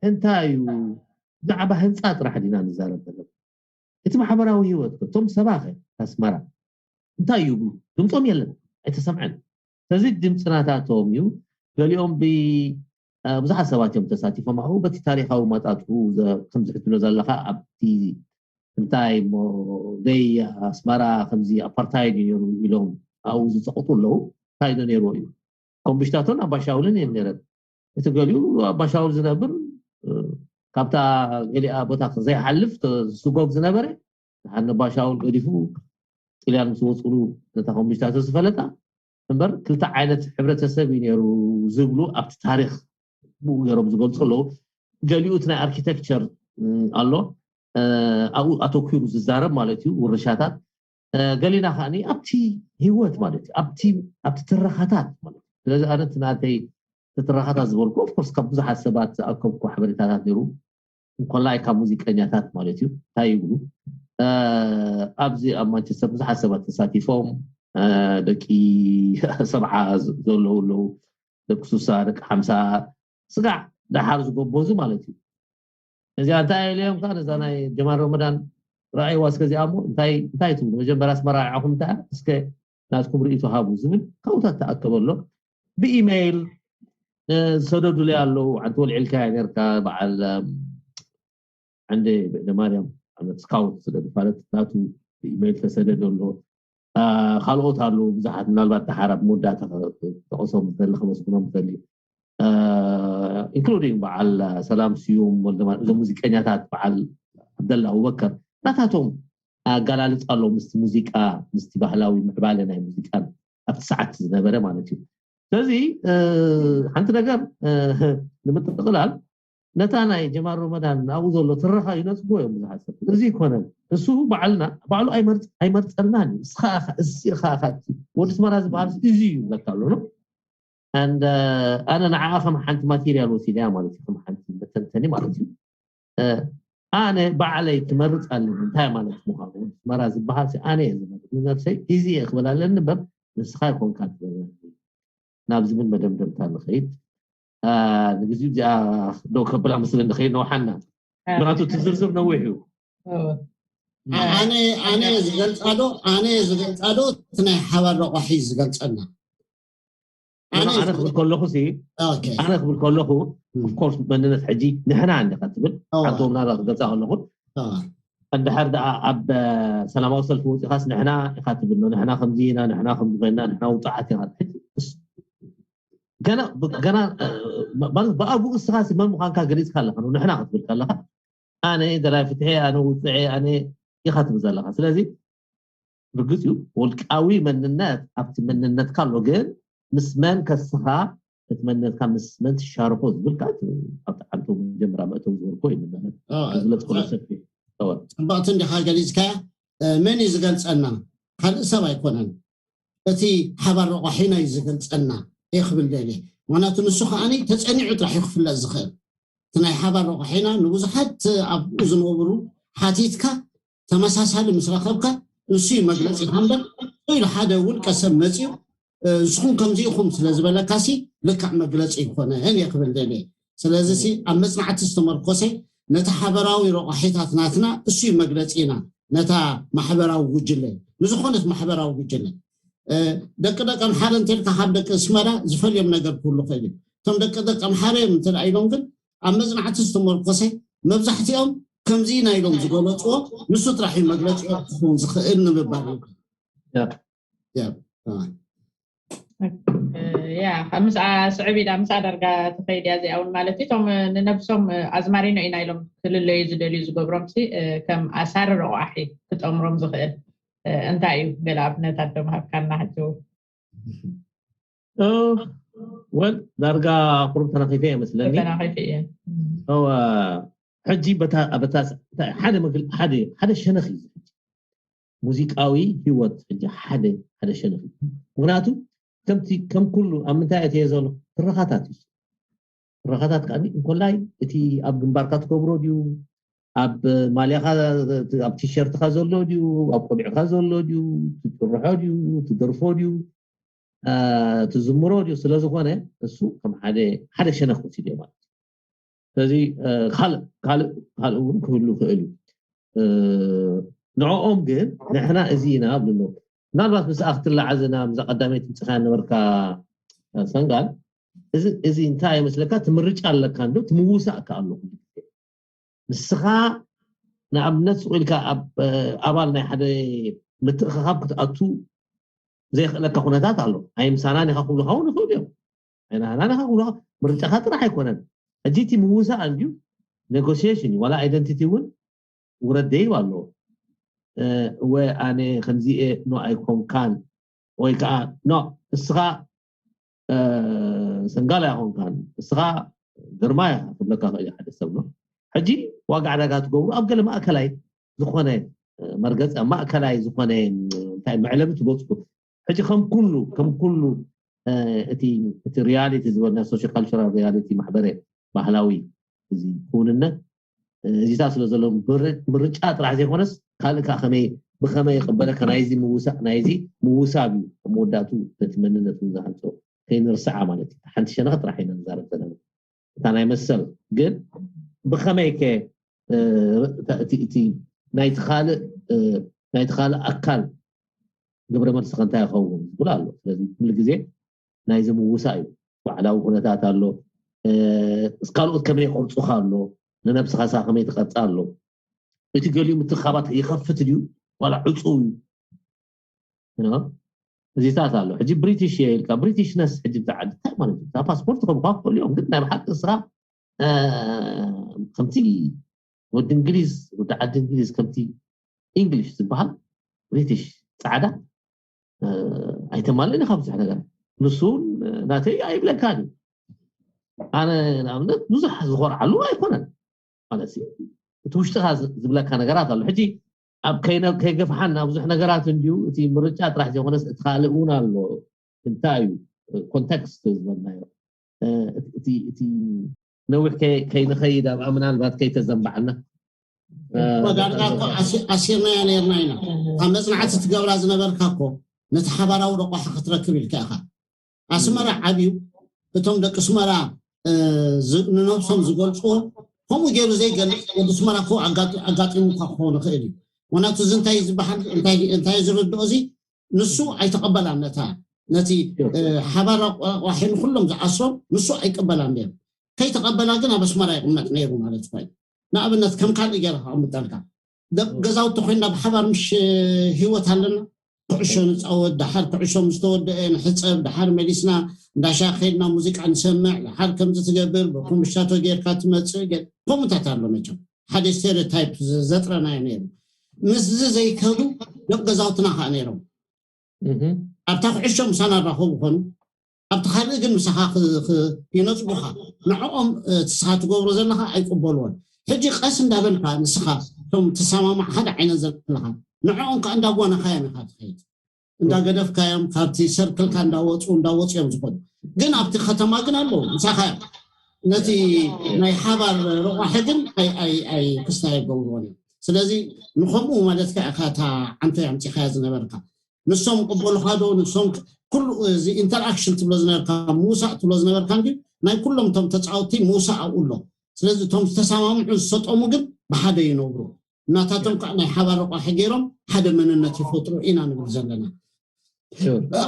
እንታይ እዩ ብዛዕባ ህንፃ ጥራሕ ዲና ንዛረብ ዘለና እቲ ማሕበራዊ ህይወት እቶም ሰባኸ ኣስመራ እንታይ ይብሉ ድምፆም የለን ኣይተሰምዐን። ስለዚ ድምፂ ናታቶም እዩ። ገሊኦም ብዙሓት ሰባት እዮም ተሳቲፎም ኣብኡ በቲ ታሪካዊ ማጣጥኡ ከምዚ ሕትሎ ዘለካ ኣብቲ እንታይ ሞ ደይ ኣስመራ ከምዚ ኣፓርታይድ እዩ ነሩ ኢሎም ኣብኡ ዝፀቕጡ ኣለዉ። እንታይ ዶ ነይርዎ እዩ ኮምቢሽታቶን ኣባሻውልን እየን ነረን እቲ ገሊኡ ኣባሻውል ዝነብር ካብታ ገሊኣ ቦታ ዘይሓልፍ ስጎግ ዝነበረ ንሓን ኣባሻውል ገዲፉ ጥልያን ምስ ወፅሉ ነታ ኮምቢሽታቶ ዝፈለጣ እምበር ክልተ ዓይነት ሕብረተሰብ እዩ ነይሩ ዝብሉ ኣብቲ ታሪክ ብኡ ገይሮም ዝገልፁ ኣለዉ። ገሊኡ እቲ ናይ ኣርኪቴክቸር ኣሎ ኣብኡ ኣተኪሩ ዝዛረብ ማለት እዩ ውርሻታት ገሊና ከዓኒ ኣብቲ ህይወት ማለት እዩ ኣብቲ ኣብቲ ትረኻታት ማለት እዩ ስለዚ ኣነ እቲ ናተይ እቲ ትረኻታት ዝበልኩ ኦፍኮርስ ካብ ብዙሓት ሰባት ዝኣከብኩ ሓበሬታታት ነይሩ እንኮላይ ካብ ሙዚቀኛታት ማለት እዩ እንታይ ይብሉ ኣብዚ ኣብ ማንቸስተር ብዙሓት ሰባት ተሳቲፎም ደቂ ሰብዓ ዘለዉ ኣለዉ ደቂ ሱሳ ደቂ ሓምሳ ስጋዕ ደሓር ዝጎበዙ ማለት እዩ እዚኣ እንታይ ኢለዮም ከዓ ነዛ ናይ ጀማል ረመዳን ረኣይዋ እስከ እዚኣ እሞ እንታይ እንታይ ትብሉ መጀመርያ ኣስመራ ኢኹም እንታይ እስከ ናትኩም ርእይቶ ሃቡ ዝብል ካብኡታት ተኣከበ ኣሎ ብኢሜይል ዝሰደዱለይ ኣለዉ ሓንቲ ወልዒልካ ነርካ በዓል ዓንደ በእደ ማርያም ዓመት ስካውት ስለ ዝፋለጥ ናቱ ብኢሜይል ተሰደደ ኣሎ ካልኦት ኣለዉ ብዙሓት ምናልባት ደሓር ኣብ መወዳእታ ጠቕሶም ዝደሊ ከመስግኖም ዝደሊ ኢንክሉዲንግ በዓል ሰላም ስዩም ወልደማ እዞም ሙዚቀኛታት በዓል ዓብደላ ኣቡበከር ናታቶም ኣገላልፃ ኣሎ ምስቲ ሙዚቃ ምስቲ ባህላዊ ምዕባለ ናይ ሙዚቃን ኣብቲ ሰዓት ዝነበረ ማለት እዩ ስለዚ ሓንቲ ነገር ንምጥቕላል ነታ ናይ ጀማል ሮመዳን ኣብኡ ዘሎ ትረኻ ይነፅጎ እዮም ብዙሓት ሰብ እዚ ይኮነን እሱ ባዕልና ባዕሉ ኣይመርፀልናን እዩ እስኻ እዚ ኢኻ ወዲ ስመራ ዝበሃል እዚ እዩ ይብለካ ኣሎ ኣነ ንዓኣ ከም ሓንቲ ማቴሪያል ወሲደያ ማለት እዩ ከም ሓንቲ መተንተኒ ማለት እዩ ኣነ ባዕለይ ክመርፅ ኣለኒ እንታይ ማለት ምኳኑ ወዲ ስመራ ዝበሃል ኣነ እየ ዝመርፅ ንነብሰይ እዚ እየ ክብል ኣለኒ እምበር ንስኻ ይኮንካ ትበለኒ ናብ ዝብል መደምደምታ ንኸይድ ንግዜኡ እዚኣ ደው ከብላ መስለኒ ከይነውሓና ምክንያቱ እቲ ዝርዝር ነዊሕ እዩ ኣነ ዝገልፃ ዶ ኣነ ዝገልፃ ዶ እቲ ናይ ሓባር ረቋሒ ዝገልፀና ኣነ ክብል ከለኹ ኣነ ክብል ከለኹ ኦፍኮርስ መንነት ሕጂ ንሕና እንዲኻ ትብል ሓንቶም ናባ ክገልፃ ከለኹ እንድሕር ደኣ ኣብ ሰላማዊ ሰልፊ ወፂኻስ ንሕና ኢኻ ትብሎ፣ ንሕና ከምዚ ኢና፣ ንሕና ከምዚ ኮይና፣ ንሕና ውፁዓት ኢና። ሕጂ እስ- ገና ገና ማለት ብኣቡ እስኻ መን ምዃንካ ገሊፅካ ኣለኻ፣ ንሕና ክትብል ከለኻ ኣነ ደላይ ፍትሒ፣ ኣነ ውፅዐ፣ ኣነ ኢኻ ትብል ዘለኻ። ስለዚ ርግፅ እዩ፣ ውልቃዊ መንነት ኣብቲ መንነትካ ኣሎ፣ ግን ምስ መን ከስኻ እቲ መንነትካ ምስ መን ትሻርኮ ዝብል ከዓ ኣብቲ ዓንቶ መጀመርያ መእተዊ ዝበልኮ እዩ። መንነት ዝለፅኮ ሰፊሕ ተወር ፅቡቕቲ እንዲኻ ገሊፅካያ። መን እዩ ዝገልፀና? ካልእ ሰብ ኣይኮነን። እቲ ሓባር ረቋሒና እዩ ዝገልፀና። ይኽብል ደሊ ምክንያቱ ንሱ ከዓኒ ተፀኒዑ ጥራሕ እዩ ክፍለጥ ዝኽእል። እቲ ናይ ሓባር ረቋሒና ንብዙሓት ኣብኡ ዝነብሩ ሓቲትካ ተመሳሳሊ ምስ ረኸብካ ንሱ እዩ መግለፂ። ከምበር ኢሉ ሓደ ውልቀ ሰብ መፅኡ ንስኹም ከምዚ ኢኹም ስለ ዝበለካ ሲ ልክዕ መግለፂ ይኮነ እየ ክብል ደሊ። ስለዚ ሲ ኣብ መፅናዕቲ ዝተመርኮሰ ነቲ ሓበራዊ ረቋሒታት ናትና እሱ እዩ መግለፂና። ነታ ማሕበራዊ ጉጅለ ንዝኾነት ማሕበራዊ ጉጅለ ደቂ ደቂ ኣምሓረ እንተልካ ካብ ደቂ ኣስመራ ዝፈልዮም ነገር ክህሉ ይኽእል እዩ። እቶም ደቂ ደቂ ኣምሓረ እዮም እንተ ኢሎም ግን ኣብ መፅናዕቲ ዝተመርኮሰ መብዛሕትኦም ከምዚ ኢና ኢሎም ዝገለፅዎ ንሱ ጥራሕ እዩ መግለፂ ክኸውን ዝኽእል ንምባል እዩ። ያ ምስኣ ስዕብ ኢላ ምስኣ ዳርጋ ትኸይድ እያ እዚኣ እውን ማለት እዩ። እቶም ንነብሶም ኣዝማሪኖ ኢና ኢሎም ክልለዩ ዝደልዩ ዝገብሮም ሲ ከም ኣሳሪ ረቋሒ ክጠምሮም ዝኽእል እንታይ እዩ? ገለ ኣብነት ኣዶ ምሃብካና ሕጂ እውን ወል ዳርጋ ቁሩብ ተነኺፈ እየ መስለኒ። ተናኺፈ እየ። እወ፣ ሕጂ በታ በታ ሓደ መግል ሓደ ሓደ ሸነኽ እዩ ሕጂ ሙዚቃዊ ህይወት ሕጂ ሓደ ሓደ ሸነኽ እዩ። ምክንያቱ ከምቲ ከም ኩሉ ኣብ ምንታይ ኣትየ ዘሎ ትረኻታት እዩ። ትረኻታት ከዓ እንኮላይ እቲ ኣብ ግንባርካ ትገብሮ ድዩ፣ ኣብ ማልያኻ ኣብ ቲሸርትካ ዘሎ ድዩ፣ ኣብ ቆቢዕካ ዘሎ ድዩ፣ ትጭርሖ ድዩ፣ ትደርፎ ድዩ፣ ትዝምሮ ድዩ ስለ ዝኾነ እሱ ከም ሓደ ሓደ ሸነኽ ወሲድዮ ማለት እዩ። ስለዚ ካልእ ካልእ ካልእ እውን ክህሉ ይኽእል እዩ። ንዕኦም ግን ንሕና እዚ ኢና ኣብሉ ኣለዉ። ምናልባት ምስኣ ክትላዓዝ ናብ እዛ ቀዳመይቲ ምፅኻያ ነበርካ ሰንጋል እዚ እዚ እንታይ ይመስለካ? እቲ ምርጫ ኣለካ እንዶ እቲ ምውሳእ ከ ኣሎ ኩሉ ግዜ ንስኻ ንኣብነት ስቕ ኢልካ ኣብ ኣባል ናይ ሓደ ምትእኽኻብ ክትኣቱ ዘየኽእለካ ኩነታት ኣሎ። ኣይ ምሳናን ኢኻ ክብሉኻ እውን ይኽእሉ እዮም። ኣይናህናን ኢኻ ክብሉኻ ምርጫኻ ጥራሕ ኣይኮነን። ሕጂ እቲ ምውሳእ እንድዩ ኔጎሲዬሽን እዩ። ዋላ ኣይደንቲቲ እውን ውረድ ደይብ ኣለዎ። እወ ኣነ ከምዚ እየ ኖ ኣይኮንካን ወይ ከዓ ኖ እስኻ ሰንጋላ ኣይኮንካን እስኻ ግርማ ኢኻ ክብለካ ክእል ሓደ ሰብ ኖ። ሕጂ ዋጋ ዕዳጋ ትገብሩ ኣብ ገለ ማእከላይ ዝኾነ መርገፂ ኣብ ማእከላይ ዝኾነ እንታይ መዕለቢ ትበፅሑ ሕጂ ከም ኩሉ ከም ኩሉ እቲ እቲ ሪያሊቲ ዝበልና ሶሽዮ ካልቸራል ሪያሊቲ ማሕበረ ባህላዊ እዚ ክውንነት እዚታት ስለ ዘሎ ምርጫ ጥራሕ ዘይኮነስ ካልእ ከዓ ከመይ ብኸመይ ይቕበለካ ናይዚ ምውሳእ ናይዚ ምውሳብ እዩ ኣብ መወዳእቱ ነቲ መንነት እውን ዝሃንፆ ከይንርስዓ ማለት እዩ ሓንቲ ሸነኽ ጥራሕ ኢና ንዛረብ ዘለና እታ ናይ መሰል ግን ብኸመይ ከ እቲ ናይቲ ካልእ ናይቲ ካልእ ኣካል ግብረ መልሲ ከንታይ ይኸውን ዝብል ኣሎ ስለዚ ኩሉ ግዜ ናይዚ ምውሳእ እዩ ባዕላዊ ኩነታት ኣሎ ካልኦት ከመይ ይቐርፁኻ ኣሎ ንነብስኻ ሳ ከመይ ትቐርፃ ኣሎ እቲ ገሊኡ ምትኻባት ይኸፍት ድዩ ዋላ ዕፁ እዩ እዚታት ኣሎ ሕጂ ብሪቲሽ እየ ኢልካ ብሪቲሽነስ ሕጂ ብዛ ዓዲ እንታይ ማለት እዩ ፓስፖርት ከምኳ ክኽእሉ እዮም ግን ናይ ብሓቂ ስራ ከምቲ ወዲ እንግሊዝ ወዲ ዓዲ እንግሊዝ ከምቲ ኢንግሊሽ ዝበሃል ብሪቲሽ ፃዕዳ ኣይተማልእን ኢኻ ብዙሕ ነገር ንሱ እውን ናተይ ኣይብለካን እዩ ኣነ ንኣብነት ብዙሕ ዝኾርዓሉ ኣይኮነን ማለት እቲ ውሽጥኻ ዝብለካ ነገራት ኣሎ ሕጂ ኣብ ከይገፍሓና ብዙሕ ነገራት እንድዩ እቲ ምርጫ ጥራሕ ዘይኮነስ እቲ ካልእ እውን ኣሎ እንታይ እዩ ኮንቴክስት ዝበልናዮ እቲ ነዊሕ ከይንኸይድ ኣብኣ ምናልባት ከይተዘንባዓልና ዳርጋ እኮ ኣሲርናያ ነርና ኢና ካብ መፅናዕቲ ትገብራ ዝነበርካ እኮ ነቲ ሓባራዊ ረቋሒ ክትረክብ ኢልካ ኢኻ ኣስመራ ዓብዩ እቶም ደቂ ኣስመራ ንነብሶም ዝገልፅዎ ከምኡ ገይሩ ዘይገልፅ ወዲ ኣስመራ እኮ ኣጋጢሙካ ክኸውን ይኽእል እዩ ምክንያቱ እዚ እንታይ ዝበሃል እንታይ ዝርድኦ እዚ ንሱ ኣይተቐበላን ነታ ነቲ ሓባር ረቋሒ ንኩሎም ዝኣስሮም ንሱ ኣይቀበላን ነይሩ ከይተቐበላ ግን ኣብ ኣስመራ ይቕመጥ ነይሩ ማለት ኮይኑ ንኣብነት ከም ካልእ ገይረ ከቐምጠልካ ደቂ ገዛውቲ ኮይና ብሓባር ምሽ ህይወት ኣለና። ኩዕሾ ንፃወት፣ ደሓር ኩዕሾ ምስ ተወደአ ንሕፀብ፣ ደሓር መሊስና እንዳሻ ከይድና ሙዚቃ ንሰምዕ፣ ደሓር ከምዚ ትገብር፣ በኩምሻቶ ጌርካ ትመፅእ፣ ገ- ከምኡታት ኣሎ። መቸም ሓደ ስቴሪዮታይፕ ዘጥረናዮ ነይሩ። ምስዚ ዘይከዱ ደቂ ገዛውትና ከዓ ነይሮም። ኣብታ ኩዕሾ ምሳና ራኸቡ ኮኑ፣ ኣብቲ ካልእ ግን ምሳኻ ይነፅጉኻ። ንዕኦም ትስኻ ትገብሮ ዘለኻ ኣይቅበልዎን። ሕጂ ቀስ እንዳበልካ ንስኻ እቶም ትሰማማዕ ሓደ ዓይነት ዘለኻ ንዕኦም ከዓ እንዳጓነኻዮም ኢኻ ትኸይድ። እንዳገደፍካዮም ካብቲ ሰርክልካ እንዳወፁ እንዳወፁ እዮም ዝኾኑ። ግን ኣብቲ ከተማ ግን ኣለዉ ምሳኻ እዮም። ነቲ ናይ ሓባር ረቋሒ ግን ኣይ ክስታይ ኣይገብርዎን እዮም። ስለዚ ንኸምኡ ማለት ከዓ ኢኻ እታ ዓንቶ ኣምፂኻያ ዝነበርካ። ንሶም ቅበሉኻ ዶ? ንሶም ኩሉ እዚ ኢንተርኣክሽን ትብሎ ዝነበርካ፣ ምውሳእ ትብሎ ዝነበርካ እንዲ ናይ ኩሎም እቶም ተፃወቲ ምውሳእ ኣብኡ ኣሎ። ስለዚ እቶም ዝተሰማምዑ ዝሰጠሙ ግን ብሓደ ይነብሩ። እናታቶም ከዓ ናይ ሓባር ረቋሒ ገይሮም ሓደ መንነት ይፈጥሩ ኢና ንብል ዘለና።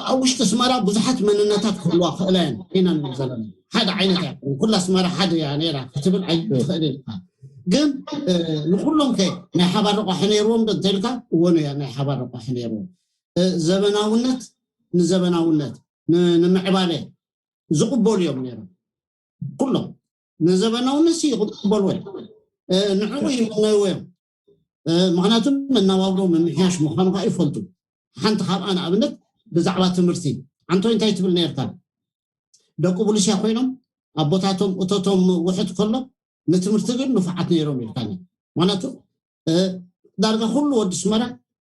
ኣብ ውሽጢ ኣስመራ ብዙሓት መንነታት ክህልዋ ክእላ እየን ኢና ንብል ዘለና። ሓደ ዓይነት ኣይኮን። ኩላ ኣስመራ ሓደ እያ ነይራ ክትብል ኣይትኽእልን ኢኻ። ግን ንኩሎም ከ ናይ ሓባር ረቋሒ ነይርዎም ዶ እንተልካ፣ እወ፣ ናይ ሓባር ረቋሒ ነይርዎም። ዘበናውነት ንዘበናውነት ንምዕባለ ዝቕበሉ እዮም ነይሮም። ኩሎም ንዘበናውነት ይቕበልዎ እዮም። ንዕኡ ይምነይዎ እዮም። ምክንያቱም መናባብሮ ምምሕያሽ ምዃኑ ከዓ ይፈልጡ። ሓንቲ ካብኣ ንኣብነት ብዛዕባ ትምህርቲ ዓንቶይ እንታይ ትብል ነርካ? ደቂ ቡሉስያ ኮይኖም ኣቦታቶም እቶቶም ውሕድ ከሎ ንትምህርቲ ግን ንፉዓት ነይሮም ኢልካኒ። ምክንያቱ ዳርጋ ኩሉ ወዲ ኣስመራ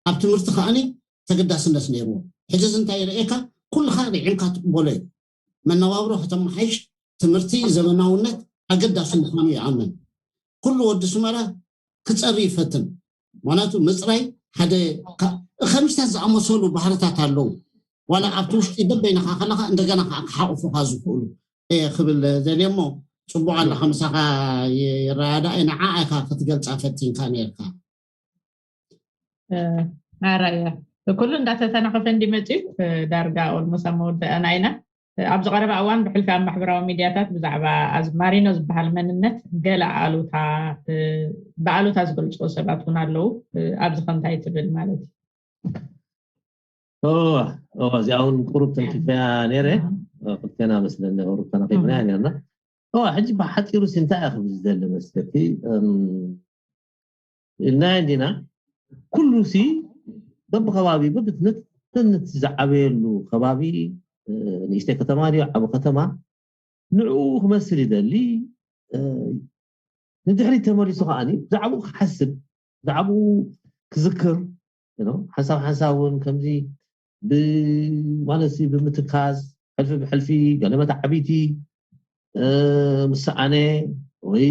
ኣብ ትምህርቲ ከዓኒ ተገዳስነት ነይርዎ። ሕጂ እዚ እንታይ ይርእየካ? ኩልኻ ርዒምካ ትቕበሎ እዩ። መነባብሮ ከተመሓይሽ ትምህርቲ ዘመናውነት ኣገዳሲ ምዃኑ ይኣምን። ኩሉ ወዲ ኣስመራ ክፀሪ ይፈትን። ምክንያቱ ምፅራይ ሓደ ከምሽታት ዝኣመሰሉ ባህርታት ኣለዉ። ዋላ ኣብቲ ውሽጢ ደበይናኻ ከለኻ እንደገና ከዓ ክሓቑፉኻ ዝኽእሉ እየ ክብል ደልየ እሞ ፅቡቕ ኣለኻ ምሳኻ ይረዳእ ንዓ ኢኻ ክትገልፃ ፈቲንካ ነርካ። ኣራያ ኩሉ እንዳተተናኸፈ እንዲመፅዩ ዳርጋ ኦልሞስ ኣብ መወዳእና ኢና። ኣብዚ ቀረባ እዋን ብሕልፊ ኣብ ማሕበራዊ ሚድያታት ብዛዕባ ኣዝማሪኖ ዝበሃል መንነት ገለ ኣሉታ ብኣሉታ ዝገልፅዎ ሰባት እውን ኣለዉ። ኣብዚ ከምታይ ትብል ማለት እዩ? እዚኣ እውን ቁሩብ ተንኪፈያ ነይረ። ክልቴና መስለኒ ቁሩብ ተናኺፍና ነርና። ሕጂ ብሓፂሩ ሲ እንታይ እያ ክብል ዝደሊ መስለኪ? ኢልና እንዲና ኩሉ ሲ በብከባቢ በብትንትንት ዝዓበየሉ ከባቢ ንእሽተይ ከተማ ድዩ ዓብ ከተማ ንዕኡ ክመስል ይደሊ። ንድሕሪት ተመሊሱ ከዓኒ ብዛዕባኡ ክሓስብ ብዛዕባኡ ክዝክር ሓንሳብ ሓንሳብ እውን ከምዚ ማለት ብምትካዝ ሕልፊ ብሕልፊ ገለ መተዓቢቲ ምስ ሰኣነ ወይ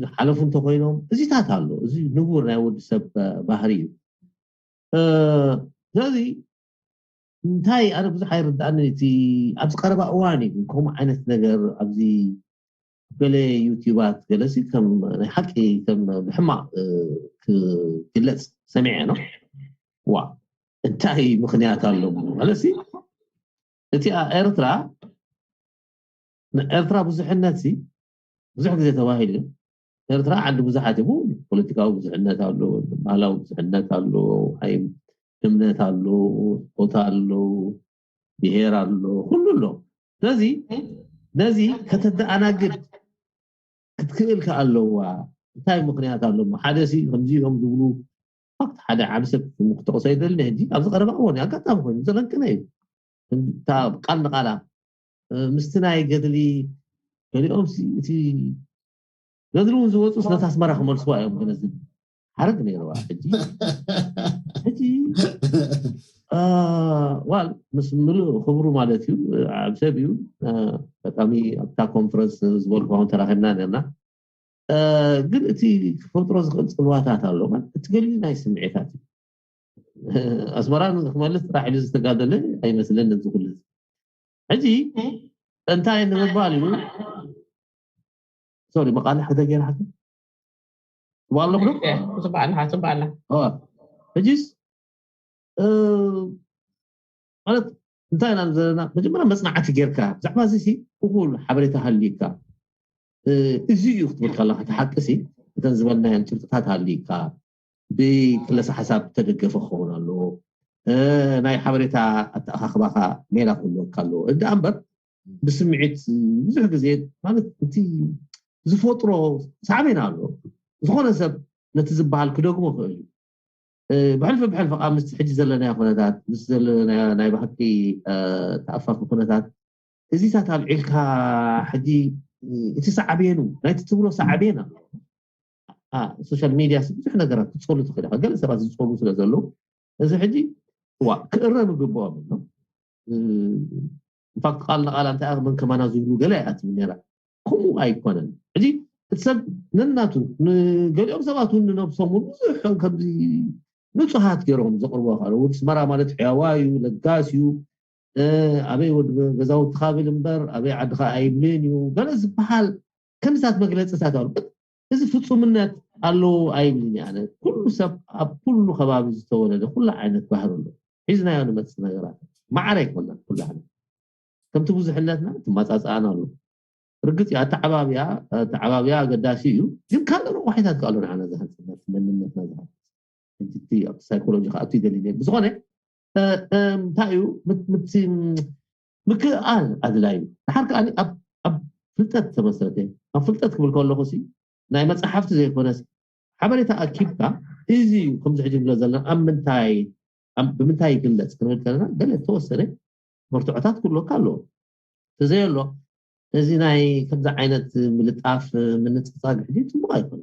ዝሓለፉ እንተኮይኖም እዚታት ኣሎ። እዚ ንቡር ናይ ወዲ ሰብ ባህሪ እዩ። ስለዚ እንታይ ኣነ ብዙሕ ኣይርድኣንን እቲ ኣብዚ ቀረባ እዋን እዩ ከምኡ ዓይነት ነገር ኣብዚ ገለ ዩቲባት ገለሲ ከም ናይ ሓቂ ከም ብሕማቅ ክግለፅ ሰሚዐ ነው። ዋ እንታይ ምክንያት ኣሎ ማለትሲ እቲኣ ኤርትራ ንኤርትራ ብዙሕነት ብዙሕ ግዜ ተባሂሉ ኤርትራ ዓዲ ብዙሓት እዩ። ፖለቲካዊ ብዙሕነት ኣሎ፣ ባህላዊ ብዙሕነት ኣሎ፣ እምነት ኣሎ፣ ቦታ ኣሎ፣ ብሄር ኣሎ፣ ኩሉ ኣሎ። ስለዚ ነዚ ከተተኣናግድ ክትክእል ከ ኣለዋ። እንታይ ምክንያት ኣሎ? ሓደ ሲ ከምዚ እዮም ዝብሉ ፋክት ሓደ ዓብ ሰብ ክጠቕሶ ይደሊ ሕጂ ኣብዚ ቀረባ እዋን ኣጋጣሚ ኮይኑ ዘለንቅነ እዩ። ቃል ንቃላ ምስቲ ናይ ገድሊ ገሊኦም እቲ ገድሊ እውን ዝወፁ ነታ ኣስመራ ክመልስዋ እዮም ገለ ዝብል ሓረግ ነይርዋ ሕጂ ሕጂ ዋል ምስ ምሉእ ክብሩ ማለት እዩ ዓብ ሰብ እዩ። ኣጋጣሚ ኣብታ ኮንፈረንስ ዝበልኩ ተራኺብና ነርና። ግን እቲ ክፈጥሮ ዝኽእል ፅልዋታት ኣሎ እቲ ገሊኡ ናይ ስምዒታት እዩ። ኣስመራ ክመልስ ጥራሕ ኢሉ ዝተጋደለ ኣይመስለንን ዝኩሉ ሕጂ እንታይ ንምባል እዩ። ሶሪ መቃልሕ ክተገይራ ሓቂ ኣለኹ። ፅባሕ ኣለኻ ፅባሕ ኣለኻ። ሕጂስ ማለት እንታይ ኢና ዘለና መጀመርያ መፅናዕቲ ጌርካ ብዛዕባ እዚ እኩል ሓበሬታ ሃልዩካ እዚ እዩ ክትብል ከለካ እቲ ሓቂ ሲ እተን ዝበልናየን ጭብጥታት ሃልዩካ ብክለሳ ሓሳብ ተደገፈ ክኸውን ኣለዎ። ናይ ሓበሬታ ኣተኣኻኽባኻ ሜላ ክህልወካ ኣለዎ። እንዳ እምበር ብስምዒት ብዙሕ ግዜ ማለት እቲ ዝፈጥሮ ሳዕቤን ኣሎ። ዝኾነ ሰብ ነቲ ዝበሃል ክደግሞ ክእል እዩ። ብሕልፊ ብሕልፊ ካብ ምስ ሕጂ ዘለናዮ ኩነታት ምስ ዘለናዮ ናይ ብሓቂ ተኣፋፊ ኩነታት እዚታት ኣልዒልካ ሕጂ እቲ ሳዕቤኑ ናይቲ ትብሎ ሳዕቤን ኣሎ። ሶሻል ሚድያ ብዙሕ ነገራት ትፀሉ ትኽእል ኢኻ። ገለ ሰባት ዝፀሉ ስለ ዘለዉ እዚ ሕጂ ዋ ክእረም ይግብኦም ኣሎ። ኢንፋክት ቃል ንቃል እንታይ መን ከማና ዝብሉ ገለ ኣይኣትም ነራ። ከምኡ ኣይኮነን። ሕጂ እቲ ሰብ ነናቱ ንገሊኦም ሰባት እውን ንነብሶም እውን ብዙሕ ከምዚ ንፁሃት ገይሮም ዘቕርቦ ካልኦ ወዲ ስመራ ማለት ሕያዋ እዩ፣ ለጋስ እዩ፣ ኣበይ ወዲ ገዛውቲ ካብል እምበር ኣበይ ዓድኻ ኣይብልን እዩ ገለ ዝበሃል ከምዚታት መግለፅታት ኣሉ። እዚ ፍፁምነት ኣለዎ ኣይብልን ኣነ። ኩሉ ሰብ ኣብ ኩሉ ከባቢ ዝተወለደ ኩሉ ዓይነት ባህሪ ኣሎ። ሒዝናዮ ንመፅእ ነገራት ማዕረ ኣይኮነን። ኩሉ ዓይነት ከምቲ ብዙሕነትና ትመፃፅኣና ኣሎ። ርግፅ ኣተዓባብያ ኣተዓባብያ ኣገዳሲ እዩ። ግን ካልእ ረቋሒታት ከኣሉ ንዓና ዝሃንፅና መንነትና ዝሃንፅ ሳይኮሎጂ ከኣቱ ይደሊ። ብዝኾነ እንታይ እዩ ምክእኣል ኣድላይ እዩ። ድሓር ከዓ ኣብ ፍልጠት ተመስረተ። ኣብ ፍልጠት ክብል ከለኹ ናይ መፅሓፍቲ ዘይኮነ ሓበሬታ ኣኪብካ እዚ እዩ ከምዚ ሕጂ ንብሎ ዘለና ኣብ ምንታይ ብምንታይ ይግለፅ ክንብል ከለና ገለ ተወሰነ መርትዖታት ክብለካ ኣለዎ። ተዘየሎ እዚ ናይ ከምዚ ዓይነት ምልጣፍ ምንፅፃግ ሕጂ ፅቡቅ ኣይኮነ።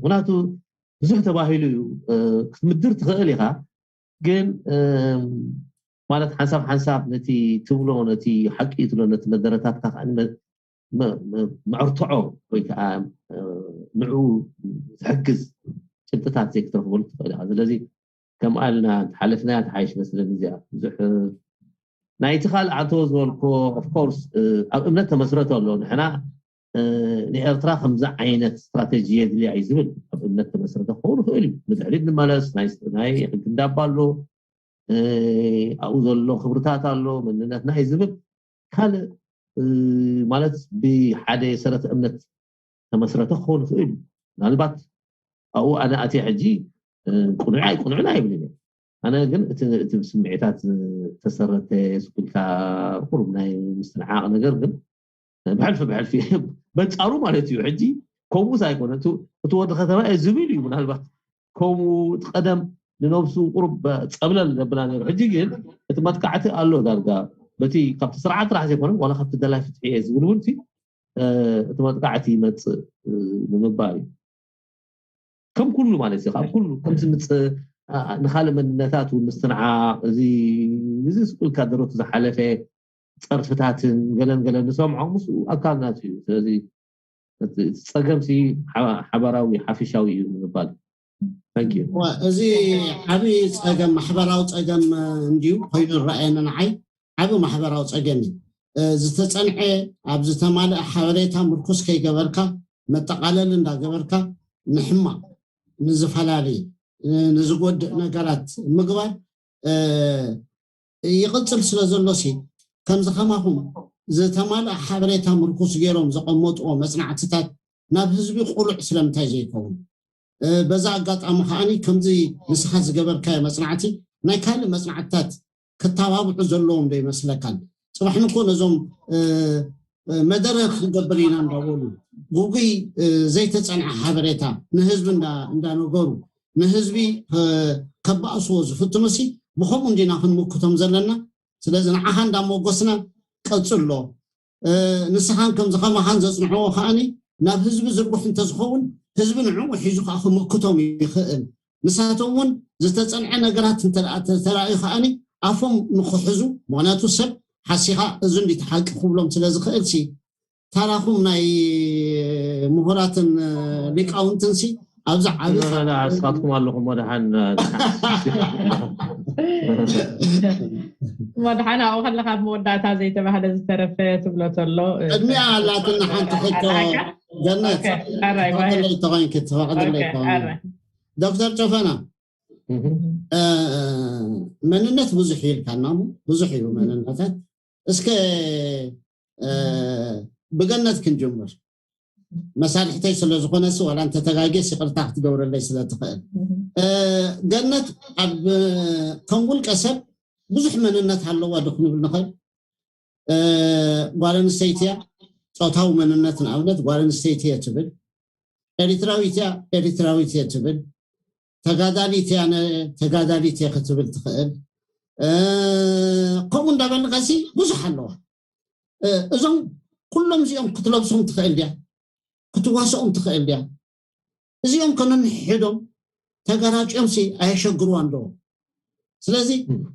ምክንያቱ ብዙሕ ተባሂሉ እዩ ክትምድር ትኽእል ኢኻ። ግን ማለት ሓንሳብ ሓንሳብ ነቲ ትብሎ ነቲ ሓቂ ትብሎ ነቲ መደረታትካ ከዓ መዕርትዖ ወይ ከዓ ንዕኡ ዝሕግዝ ጭብጥታት ዘይክትረኽበሉ ትኽእል ኢኻ። ስለዚ ከምኣ ኢልና ሓለፍናያ ተሓይሽ መስለኒ እዚኣ ብዙሕ ናይቲ ካልእ ኣንተዎ ዝበልኮ ኦፍኮርስ ኣብ እምነት ተመስረተ ኣሎ። ንሕና ንኤርትራ ከምዚ ዓይነት ስትራቴጂ የድልያ እዩ ዝብል ኣብ እምነት ተመስረተ ክኸውን ይኽእል እዩ። ንድሕሪት ንመለስ ናይ ሕጊ እንዳባ ኣሎ ኣብኡ ዘሎ ክብርታት ኣሎ መንነትና እዩ ዝብል ካልእ ማለት ብሓደ ሰረተ እምነት ተመስረተ ክኸውን ይኽእል እዩ። ምናልባት ኣብኡ ኣነ ኣትየ ሕጂ ቁኑዕ ኣይቁኑዕን ኣይብልን እየ። ኣነ ግን እቲ እቲ ስምዒታት ዝተሰረተ ስኩልካ ቁሩብ ናይ ምስትንዓቕ ነገር ግን ብሕልፊ ብሕልፊ በንጻሩ ማለት እዩ። ሕጂ ከምኡስ ኣይኮነ እቲ ወዲ ከተማ እየ ዝብል እዩ። ምናልባት ከምኡ እቲ ቀደም ንነብሱ ቁሩብ ፀብለል ዘብላ ነይሩ። ሕጂ ግን እቲ መጥቃዕቲ ኣሎ ዳርጋ በቲ ካብቲ ስርዓት ጥራሕ ዘይኮነ ዋላ ካብቲ ደላይ ፍትሒ እየ ዝብል እውን እቲ መጥቃዕቲ ይመፅእ ንምባል እዩ። ከም ኩሉ ማለት እዩ ካብ ኩሉ ከምዚ ምፅ ንካልእ መንነታት እውን ምስትንዓቕ እዚ እዚ ስቁልካ ደረቱ ዝሓለፈ ፀርፍታትን ገለን ገለን ንሰምዖ ምስኡ ኣካልናት እዩ። ስለዚ እቲ ፀገም ሲ ሓበራዊ ሓፊሻዊ እዩ ንምባል እዩ። እዚ ዓብዪ ፀገም ማሕበራዊ ፀገም እንድዩ ኮይኑ ዝረኣየኒ ንዓይ ዓብ ማሕበራዊ ፀገም እዩ። ዝተፀንዐ ኣብ ዝተማልአ ሓበሬታ ምርኩስ ከይገበርካ መጠቓለሊ እንዳገበርካ ንሕማቕ ንዝፈላለየ ንዝጎድእ ነገራት ምግባር ይቕፅል ስለ ዘሎ ሲ ከምዚ ከማኹም ዝተማልአ ሓበሬታ ምርኩስ ገይሮም ዘቐመጥዎ መፅናዕትታት ናብ ህዝቢ ቁሉዕ ስለምንታይ ዘይከውን? በዛ ኣጋጣሚ ከዓኒ ከምዚ ንስኻ ዝገበርካዮ መፅናዕቲ ናይ ካልእ መፅናዕትታት ክተባብዑ ዘለዎም ዶ ይመስለካን? ፅባሕ ንኮ ነዞም መደረ ክንገብር ኢና እንዳበሉ ጉጉይ ዘይተፀንዐ ሓበሬታ ንህዝቢ እንዳነገሩ ንህዝቢ ከባእስዎ ዝፍትኑ ሲ ብከምኡ እንዲና ክንምክቶም ዘለና። ስለዚ ንዓኻ እንዳሞጎስና ቀፅሎ። ንስኻን ከምዚ ከማኻን ዘፅንዕዎ ከዓኒ ናብ ህዝቢ ዝርጉሕ እንተዝኸውን ህዝቢ ንዕኡ ሒዙ ከዓ ክምክቶም ይኽእል። ንሳቶም እውን ዝተፀንዐ ነገራት እንተተራእዩ ከዓኒ ኣፎም ንክሕዙ ምክንያቱ ሰብ ሓሲኻ እዚ እንዲ ተሓቂ ክብሎም ስለ ዝኽእል ሲ ታራኹም ናይ ምሁራትን ሊቃውንትን ሲ ኣብዚ ዓቢ ስኻትኩም ኣለኹም ወደሓን ወድሓን ኣብኡ ከለካ ኣብ መወዳእታ ዘይተባህለ ዝተረፈ ትብሎ ተሎ ቅድሚያ ኣላትና ሓንቲ ሕቶ ገነት ተፈቅደለይ ተኮይንኪ ተፈቅደለይ ተኮይንኪ ዶክተር ጨፈና መንነት ብዙሕ እዩ ኢልካና ብዙሕ እዩ መንነታት እስከ ብገነት ክንጅምር መሳርሕተይ ስለዝኮነሲ ዋላ እንተተጋጌስ ይቅርታ ክትገብረለይ ስለትኽእል ገነት ኣብ ከም ውልቀ ሰብ ብዙሕ መንነት ኣለዋ ዶ ክንብል ንኽእል? ጓል ኣንስተይቲ እያ፣ ፆታዊ መንነት ንኣብነት ጓል ኣንስተይቲ እየ ትብል፣ ኤሪትራዊት እያ ኤሪትራዊት እየ ትብል፣ ተጋዳሊት እያ ተጋዳሊት እየ ክትብል ትኽእል። ከምኡ እንዳበልንኸሲ ብዙሕ ኣለዋ። እዞም ኩሎም እዚኦም ክትለብሶም ትኽእል ድያ? ክትዋሰኦም ትኽእል ድያ? እዚኦም ከነንሕዶም ተጋራጭዮም ሲ ኣየሸግርዋን ዶ? ስለዚ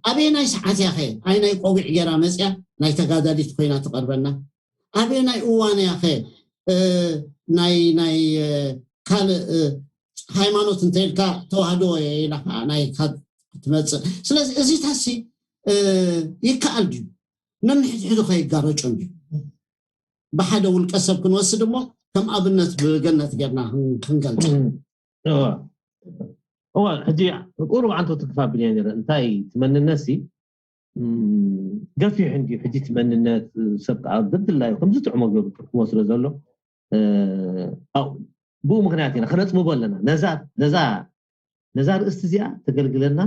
ኣበየናይ ሰዓት ያኸ ኣይ ናይ ቆቢዕ ገይራ መፅያ ናይ ተጋዳሊት ኮይና ትቐርበና? ኣበየናይ እዋን ያኸ ናይ ናይ ካልእ ሃይማኖት እንተኢልካ ተዋህዶ ኢላ ከዓ ናይ ክትመፅእ? ስለዚ እዚታሲ ይከኣል ድዩ? ነንሕድሕዱ ከይጋረጮም ድዩ? ብሓደ ውልቀ ሰብ ክንወስድ እሞ ከም ኣብነት ብገነት ጌርና ክንገልፅ። እዋ ሕጂ ቁሩብ ዓንቶ ትክፋ ብልያ ነረ እንታይ ትመንነት ሲ ገፊሕ እንዲ ሕጂ ትመንነት ሰብ ከዓ ብድላዩ ከምዚ ጥዕሞ ገሩ ክወስዶ ዘሎ ብኡ ምክንያት ኢና ክነፅብቦ ኣለና። ነዛ ነዛ ነዛ ርእስቲ እዚኣ ተገልግለና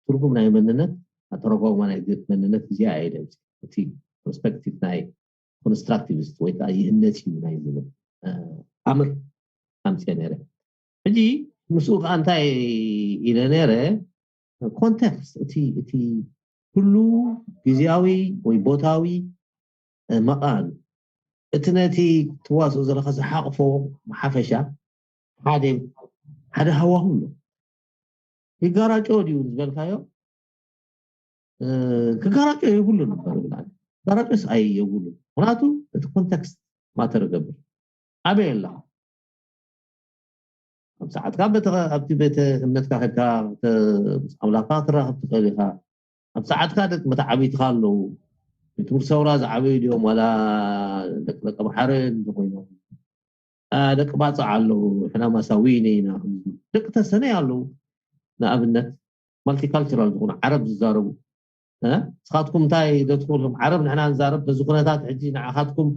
ትርጉም ናይ መንነት ኣተረጓጉማ ናይ መንነት እዚኣ እየ ደምፅ እቲ ፐርስፔክቲቭ ናይ ኮንስትራክቲቪስት ወይ ከዓ ይህነት እዩ ናይ ዝብል ኣምር ኣምፅአ ነረ። ሕጂ ምስኡ ከዓ እንታይ ኢለ ነረ ኮንቴክስት እቲ እቲ ኩሉ ግዜያዊ ወይ ቦታዊ መቓን እቲ ነቲ ትዋስኦ ዘለካ ዝሓቕፎ ብሓፈሻ ሓደ ሓደ ሃዋሁ ኣሎ። ይጋራጮ ድዩ ዝበልካዮ ክጋራጮ የብሉ ነበር ብላ ጋራጮስ ኣይ የብሉ። ምክንያቱ እቲ ኮንቴክስት ማተር ገብር ኣበይ ኣላ ኣብ ሰዓትካ ኣብቲ ቤተ እምነትካ ከድካ ምስ ኣምላክካ ክትራኸብ ትኽእል ኢኻ። ኣብ ሰዓትካ ደቂ መተዓብይትኻ ኣለዉ። ቤት ትምህርቲ ሰውራ ዝዓበዩ ድዮም ዋላ ደቂ ደቂ ምሓረ እንተኮይኖም ደቂ ባፅዕ ኣለዉ። ሕና ማሳዊነ ኢና ደቂ ተሰነይ ኣለዉ። ንኣብነት ማልቲካልቸራል ዝኾኑ ዓረብ ዝዛረቡ ንስኻትኩም እንታይ ደትኩልኩም ዓረብ ንሕና ንዛረብ በዚ ኩነታት ሕጂ ንዓኻትኩም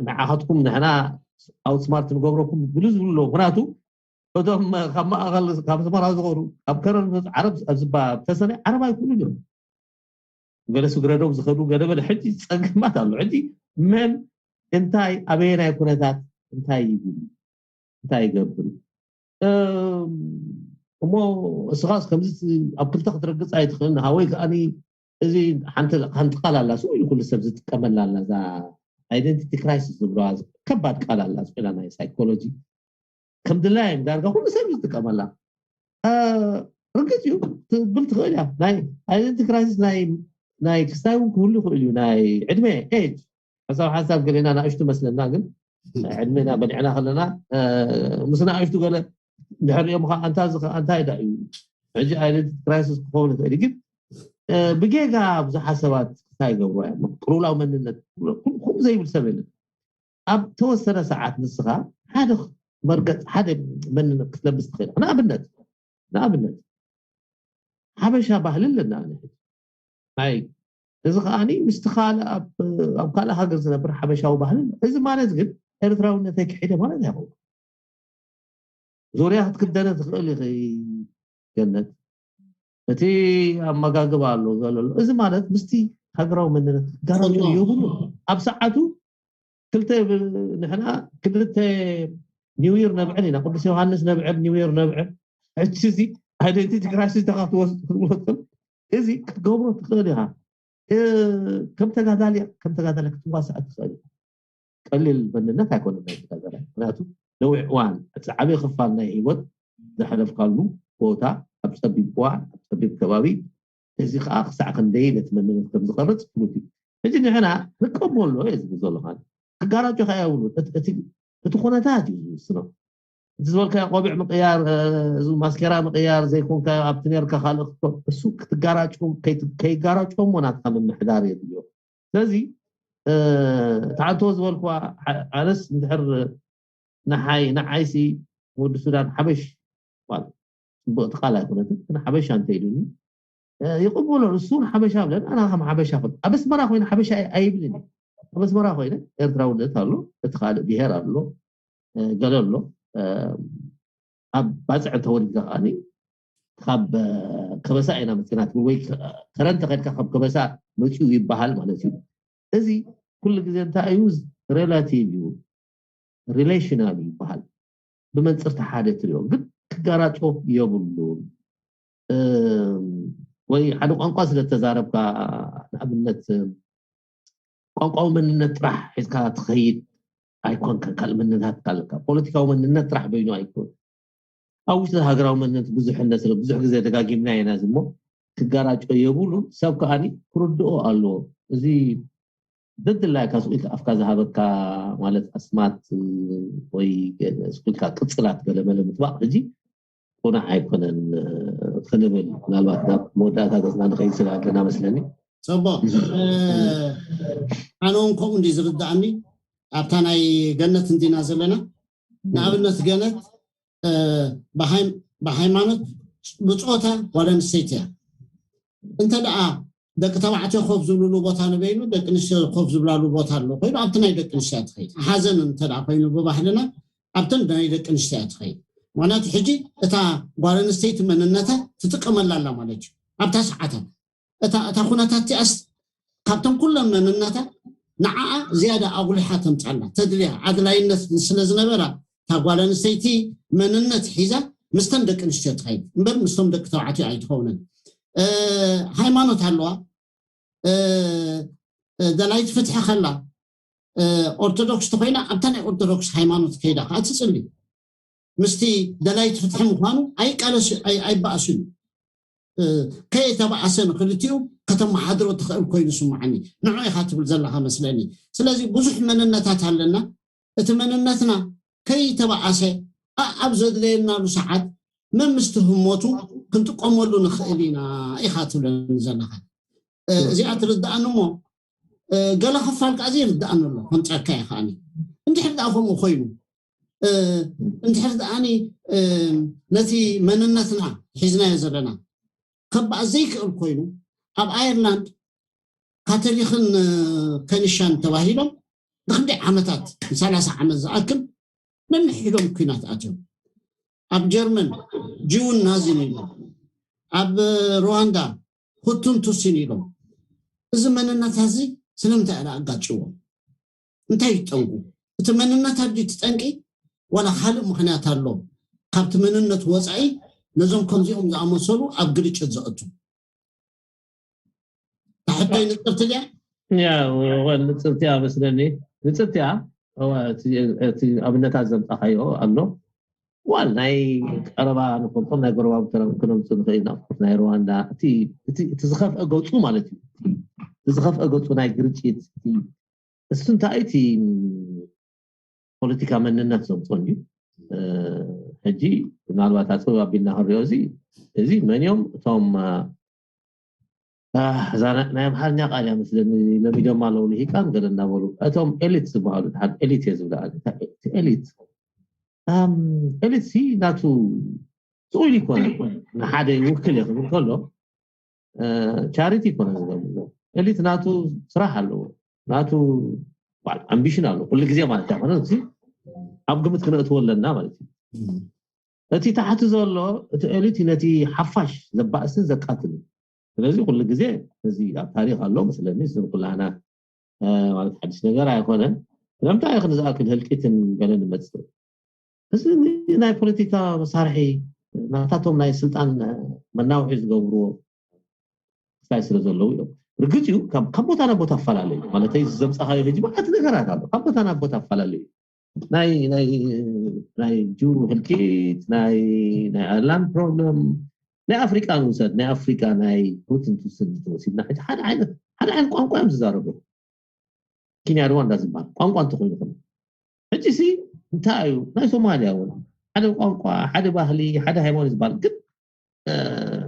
ንዓኻትኩም ንሕና ኣውትስማርት ንገብረኩም ብሉ ዝብሉ ኣለዉ። ምክንያቱ እቶም ካብ ማእኸል ካብ ኣስመራ ዝኸዱ ካብ ከረን ዓረብ ዝባ ተሰነ ዓረብ ኣይኩሉን እዮም። ገለ ስግረዶም ዝኸዱ ገለ በለ ሕጂ ፀገማት ኣሎ። ሕጂ መን እንታይ ኣበየናይ ኩነታት እንታይ ይብል እንታይ ይገብር እዩ እሞ እስኻስ ከምዚ ኣብ ክልተ ክትረግፅ ኣይትኽእል ንሃወይ ከዓኒ እዚ ሓንቲ ሓንቲ ቃል ኣላ ስኡ ኢሉ ኩሉ ሰብ ዝጥቀመላ ኣላ እዛ ኣይደንቲቲ ክራይሲስ ዝብለዋ ከባድ ቃል ኣላ ስላ ናይ ሳይኮሎጂ ከም ድላዮም ዳርጋ ኩሉ ሰብ ዝጥቀመላ ርግፅ እዩ ትብል ትኽእል እያ ናይ ኣይደንቲቲ ክራይሲስ ናይ ናይ ክስታይ እውን ክህሉ ይኽእል እዩ ናይ ዕድመ ኤጅ ሓሳብ ሓሳብ ገሌና ንኣሽቱ መስለና ግን ዕድሜና በሊዕና ከለና ምስ ንኣሽቱ ገለ ድሕሪኦም ከዓ ኣንታ እዚ ከዓ እንታይ ዳ እዩ ሕጂ ኣይደንቲቲ ክራይሲስ ክኸውን ይኽእል እዩ ግን ብጌጋ ብዙሓት ሰባት እንታይ ይገብሩ እዮም ቅሉላዊ መንነት ከምኡ ዘይብል ሰብ የለን ኣብ ተወሰነ ሰዓት ንስኻ ሓደ መርገፅ ሓደ መንነት ክትለብስ ትኽእል ንኣብነት ንኣብነት ሓበሻ ባህሊ ኣለና ናይ እዚ ከዓኒ ምስቲ ካልእ ኣብ ካልእ ሃገር ዝነብር ሓበሻዊ ባህሊ ኣሎ እዚ ማለት ግን ኤርትራውነተይ ክሒደ ማለት ኣይኸውን ዙርያ ክትክደነ ትኽእል ኢኺ ገነት እቲ ኣመጋግባ ኣሎ ዘሎ እዚ ማለት ምስቲ ሃገራዊ መንነት ክትጋራሉ የብሉ ኣብ ሰዓቱ ክልተ ንሕና ክልተ ኒውይር ነብዕል ኢና ቅዱስ ዮሃንስ ነብዕል ኒውይር ነብዕል ሕጂ እዚ ኣይደንቲቲ ክራይሲስ ተካ ክትወስድ ክትብሎ ትኽእል እዚ ክትገብሮ ትኽእል ኢኻ ከም ተጋዳሊ ከም ተጋዳሊ ክትዋሳእ ትኽእል ኢኻ ቀሊል መንነት ኣይኮነ ናይ ተጋዳላይ ምክንያቱ ነዊሕ እዋን እቲ ዓብዪ ክፋል ናይ ህይወት ዘሕለፍካሉ ቦታ ኣብ ፀቢብ እዋን ኣብ ፀቢብ ከባቢ እዚ ከዓ ክሳዕ ክንደይ ነቲ መንነት ከም ዝቐርፅ ፍሉጥ እዩ ሕጂ ንሕና ንቀበሎ እየ ዝብል ዘለካ ክጋራጮ ከ የብሉ እቲ ኩነታት እዩ ዝውስኖ እቲ ዝበልካዮ ቆቢዕ ምቅያር እዚ ማስኬራ ምቅያር ዘይኮንካዮ ኣብቲ ነርካ ካልእ ክትኮን እሱ ክትጋራጭ ከይጋራጭ እሞ ናትካ ምምሕዳር የድልዮ ስለዚ እቲ ዓንቶ ዝበልክዋ ኣነስ እንድሕር ንሓይ ንዓይሲ ወዲ ሱዳን ሓበሽ ጽቡቅ እቲ ቃል ኣይኮነትን ግን ሓበሻ እንተ ኢሉኒ ይቅበሎ እሱ ሓበሻ ብለን ኣና ከም ሓበሻ ፈል ኣብ ኣስመራ ኮይነ ሓበሻ ኣይብልን ኣብ ኣስመራ ኮይነ ኤርትራውነት ኣሎ እቲ ካልእ ብሄር ኣሎ ገለ ኣሎ ካብ ባፅዕ እንተወሪድካ ከዓኒ ካብ ከበሳ ኢና መፂና ትብል ወይ ከረን ተኸድካ ካብ ከበሳ መፂኡ ይበሃል ማለት እዩ። እዚ ኩሉ ግዜ እንታይ እዩ? ሬላቲቭ እዩ፣ ሪሌሽናል ይበሃል። ብመንፅርቲ ሓደ ትሪኦ ግን ክጋራጮ የብሉን። ወይ ሓደ ቋንቋ ስለተዛረብካ ንኣብነት ቋንቋዊ መንነት ጥራሕ ሒዝካ ትኸይድ ኣይኮንካ ካልእ መንነታት ኣለካ። ፖለቲካዊ መንነት ጥራሕ በይኑ ኣይኮን። ኣብ ውሽጢ ሃገራዊ መንነት ብዙሕነት ስለ ብዙሕ ግዜ ደጋጊምና ኢና ዝሞ ክጋራጮ የብሉን። ሰብ ከዓኒ ክርድኦ ኣለዎ። እዚ ደድላይካ ስቁልካ ኣፍካ ዝሃበካ ማለት ኣስማት ወይ ስቁልካ ቅፅላት ገለመለ ምጥባቕ ሕጂ ቁኑዕ ኣይኮነን ክንብል ምናልባት ናብ መወዳእታ ገፅና ንኸይድ ስለ ኣለና መስለኒ። ፅቡቅ። ኣነ እውን ከምኡ እንዲ ዝርዳእኒ ኣብታ ናይ ገነት እንዲና ዘለና ንኣብነት ገነት ብሃይማኖት ብፆታ ጓል ኣንስተይቲ እያ። እንተ ደኣ ደቂ ተባዕትዮ ኮፍ ዝብልሉ ቦታ ንበይኑ ደቂ ኣንስትዮ ኮፍ ዝብላሉ ቦታ ኣሎ ኮይኑ ኣብቲ ናይ ደቂ ኣንስትዮ ትኸይድ። ሓዘን እንተ ደኣ ኮይኑ ብባህልና ኣብተን ናይ ደቂ ኣንስትዮ ትኸይድ። ምክንያቱ ሕጂ እታ ጓል ኣንስተይቲ መንነታ ትጥቀመላ ኣላ ማለት እዩ። ኣብታ ሰዓታ እታ እታ ኩነታት እቲኣስ ካብተን ኩለን መንነታ ንዓኣ ዝያዳ ኣጉሊሓ ተምፃላ ተድልያ ኣድላይነት ስለ ዝነበራ እታ ጓል ኣንስተይቲ መንነት ሒዛ ምስተን ደቂ ኣንስትዮ ትኸይድ እምበር ምስቶም ደቂ ተባዕትዮ ኣይትኸውንን። ሃይማኖት ኣለዋ። ደላይት ፍትሒ ከላ ኦርቶዶክስ ተኮይና ኣብታ ናይ ኦርቶዶክስ ሃይማኖት ከይዳ ከዓ ትፅሊ። ምስቲ ደላይት ፍትሒ ምኳኑ ኣይቃለስ ኣይበኣስን እዩ። ከየተባኣሰ ንክልቲኡ ከተመሓድሮ ትኽእል ኮይኑ ስምዓኒ። ንዑ ኢኻ ትብል ዘለኻ መስለኒ። ስለዚ ብዙሕ መንነታት ኣለና። እቲ መንነትና ከይተባኣሰ ኣብ ዘድለየናሉ ሰዓት መምስቲ ህሞቱ ክንጥቀመሉ ንኽእል ኢና ኢኻ ትብለኒ ዘለኻ። እዚኣ ትርድኣኒ እሞ ገለ ክፋል ከዓ ዘይርድኣኒ ኣሎ ከምፀካ ይኸኣኒ። እንድሕር ደኣ ከምኡ ኮይኑ እንድሕር ደኣኒ ነቲ መንነትና ሒዝናዮ ዘለና ከበኣ ዘይክእል ኮይኑ ኣብ ኣየርላንድ ካቶሊክን ከኒሻን ተባሂሎም ንክንደይ ዓመታት ንሰላሳ ዓመት ዝኣክል ነንሒዶም ኩናት ኣትዮም። ኣብ ጀርመን ጅውን ናዚን ኢሎም፣ ኣብ ሩዋንዳ ሁቱን ቱሲን ኢሎም። እዚ መንነታት እዚ ስለምንታይ ኣላ ኣጋጭዎም? እንታይ ይጠንቁ? እቲ መንነት ኣዲ ትጠንቂ ዋላ ካልእ ምክንያት ኣሎ? ካብቲ መንነት ወፃኢ ነዞም ከምዚኦም ዝኣመሰሉ ኣብ ግርጭት ዘእቱ ታሕቶይ ንፅርቲ ድያ? ንፅርቲያ መስለኒ። ንፅርቲያ እቲ ኣብነታት ዘምፃኻዮ ኣሎ ዋል ናይ ቀረባ ንፈልጦም ናይ ጎረባብ ክነምፅ ንኽእል ኢና ናይ ሩዋንዳ እቲ ዝኸፍአ ገፁ ማለት እዩ። እቲ ዝኸፍአ ገፁ ናይ ግርጭት እሱ እንታይ እቲ ፖለቲካ መንነት ዘምፅኦ እንድዩ። ሕጂ ምናልባት ኣፅብ ኣቢልና ክንሪኦ እዚ እዚ መን እዮም እቶም እዛ ናይ ኣምሓርኛ ቃል እያ መስለኒ ለሚዶማ ኣለዉ ልሂቃን ገለ እናበሉ እቶም ኤሊት ዝበሃሉ ድሓን ኤሊት እየ ዝብላ ኤሊት ኤሊት ሲ ናቱ ስቑኢሉ ይኮነ ንሓደ ይውክል እየ ክብል ከሎ ቻሪቲ ይኮነ ዝገብር ኤሊት ናቱ ስራሕ ኣለዎ ናቱ ኣምቢሽን ኣሎ ኩሉ ግዜ ማለት ኣይኮነ ኣብ ግምት ክነእትዎ ኣለና ማለት እዩ። እቲ ታሕቲ ዘሎ እቲ ኤሊት ነቲ ሓፋሽ ዘባእስን ዘቃትልን ስለዚ ኩሉ ግዜ እዚ ኣብ ታሪክ ኣሎ መስለኒ እዚ ኩላህና ማለት ሓድሽ ነገር ኣይኮነን። ስለምንታይ ክንዝኣክል ህልቂትን ገለ ንመፅእ እዚ ናይ ፖለቲካ መሳርሒ ናታቶም ናይ ስልጣን መናውሒ ዝገብርዎ ክፋይ ስለ ዘለዉ እዮም። ርግፅ እዩ ካብ ቦታ ናብ ቦታ ኣፈላለዩ ማለተይ ዘምፃኻዮ ሕጂ ማለት ነገራት ኣሎ ካብ ቦታ ናብ ቦታ ኣፈላለዩ ናይ ናይ ናይ ጁ ህልቂት ናይ ናይ ኣላንድ ፕሮብለም ናይ ኣፍሪቃ ንውሰድ ናይ ኣፍሪቃ ናይ ሩትን ቱስን ተወሲድና ሕጂ ሓደ ዓይነት ሓደ ዓይነት ቋንቋ እዮም ዝዛረቡ ኪንያ ሩዋንዳ ዝበሃል ቋንቋ እንተኮይኑ ከ ሕጂ ሲ እንታይ እዩ ናይ ሶማልያ እውን ሓደ ቋንቋ ሓደ ባህሊ ሓደ ሃይማኖት ዝበሃል ግን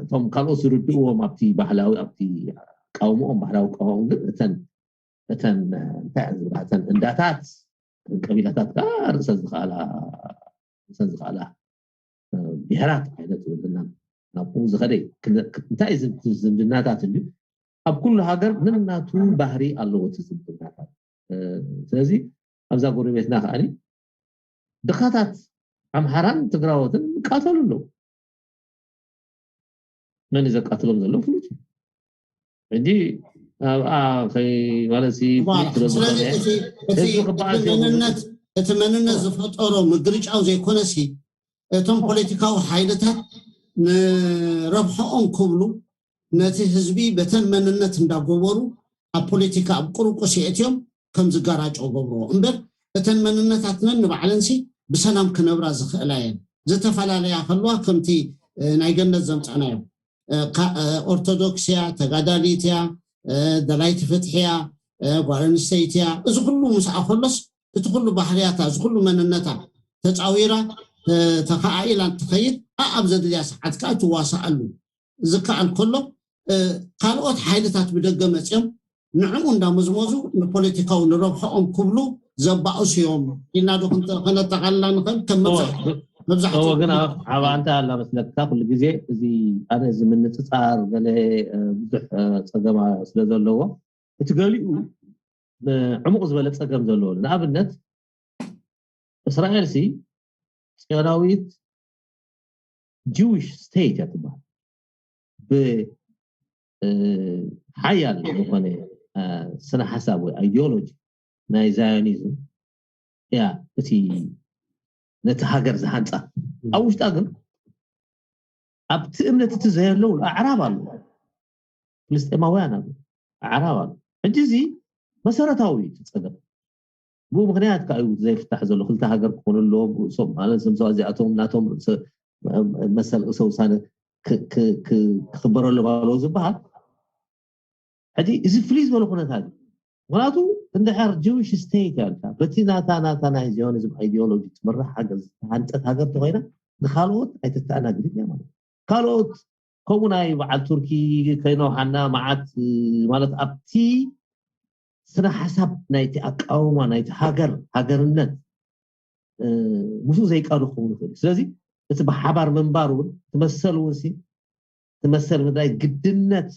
እቶም ካልኦት ዝርድእዎም ኣብቲ ባህላዊ ኣብቲ ቃውምኦም ባህላዊ ቃውም ግን እተን እተን እንታይ ዝብላ እተን እንዳታት ቀቢላታት ከዓ ርእሰን ዝኽኣላ ርእሰን ዝኽኣላ ብሄራት ዓይነት ዝብልና ናብኡ ዝኸደ እንታይ ዝምድናታት እንዲ ኣብ ኩሉ ሃገር ነናቱ ባህሪ ኣለዎ እቲ ዝምድናታት ስለዚ ኣብዛ ጎረቤትና ከዓኒ ድኻታት ኣምሓራን ትግራዎትን ይቃተሉ ኣለዉ። መን እዩ ዘቃትሎም ዘሎ ፍሉጥ እዩ። ሕጂ ኣብኣ ከይ ማለት ሲ ፍሉጥ ስለ ስለዚ ዝኾነ እቲ እቲ ህዝቢ ክበኣስ እቲ የብሉን። መንነት እቲ መንነት ዝፈጠሮ ምግርጫው ዘይኮነሲ እቶም ፖለቲካዊ ሓይልታት ንረብሐኦም ክብሉ ነቲ ህዝቢ በተን መንነት እንዳጎበሩ ኣብ ፖለቲካ ኣብ ቁርቁስ የእትዮም ከም ዝጋራጨው ገብርዎ እምበር እተን መንነታትነን ንባዕለንሲ ብሰላም ክነብራ ዝኽእላ እየን። ዝተፈላለያ ከለዋ ከምቲ ናይ ገነት ዘምፃናዮ ኦርቶዶክስ እያ፣ ተጋዳሊት እያ፣ ደላይቲ ፍትሒ እያ፣ ጓል ኣንስተይቲ እያ። እዚ ኩሉ ምስኣ ከሎስ እቲ ኩሉ ባህርያታ እዚ ኩሉ መንነታ ተፃዊራ ተኸኣኢላ እንትኸይድ ኣብ ዘድልያ ሰዓት ከዓ ትዋሳኣሉ ዝከኣል ከሎ ካልኦት ሓይልታት ብደገ መፅኦም ንዕኡ እንዳመዝመዙ ንፖለቲካዊ ንረብሐኦም ክብሉ ዘባእሱ እዮም ኢልና ዶ ከነጠቃልላ ንኽእል? ከም መብዛሕትኡ ግን ኣብ ኣንታ ኣላ መስለካ ኩሉ ግዜ እዚ ኣነ እዚ ምንፅፃር ገለ ብዙሕ ፀገማ ስለ ዘለዎ እቲ ገሊኡ ዕሙቕ ዝበለ ፀገም ዘለዎ ንኣብነት እስራኤል ሲ ፅዮናዊት ጂዊሽ ስቴት እያ ትበሃል ብሓያል ዝኾነ ስነ ሓሳብ ወይ ኣይዲዮሎጂ ናይ ዛዮኒዝም እያ እቲ ነቲ ሃገር ዝሃንፃ ኣብ ውሽጣ ግን ኣብቲ እምነት እቲ ዘየለዉ ኣዕራብ ኣለዉ ፍልስጤማውያን ኣለዉ ኣዕራብ ኣለዉ ሕጂ እዚ መሰረታዊ እዩ እቲ ፀገም ብኡ ምክንያት ከዓ እዩ ዘይፍታሕ ዘሎ ክልተ ሃገር ክኾኑ ኣለዎም ርእሶም ማለት እዚኣቶም ናቶም ርእሰ መሰል ርእሰ ውሳነ ክኽበረሎም ኣለዎ ዝበሃል ሕጂ እዚ ፍልይ ዝበለ ኩነታት እዩ ምክንያቱ እንድሕር ጂዊሽ ስቴት ያልካ በቲ ናታ ናታ ናይ ዚዮኒዝም ኣይዲዮሎጂ ትምራሕ ሃገር ዝተሃንፀት ሃገር ተኮይና ንካልኦት ኣይተተኣናግድን እያ ማለት ካልኦት ከምኡ ናይ በዓል ቱርኪ ከይነውሓና መዓት ማለት ኣብቲ ስነ ሓሳብ ናይቲ ኣቃውማ ናይቲ ሃገር ሃገርነት ምስኡ ዘይቃዱ ክኸውን ይኽእል እዩ ስለዚ እቲ ብሓባር ምንባር እውን ትመሰል እውን ትመሰል ምድላይ ግድነት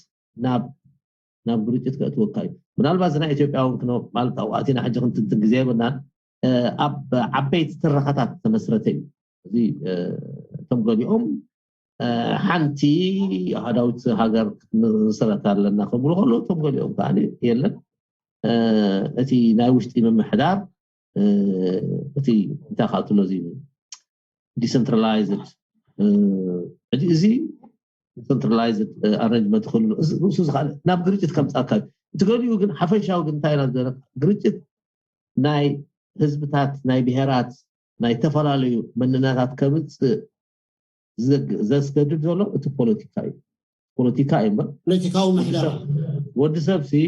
ናብ ናብ ግርጭት ከእትወካ እዩ ምናልባት ዝና ኢትዮጵያ እውን ማለት ኣብኣቲና ሕጂ ክንትንትን ግዜ የብልናን ኣብ ዓበይቲ ትረኻታት ተመስረተ እዩ እዚ እቶም ገሊኦም ሓንቲ ኣሃዳዊት ሃገር ክንስረት ኣለና ክብሉ ከለዉ እቶም ገሊኦም ከዓ የለን እቲ ናይ ውሽጢ ምምሕዳር እቲ እንታይ ከዓ ትሎ እዚ ዲሰንትራላይዝድ ሕጂ እዚ ዲሰንትራላይዝድ ኣረንጅመንት ክህሉ ርእሱ ዝኽኣለ ናብ ግርጭት ከምፃካ እዩ እቲ ገሊኡ ግን ሓፈሻዊ ግን እንታይ ኢና ዘለና ግርጭት ናይ ህዝብታት ናይ ብሄራት ናይ ዝተፈላለዩ መንነታት ከምፅእ ዘስገድድ ዘሎ እቲ ፖለቲካ እዩ ፖለቲካ እዩ እምበር ፖለቲካዊ ምሕደራ ወዲ ሰብ ሲ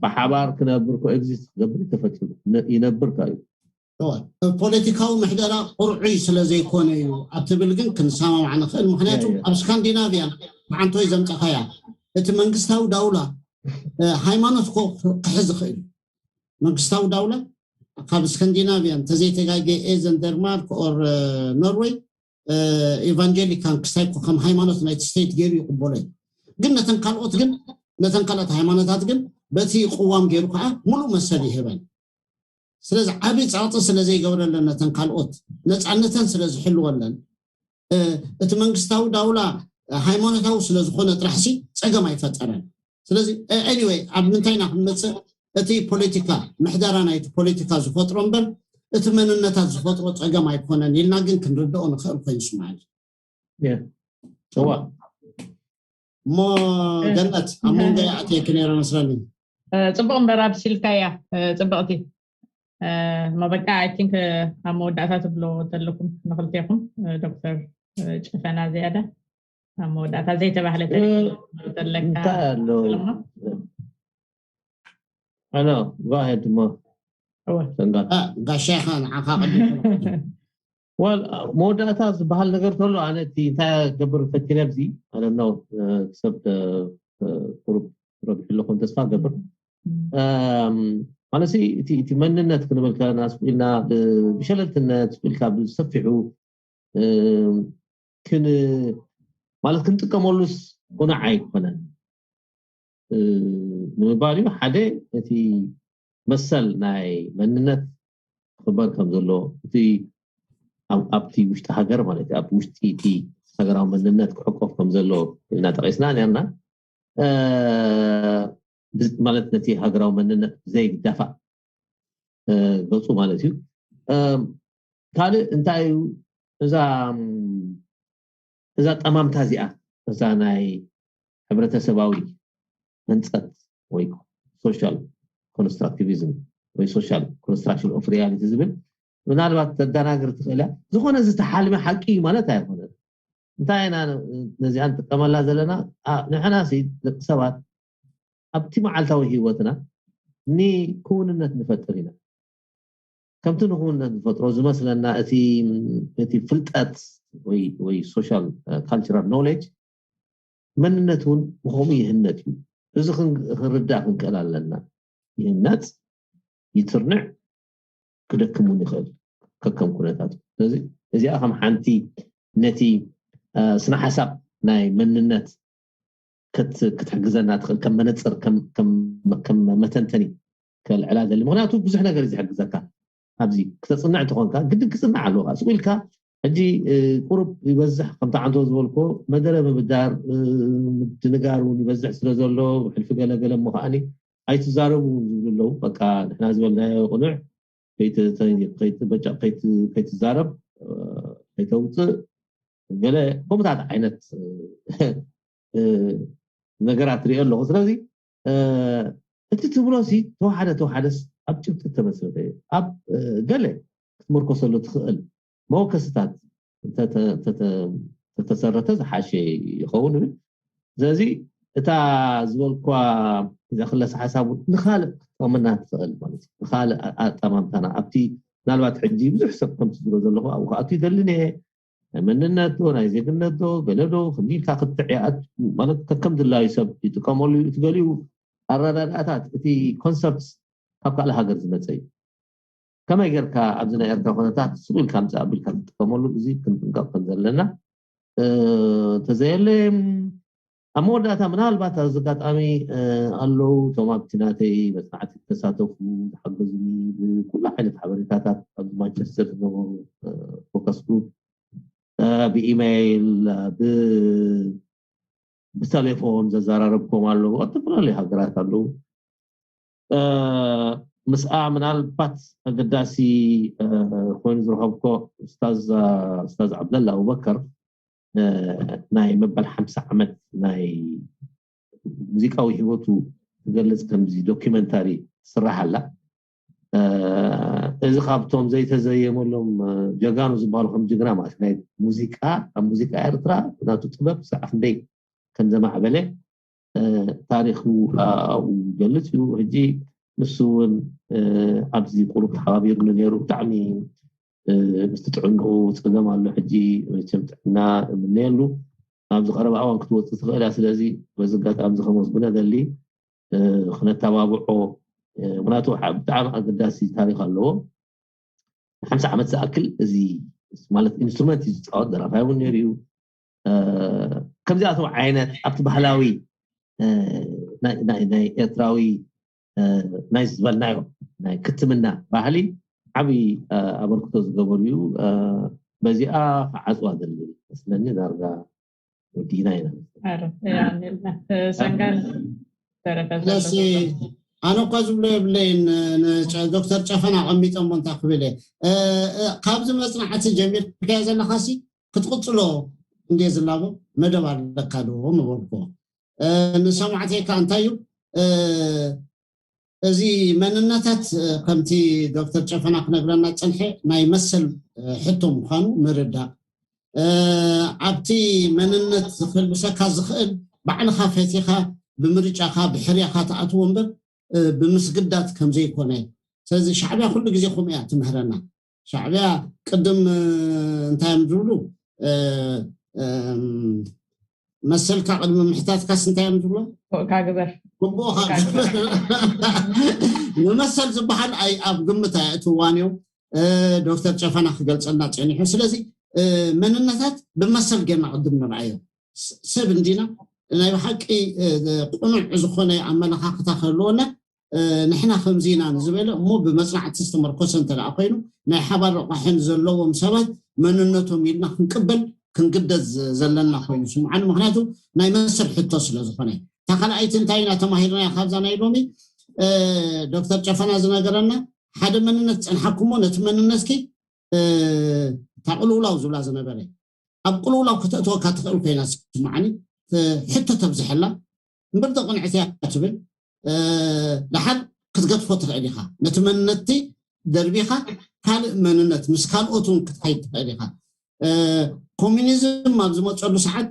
ብሓባር ክነብር ኮኤግዚስት ክገብር ተፈጢሩ ይነብር ከ እዩ ፖለቲካዊ ምሕደራ ቁርዑይ ስለ ዘይኮነ እዩ ኣብ ትብል ግን ክንሰማማዕ ንኽእል ምክንያቱ ኣብ ስካንዲናቪያን ብዓንቶይ ዘምፀኻያ እቲ መንግስታዊ ዳውላ ሃይማኖት ክሕዝ ይኽእል መንግስታዊ ዳውላ ካብ ስካንዲናቪያ እንተዘይተጋገ ኤዘን ደርማርክ ኦር ኖርወይ ኤቫንጀሊካን ክስታይ ከም ሃይማኖት ናይቲ ስቴት ገይሩ ይቕበሎ እዩ ግን ነተን ካልኦት ግን ነተን ካልኦት ሃይማኖታት ግን በቲ ቅዋም ገይሩ ከዓ ሙሉእ መሰል ይህበን ስለዚ ዓብዪ ፀቕጢ ስለ ዘይገብረለን ነተን ካልኦት ነፃነተን ስለ ዝሕልወለን እቲ መንግስታዊ ዳውላ ሃይማኖታዊ ስለ ዝኾነ ጥራሕሲ ፀገም ኣይፈጠረን ስለዚ anyway ኣብ ምንታይ ኢና ክንመፅእ እቲ ፖለቲካ ምሕደራ ናይቲ ፖለቲካ ዝፈጥሮ እምበር እቲ መንነታት ዝፈጥሮ ፀገም ኣይኮነን ኢልና ግን ክንርድኦ ንኽእል ኮይኑ ስማዕል እዋ እሞ ገነት ኣብ መንጎ ኣትየኪ ነይረ መስለኒ ፅቡቅ እምበር ኣብሲልካያ ፅብቅቲ እሞ በቃ I think ኣብ መወዳእታ ትብሎ ዘለኩም ንክልቴኩም ዶክተር ጭፈና ዝያዳ ኣብ መወዳእታ ዘይተባህለ ተሪፉ ዘለካ እንታይ ኣሎ ሰለማ? ኣሎ go ahead እሞ እወ። ሰንጋል ጋሻ ኢኻ ንዓኻ ቅድም ዋል መወዳእታ ዝበሃል ነገር ከሎ ኣነ እቲ እንታይ ገብር ፈቲነ ኣብዚ ኣነ ነው ሰብ ቁሩብ ረቢሑ ኣለኹም ተስፋ ገብር ማለት እቲ እቲ መንነት ክንብል ከለና ስኢልና ብሸለልትነት ስኢልካ ብሰፊሑ ክን ማለት ክንጥቀመሉስ ቁኑዕ ኣይኮነን ንምባል እዩ ሓደ እቲ መሰል ናይ መንነት ክኽበር ከም ዘሎ እቲ ኣብቲ ውሽጢ ሃገር ማለት እዩ፣ ኣብ ውሽጢ እቲ ሃገራዊ መንነት ክሕቆፍ ከም ዘለዎ ኢልና ጠቂስና ነርና። ማለት ነቲ ሃገራዊ መንነት ዘይዳፋእ ገፁ ማለት እዩ። ካልእ እንታይ እዩ? እዛ እዛ ጠማምታ እዚኣ፣ እዛ ናይ ሕብረተሰባዊ ህንፀት ወይ social constructivism ወይ social construction of reality ዝብል ምናልባት ተደናግር ትኽእል እያ። ዝኾነ ዝተሓልመ ሓቂ እዩ ማለት ኣይኮነን። እንታይ ኢና ነዚኣ ንጥቀመላ ዘለና? ንሕና ደቂ ሰባት ኣብቲ መዓልታዊ ህይወትና ንክውንነት ንፈጥር ኢና። ከምቲ ንክውንነት ንፈጥሮ ዝመስለና እቲ ፍልጠት ወይ social cultural knowledge መንነት እውን ብከምኡ ይህነፅ እዩ። እዚ ክንርዳእ ክንክእል ኣለና። ይህነፅ፣ ይትርንዕ፣ ክደክም እውን ይኽእል ከከም ኩነታቱ። ስለዚ እዚኣ ከም ሓንቲ ነቲ ስነ ሓሳብ ናይ መንነት ክትሕግዘና ትኽእል ከም መነፅር ከም መተንተኒ ከልዕላ ደሊ። ምክንያቱ ብዙሕ ነገር እዩ ዝሕግዘካ። ኣብዚ ክተፅንዕ እንተኾንካ ግድን ክፅንዕ ኣለዎ። ስቁ ኢልካ ሕጂ ቁሩብ ይበዝሕ ከምቲ ዓንቶ ዝበልኮ መደረ ምብዳር ምድንጋር እውን ይበዝሕ ስለ ዘሎ ሕልፊ ገለገለ እሞ ከዓኒ ኣይትዛረቡ ዝብሉ ኣለዉ። በቃ ንሕና ዝበልናዮ ቅኑዕ ከይትዛረብ ከይተውፅእ ገለ ከምታት ዓይነት ነገራት ሪኦ ኣለኹ። ስለዚ እቲ ትብሎ ሲ ተወሓደ ተወሓደስ ኣብ ጭብጢ ተመስረተ እዩ። ኣብ ገለ ክትምርኮሰሉ ትኽእል መወከስታት ተተሰረተ ዝሓሸ ይኸውን ብል። ስለዚ እታ ዝበልኳ እዛ ክለስ ሓሳብ ንካልእ ክትጠቕመና ትኽእል ማለት እዩ። ንካልእ ኣጠማምታና ኣብቲ ምናልባት ሕጂ ብዙሕ ሰብ ከምቲ ዝብሎ ዘለኹ ኣብኡ ክኣቱ ይደልን እየ። ናይ መንነት ዶ ናይ ዜግነት ዶ ገለ ዶ ክንዲ ኢልካ ክትዕ ማለት ከከም ድላዩ ሰብ ይጥቀመሉ እዩ። እቲ ገሊኡ ኣረዳድኣታት እቲ ኮንሰፕት ካብ ካልእ ሃገር ዝመፀ እዩ። ከመይ ጌርካ ኣብዚ ናይ ኤርትራ ኩነታት ስቕ ኢልካ ምፅእ ኣቢልካ ትጥቀመሉ እዚ ክንጥንቀቕ ከም ዘለና ተዘየለ ኣብ መወዳእታ ምናልባት ኣብዚ ኣጋጣሚ ኣለዉ እቶም ኣብቲ ናተይ መፅናዕቲ ተሳተፉ ዝሓገዙኒ ብኩሉ ዓይነት ሓበሬታታት ኣብዚ ማንቸስተር ዝነበሩ ፎከስ ግሩፕ ብኢሜይል ብቴሌፎን ዘዘራረብኮም ኣለዉ ኣብ ዝተፈላለዩ ሃገራት ኣለዉ። ምስኣ ምናልባት ኣገዳሲ ኮይኑ ዝረኸብኮ ኡስታዝ ዓብደላ ኣቡበከር ናይ መበል ሓምሳ ዓመት ናይ ሙዚቃዊ ህይወቱ ትገልፅ ከምዚ ዶኪመንታሪ ትስራሕ ኣላ። እዚ ካብቶም ዘይተዘየመሎም ጀጋኑ ዝበሃሉ ከም ጅግና ማለት ናይ ሙዚቃ ኣብ ሙዚቃ ኤርትራ ናቱ ጥበብ ስራሕ ክንደይ ከም ዘማዕበለ ታሪኹ ኣብኡ ይገልፅ እዩ። ሕጂ ንሱ እውን ኣብዚ ቁሩብ ተሓባቢሩኒ ነይሩ። ብጣዕሚ ምስቲ ጥዕንኡ ፀገም ኣሎ። ሕጂ መቸም ጥዕና እምነየሉ ኣብዚ ቀረባ እዋን ክትወፅእ ትኽእል እያ። ስለዚ በዚ ኣጋጣሚ እዚ ከመስግኖ ደሊ ክነተባብዖ ምክንያቱ ብጣዕሚ ኣገዳሲ ታሪክ ኣለዎ። ንሓምሳ ዓመት ዝኣክል እዚ ማለት ኢንስትሩመንት እዩ ዝፃወት፣ ደራፋይ እውን ነይሩ እዩ። ከምዚኣቶም ዓይነት ኣብቲ ባህላዊ ናይ ኤርትራዊ ናይ ዝበልናዮ ናይ ክትምና ባህሊ ዓብዪ ኣበርክቶ ዝገበሩ እዩ። በዚኣ ክዓፅዋ ዘለ መስለኒ ዳርጋ ወዲና ኢና። ሰንጋን ተረፈ ስለዚ ኣነ እኳ ዝብሎ የብለይን። ዶክተር ጨፈን ኣቐሚጦሞ እንታ ክብል እየ። ካብዚ መፅናዕቲ ጀሚርካዮ ዘለካ ሲ ክትቕፅሎ እንድየ ዝላቦ መደብ ኣለካ ዶ ምበልኩዎ። ንሰማዕተይ ከዓ እንታይ እዩ እዚ መንነታት ከምቲ ዶክተር ጨፈና ክነግረና ፀንሐ ናይ መሰል ሕቶ ምዃኑ ምርዳእ ኣብቲ መንነት ክልብሰካ ዝኽእል ባዕልኻ ፈቲኻ ብምርጫኻ ብሕርያኻ ትኣትዎ እምበር ብምስግዳድ ከምዘይኮነ። ስለዚ ሻዕብያ ኩሉ ግዜ ከምኡ እያ ትምህረና። ሻዕብያ ቅድም እንታይ እዮም ዝብሉ መሰልካ ቅድሚ ምሕታትካስ እንታይ እዮም ዝብሎ? ግበር ግቡእካ ግበር። ንመሰል ዝበሃል ኣብ ግምት ኣየእትዋን እዮም። ዶክተር ጨፈና ክገልፀልና ፀኒሑ። ስለዚ መንነታት ብመሰል ጌርና ቅድም ንርኣዮ። ሰብ እንዲና ናይ ብሓቂ ቁኑዕ ዝኾነ ኣመለኻኽታ ክህልወና ንሕና ከምዚ ኢና ንዝበለ እሞ ብመፅናዕቲ ዝተመርኮሰ እንተ ኮይኑ ናይ ሓባር ረቋሕን ዘለዎም ሰባት መንነቶም ኢልና ክንቅበል ክንግደድ ዘለና ኮይኑ ስምዓኒ። ምክንያቱ ናይ መሰል ሕቶ ስለ ዝኾነ። እታ ካልኣይቲ እንታይ ኢና ተማሂርናያ ካብዛ ናይ ሎሚ? ዶክተር ጨፈና ዝነገረና ሓደ መንነት ጸንሓኩሞ ነቲ መንነትኪ እታ ቅልውላው ዝብላ ዝነበረ ኣብ ቅልውላው ከተእትወካ ትኽእል ኮይና ስምዓኒ። ሕቶ ተብዝሐላ እምበር ተቕንዕቲ እያ ትብል። ደሓር ክትገድፎ ትኽእል ኢኻ። ነቲ መንነትቲ ደርቢኻ ካልእ መንነት ምስ ካልኦት እውን ክትኸይድ ትኽእል ኢኻ። ኮሚኒዝም ኣብ ዝመፀሉ ሰዓት፣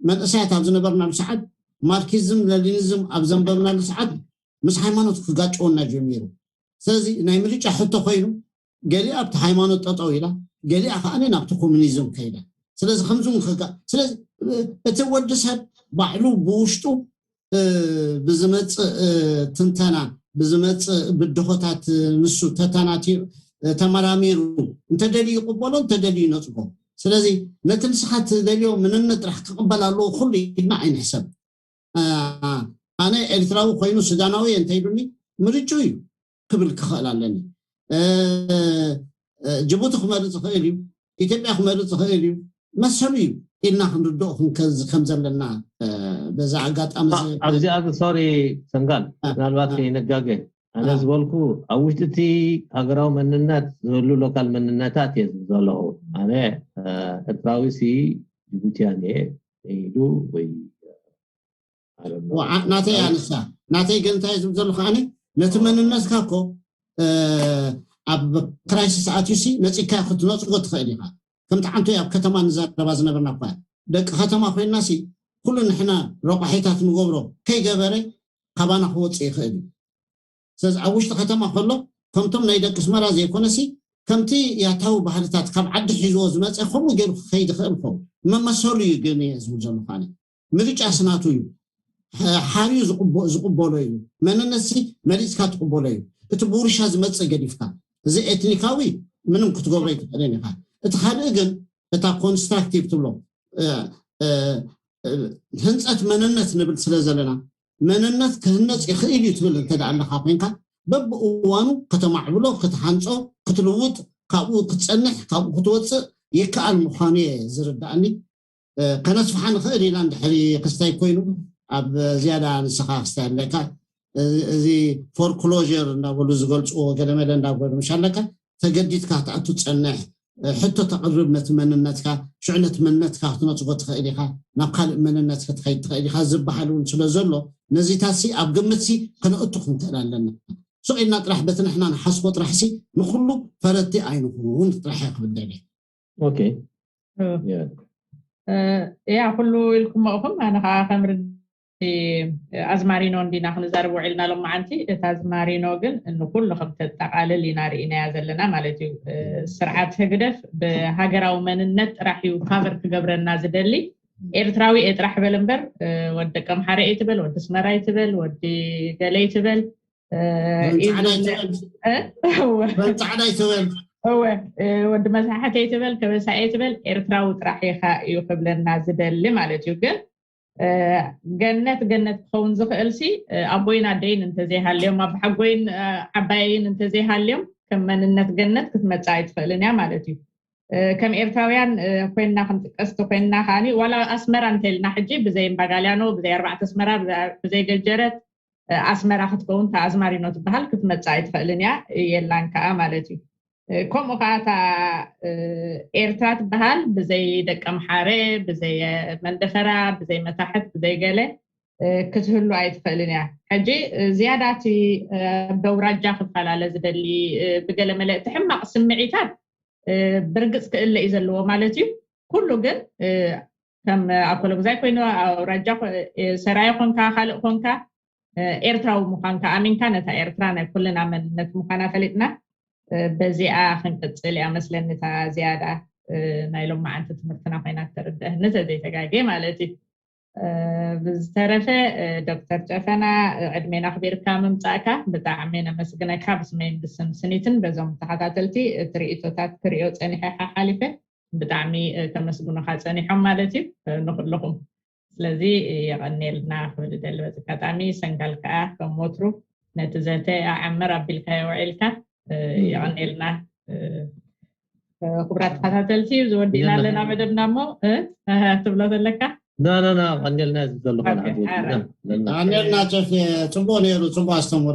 መንእሰያት ኣብ ዝነበርናሉ ሰዓት፣ ማርኪዝም ለኒኒዝም ኣብ ዘንበብናሉ ሰዓት ምስ ሃይማኖት ክጋጨወና ጀሚሩ። ስለዚ ናይ ምርጫ ሕቶ ኮይኑ ገሊኣ ኣብቲ ሃይማኖት ጠጠው ኢላ፣ ገሊኣ ከዓ ናብቲ ኮሚኒዝም ከይዳ። ስለዚ ከምዚ እውን ክጋ ስለዚ እቲ ወዲ ሰብ ባዕሉ ብውሽጡ ብዝመፅእ ትንተና፣ ብዝመፅእ ብድሆታት ንሱ ተተናቲኡ ተመራሚሩ እንተደልዩ ይቕበሎ፣ እንተደልዩ ይነፅጎ። ስለዚ ነቲ ንስኻ ትደልዮ ምንነት ጥራሕ ክቕበል ኣለዎ ኩሉ ኢልና ኣይንሕሰብ። ኣነ ኤርትራዊ ኮይኑ ሱዳናዊ እንተይሉኒ ምርጭኡ እዩ ክብል ክኽእል ኣለኒ። ጅቡቲ ክመርፅ ይኽእል እዩ፣ ኢትዮጵያ ክመርፅ ይኽእል እዩ፣ መሰሉ እዩ ኢልና ክንርድኦ ከም ዘለና በዛ ኣጋጣሚ። ኣብዚኣ ሶሪ ሰንጋል፣ ምናልባት ከይንጋገ ኣነ ዝበልኩ ኣብ ውሽጢ እቲ ሃገራዊ መንነት ዝህሉ ሎካል መንነታት እየ ዝብል ዘለኹ። ኣነ ኤርትራዊ ሲ ጅቡቲያን እየ ኢሉ ወይ ናተይ ኣነሳ ናተይ ግን እንታይ ዝብል ዘለኹ ኣነ ነቲ መንነትካ እኮ ኣብ ክራይሲስ ኣትዩሲ ነፂካ ክትነፅጎ ትኽእል ኢኻ። ከምቲ ዓንቶ ኣብ ከተማ ንዛረባ ዝነበርና እኳ ደቂ ከተማ ኮይና ሲ ኩሉ ንሕና ረቋሒታት ንገብሮ ከይገበረ ካባና ክወፅእ ይኽእል እዩ። ስለዚ ኣብ ውሽጢ ከተማ ከሎ ከምቶም ናይ ደቂ ኣስመራ ዘይኮነሲ ከምቲ ያታዊ ባህልታት ካብ ዓዲ ሒዝዎ ዝመፀ ከምኡ ገይሩ ክኸይድ ይኽእል ኸውን። መመሰሉ እዩ ግን እየ ዝብል ዘለኹ ኣነ። ምርጫ ስናቱ እዩ። ሓርዩ ዝቕበሎ እዩ። መንነትሲ መሪፅካ ትቕበሎ እዩ። እቲ ብውርሻ ዝመፅእ ገዲፍካ እዚ ኤትኒካዊ ምንም ክትገብሮ ኣይትኽእልን ኢኻ። እቲ ካልእ ግን እታ ኮንስትራክቲቭ ትብሎ ህንፀት መንነት ንብል ስለ ዘለና መንነት ክህነፅ ይኽእል እዩ ትብል እንተ ኣለካ ኮይንካ በብእዋኑ ከተማዕብሎ ክትሃንፆ ክትልውጥ ካብኡ ክትፀንሕ ካብኡ ክትወፅእ ይከኣል ምዃኑ እየ ዝርዳእኒ። ከነስፍሓ ንኽእል ኢና እንድሕሪ ክስታይ ኮይኑ ኣብ ዝያዳ ንስኻ ክስታይ ኣለካ። እዚ ፎርክሎር እንዳበሉ ዝገልፅዎ ገለመለ እንዳበሉ ምሽ ኣለካ ተገዲድካ ክትኣቱ ትፀንሕ ሕቶ ተቕርብ ነቲ መንነትካ ሽዑ ነቲ መንነትካ ክትነፅጎ ትኽእል ኢኻ። ናብ ካልእ መንነት ክትኸይድ ትኽእል ኢኻ ዝበሃል እውን ስለ ዘሎ ነዚታት ሲ ኣብ ግምት ሲ ከነእቱ ክንክእል ኣለና። ሱቕ ኢልና ጥራሕ በቲ ንሕና ንሓስቦ ጥራሕ ሲ ንኩሉ ፈረድቲ ኣይንኹን ጥራሕ እየ ክብል ደልየ። ኦኬ ያ ኩሉ ኢልኩሞ ኢኹም። ኣነ ከዓ ከም ኣዝማሪኖ እንዲና ክንዛረብ ውዒልና ሎማዓንቲ። እቲ ኣዝማሪኖ ግን ንኩሉ ከም ተጠቃልል ኢና ርኢናያ ዘለና ማለት እዩ። ስርዓት ህግደፍ ብሃገራዊ መንነት ጥራሕ እዩ ካቨር ክገብረና ዝደሊ። ኤርትራዊ እየ ጥራሕ በል እምበር ወዲ ቀምሓረ እየ ትበል፣ ወዲ ኣስመራ እየ ትበል፣ ወዲ ገለ እየ ትበል፣ ፃዕዳ ይትበል። እወ ወዲ መሳሕት እየ ትበል፣ ከበሳ እየ ትበል፣ ኤርትራዊ ጥራሕ ኢኻ እዩ ክብለና ዝደሊ ማለት እዩ። ግን ገነት ገነት ክኸውን ዝኽእል ሲ ኣቦይን ኣደይን እንተዘይሃልዮም ኣባሓጎይን ዓባየይን እንተዘይሃልዮም ከም መንነት ገነት ክትመፅእ ኣይትኽእልን እያ ማለት እዩ። ከም ኤርትራውያን ኮይንና ክንጥቀስ ተኮይንና ከዓኒ ዋላ ኣስመራ እንተልና ሕጂ ብዘይ እምባጋልያኖ ብዘይ ኣርባዕተ ኣስመራ ብዘይ ገጀረት ኣስመራ ክትከውን እታ ኣዝማሪኖ ትበሃል ክትመፅእ ኣይትኽእልን እያ የላን ከዓ ማለት እዩ። ከምኡ ከዓ እታ ኤርትራ ትበሃል ብዘይ ደቂ ኣምሓረ ብዘይ መንደፈራ ብዘይ መታሕት ብዘይ ገለ ክትህሉ ኣይትኽእልን እያ። ሕጂ ዝያዳ እቲ ደውራጃ ክፈላለ ዝደሊ ብገለ መለ እቲ ሕማቕ ስምዒታት ብርግፅ ክእለ እዩ ዘለዎ ማለት እዩ። ኩሉ ግን ከም ኣኮለጉዛይ ኮይኑ ኣውራጃ ሰራይ ኮንካ ካልእ ኮንካ ኤርትራዊ ምዃንካ ኣሚንካ ነታ ኤርትራ ናይ ኩልና መንነት ምዃና ፈሊጥና በዚኣ ክንቅፅል እያ መስለኒ እታ ዝያዳ ናይ ሎማዓንቲ ትምህርትና ኮይና ተርድአኒ ተዘይተጋጌ ማለት እዩ። ብዝተረፈ ዶክተር ጨፈና ዕድሜና ኣኽቢርካ ምምፃእካ ብጣዕሚ ነመስግነካ ብስመይን ብስም ስኒትን በዞም ተኸታተልቲ እቲ ርእቶታት ክሪኦ ፀኒሐ ሓሓሊፈ ብጣዕሚ ከመስግኑኻ ፀኒሖም ማለት እዩ ንኩልኹም። ስለዚ የቐኔልና ክብል ደሊ በዚ ኣጋጣሚ ሰንጋል ከዓ ከም ወትሩ ነቲ ዘተ ኣዓምር ኣቢልካዮ ውዒልካ የቐኔልና። ክቡራት ተኸታተልቲ፣ ዝወዲእና ኣለና መደብና እሞ። ትብሎ ዘለካ? ቀንደልና እዚ ዘለኹ ኣንደልና ጨፌ ጽቡቅ ነይሩ፣ ጽቡቅ ኣስተምሮ።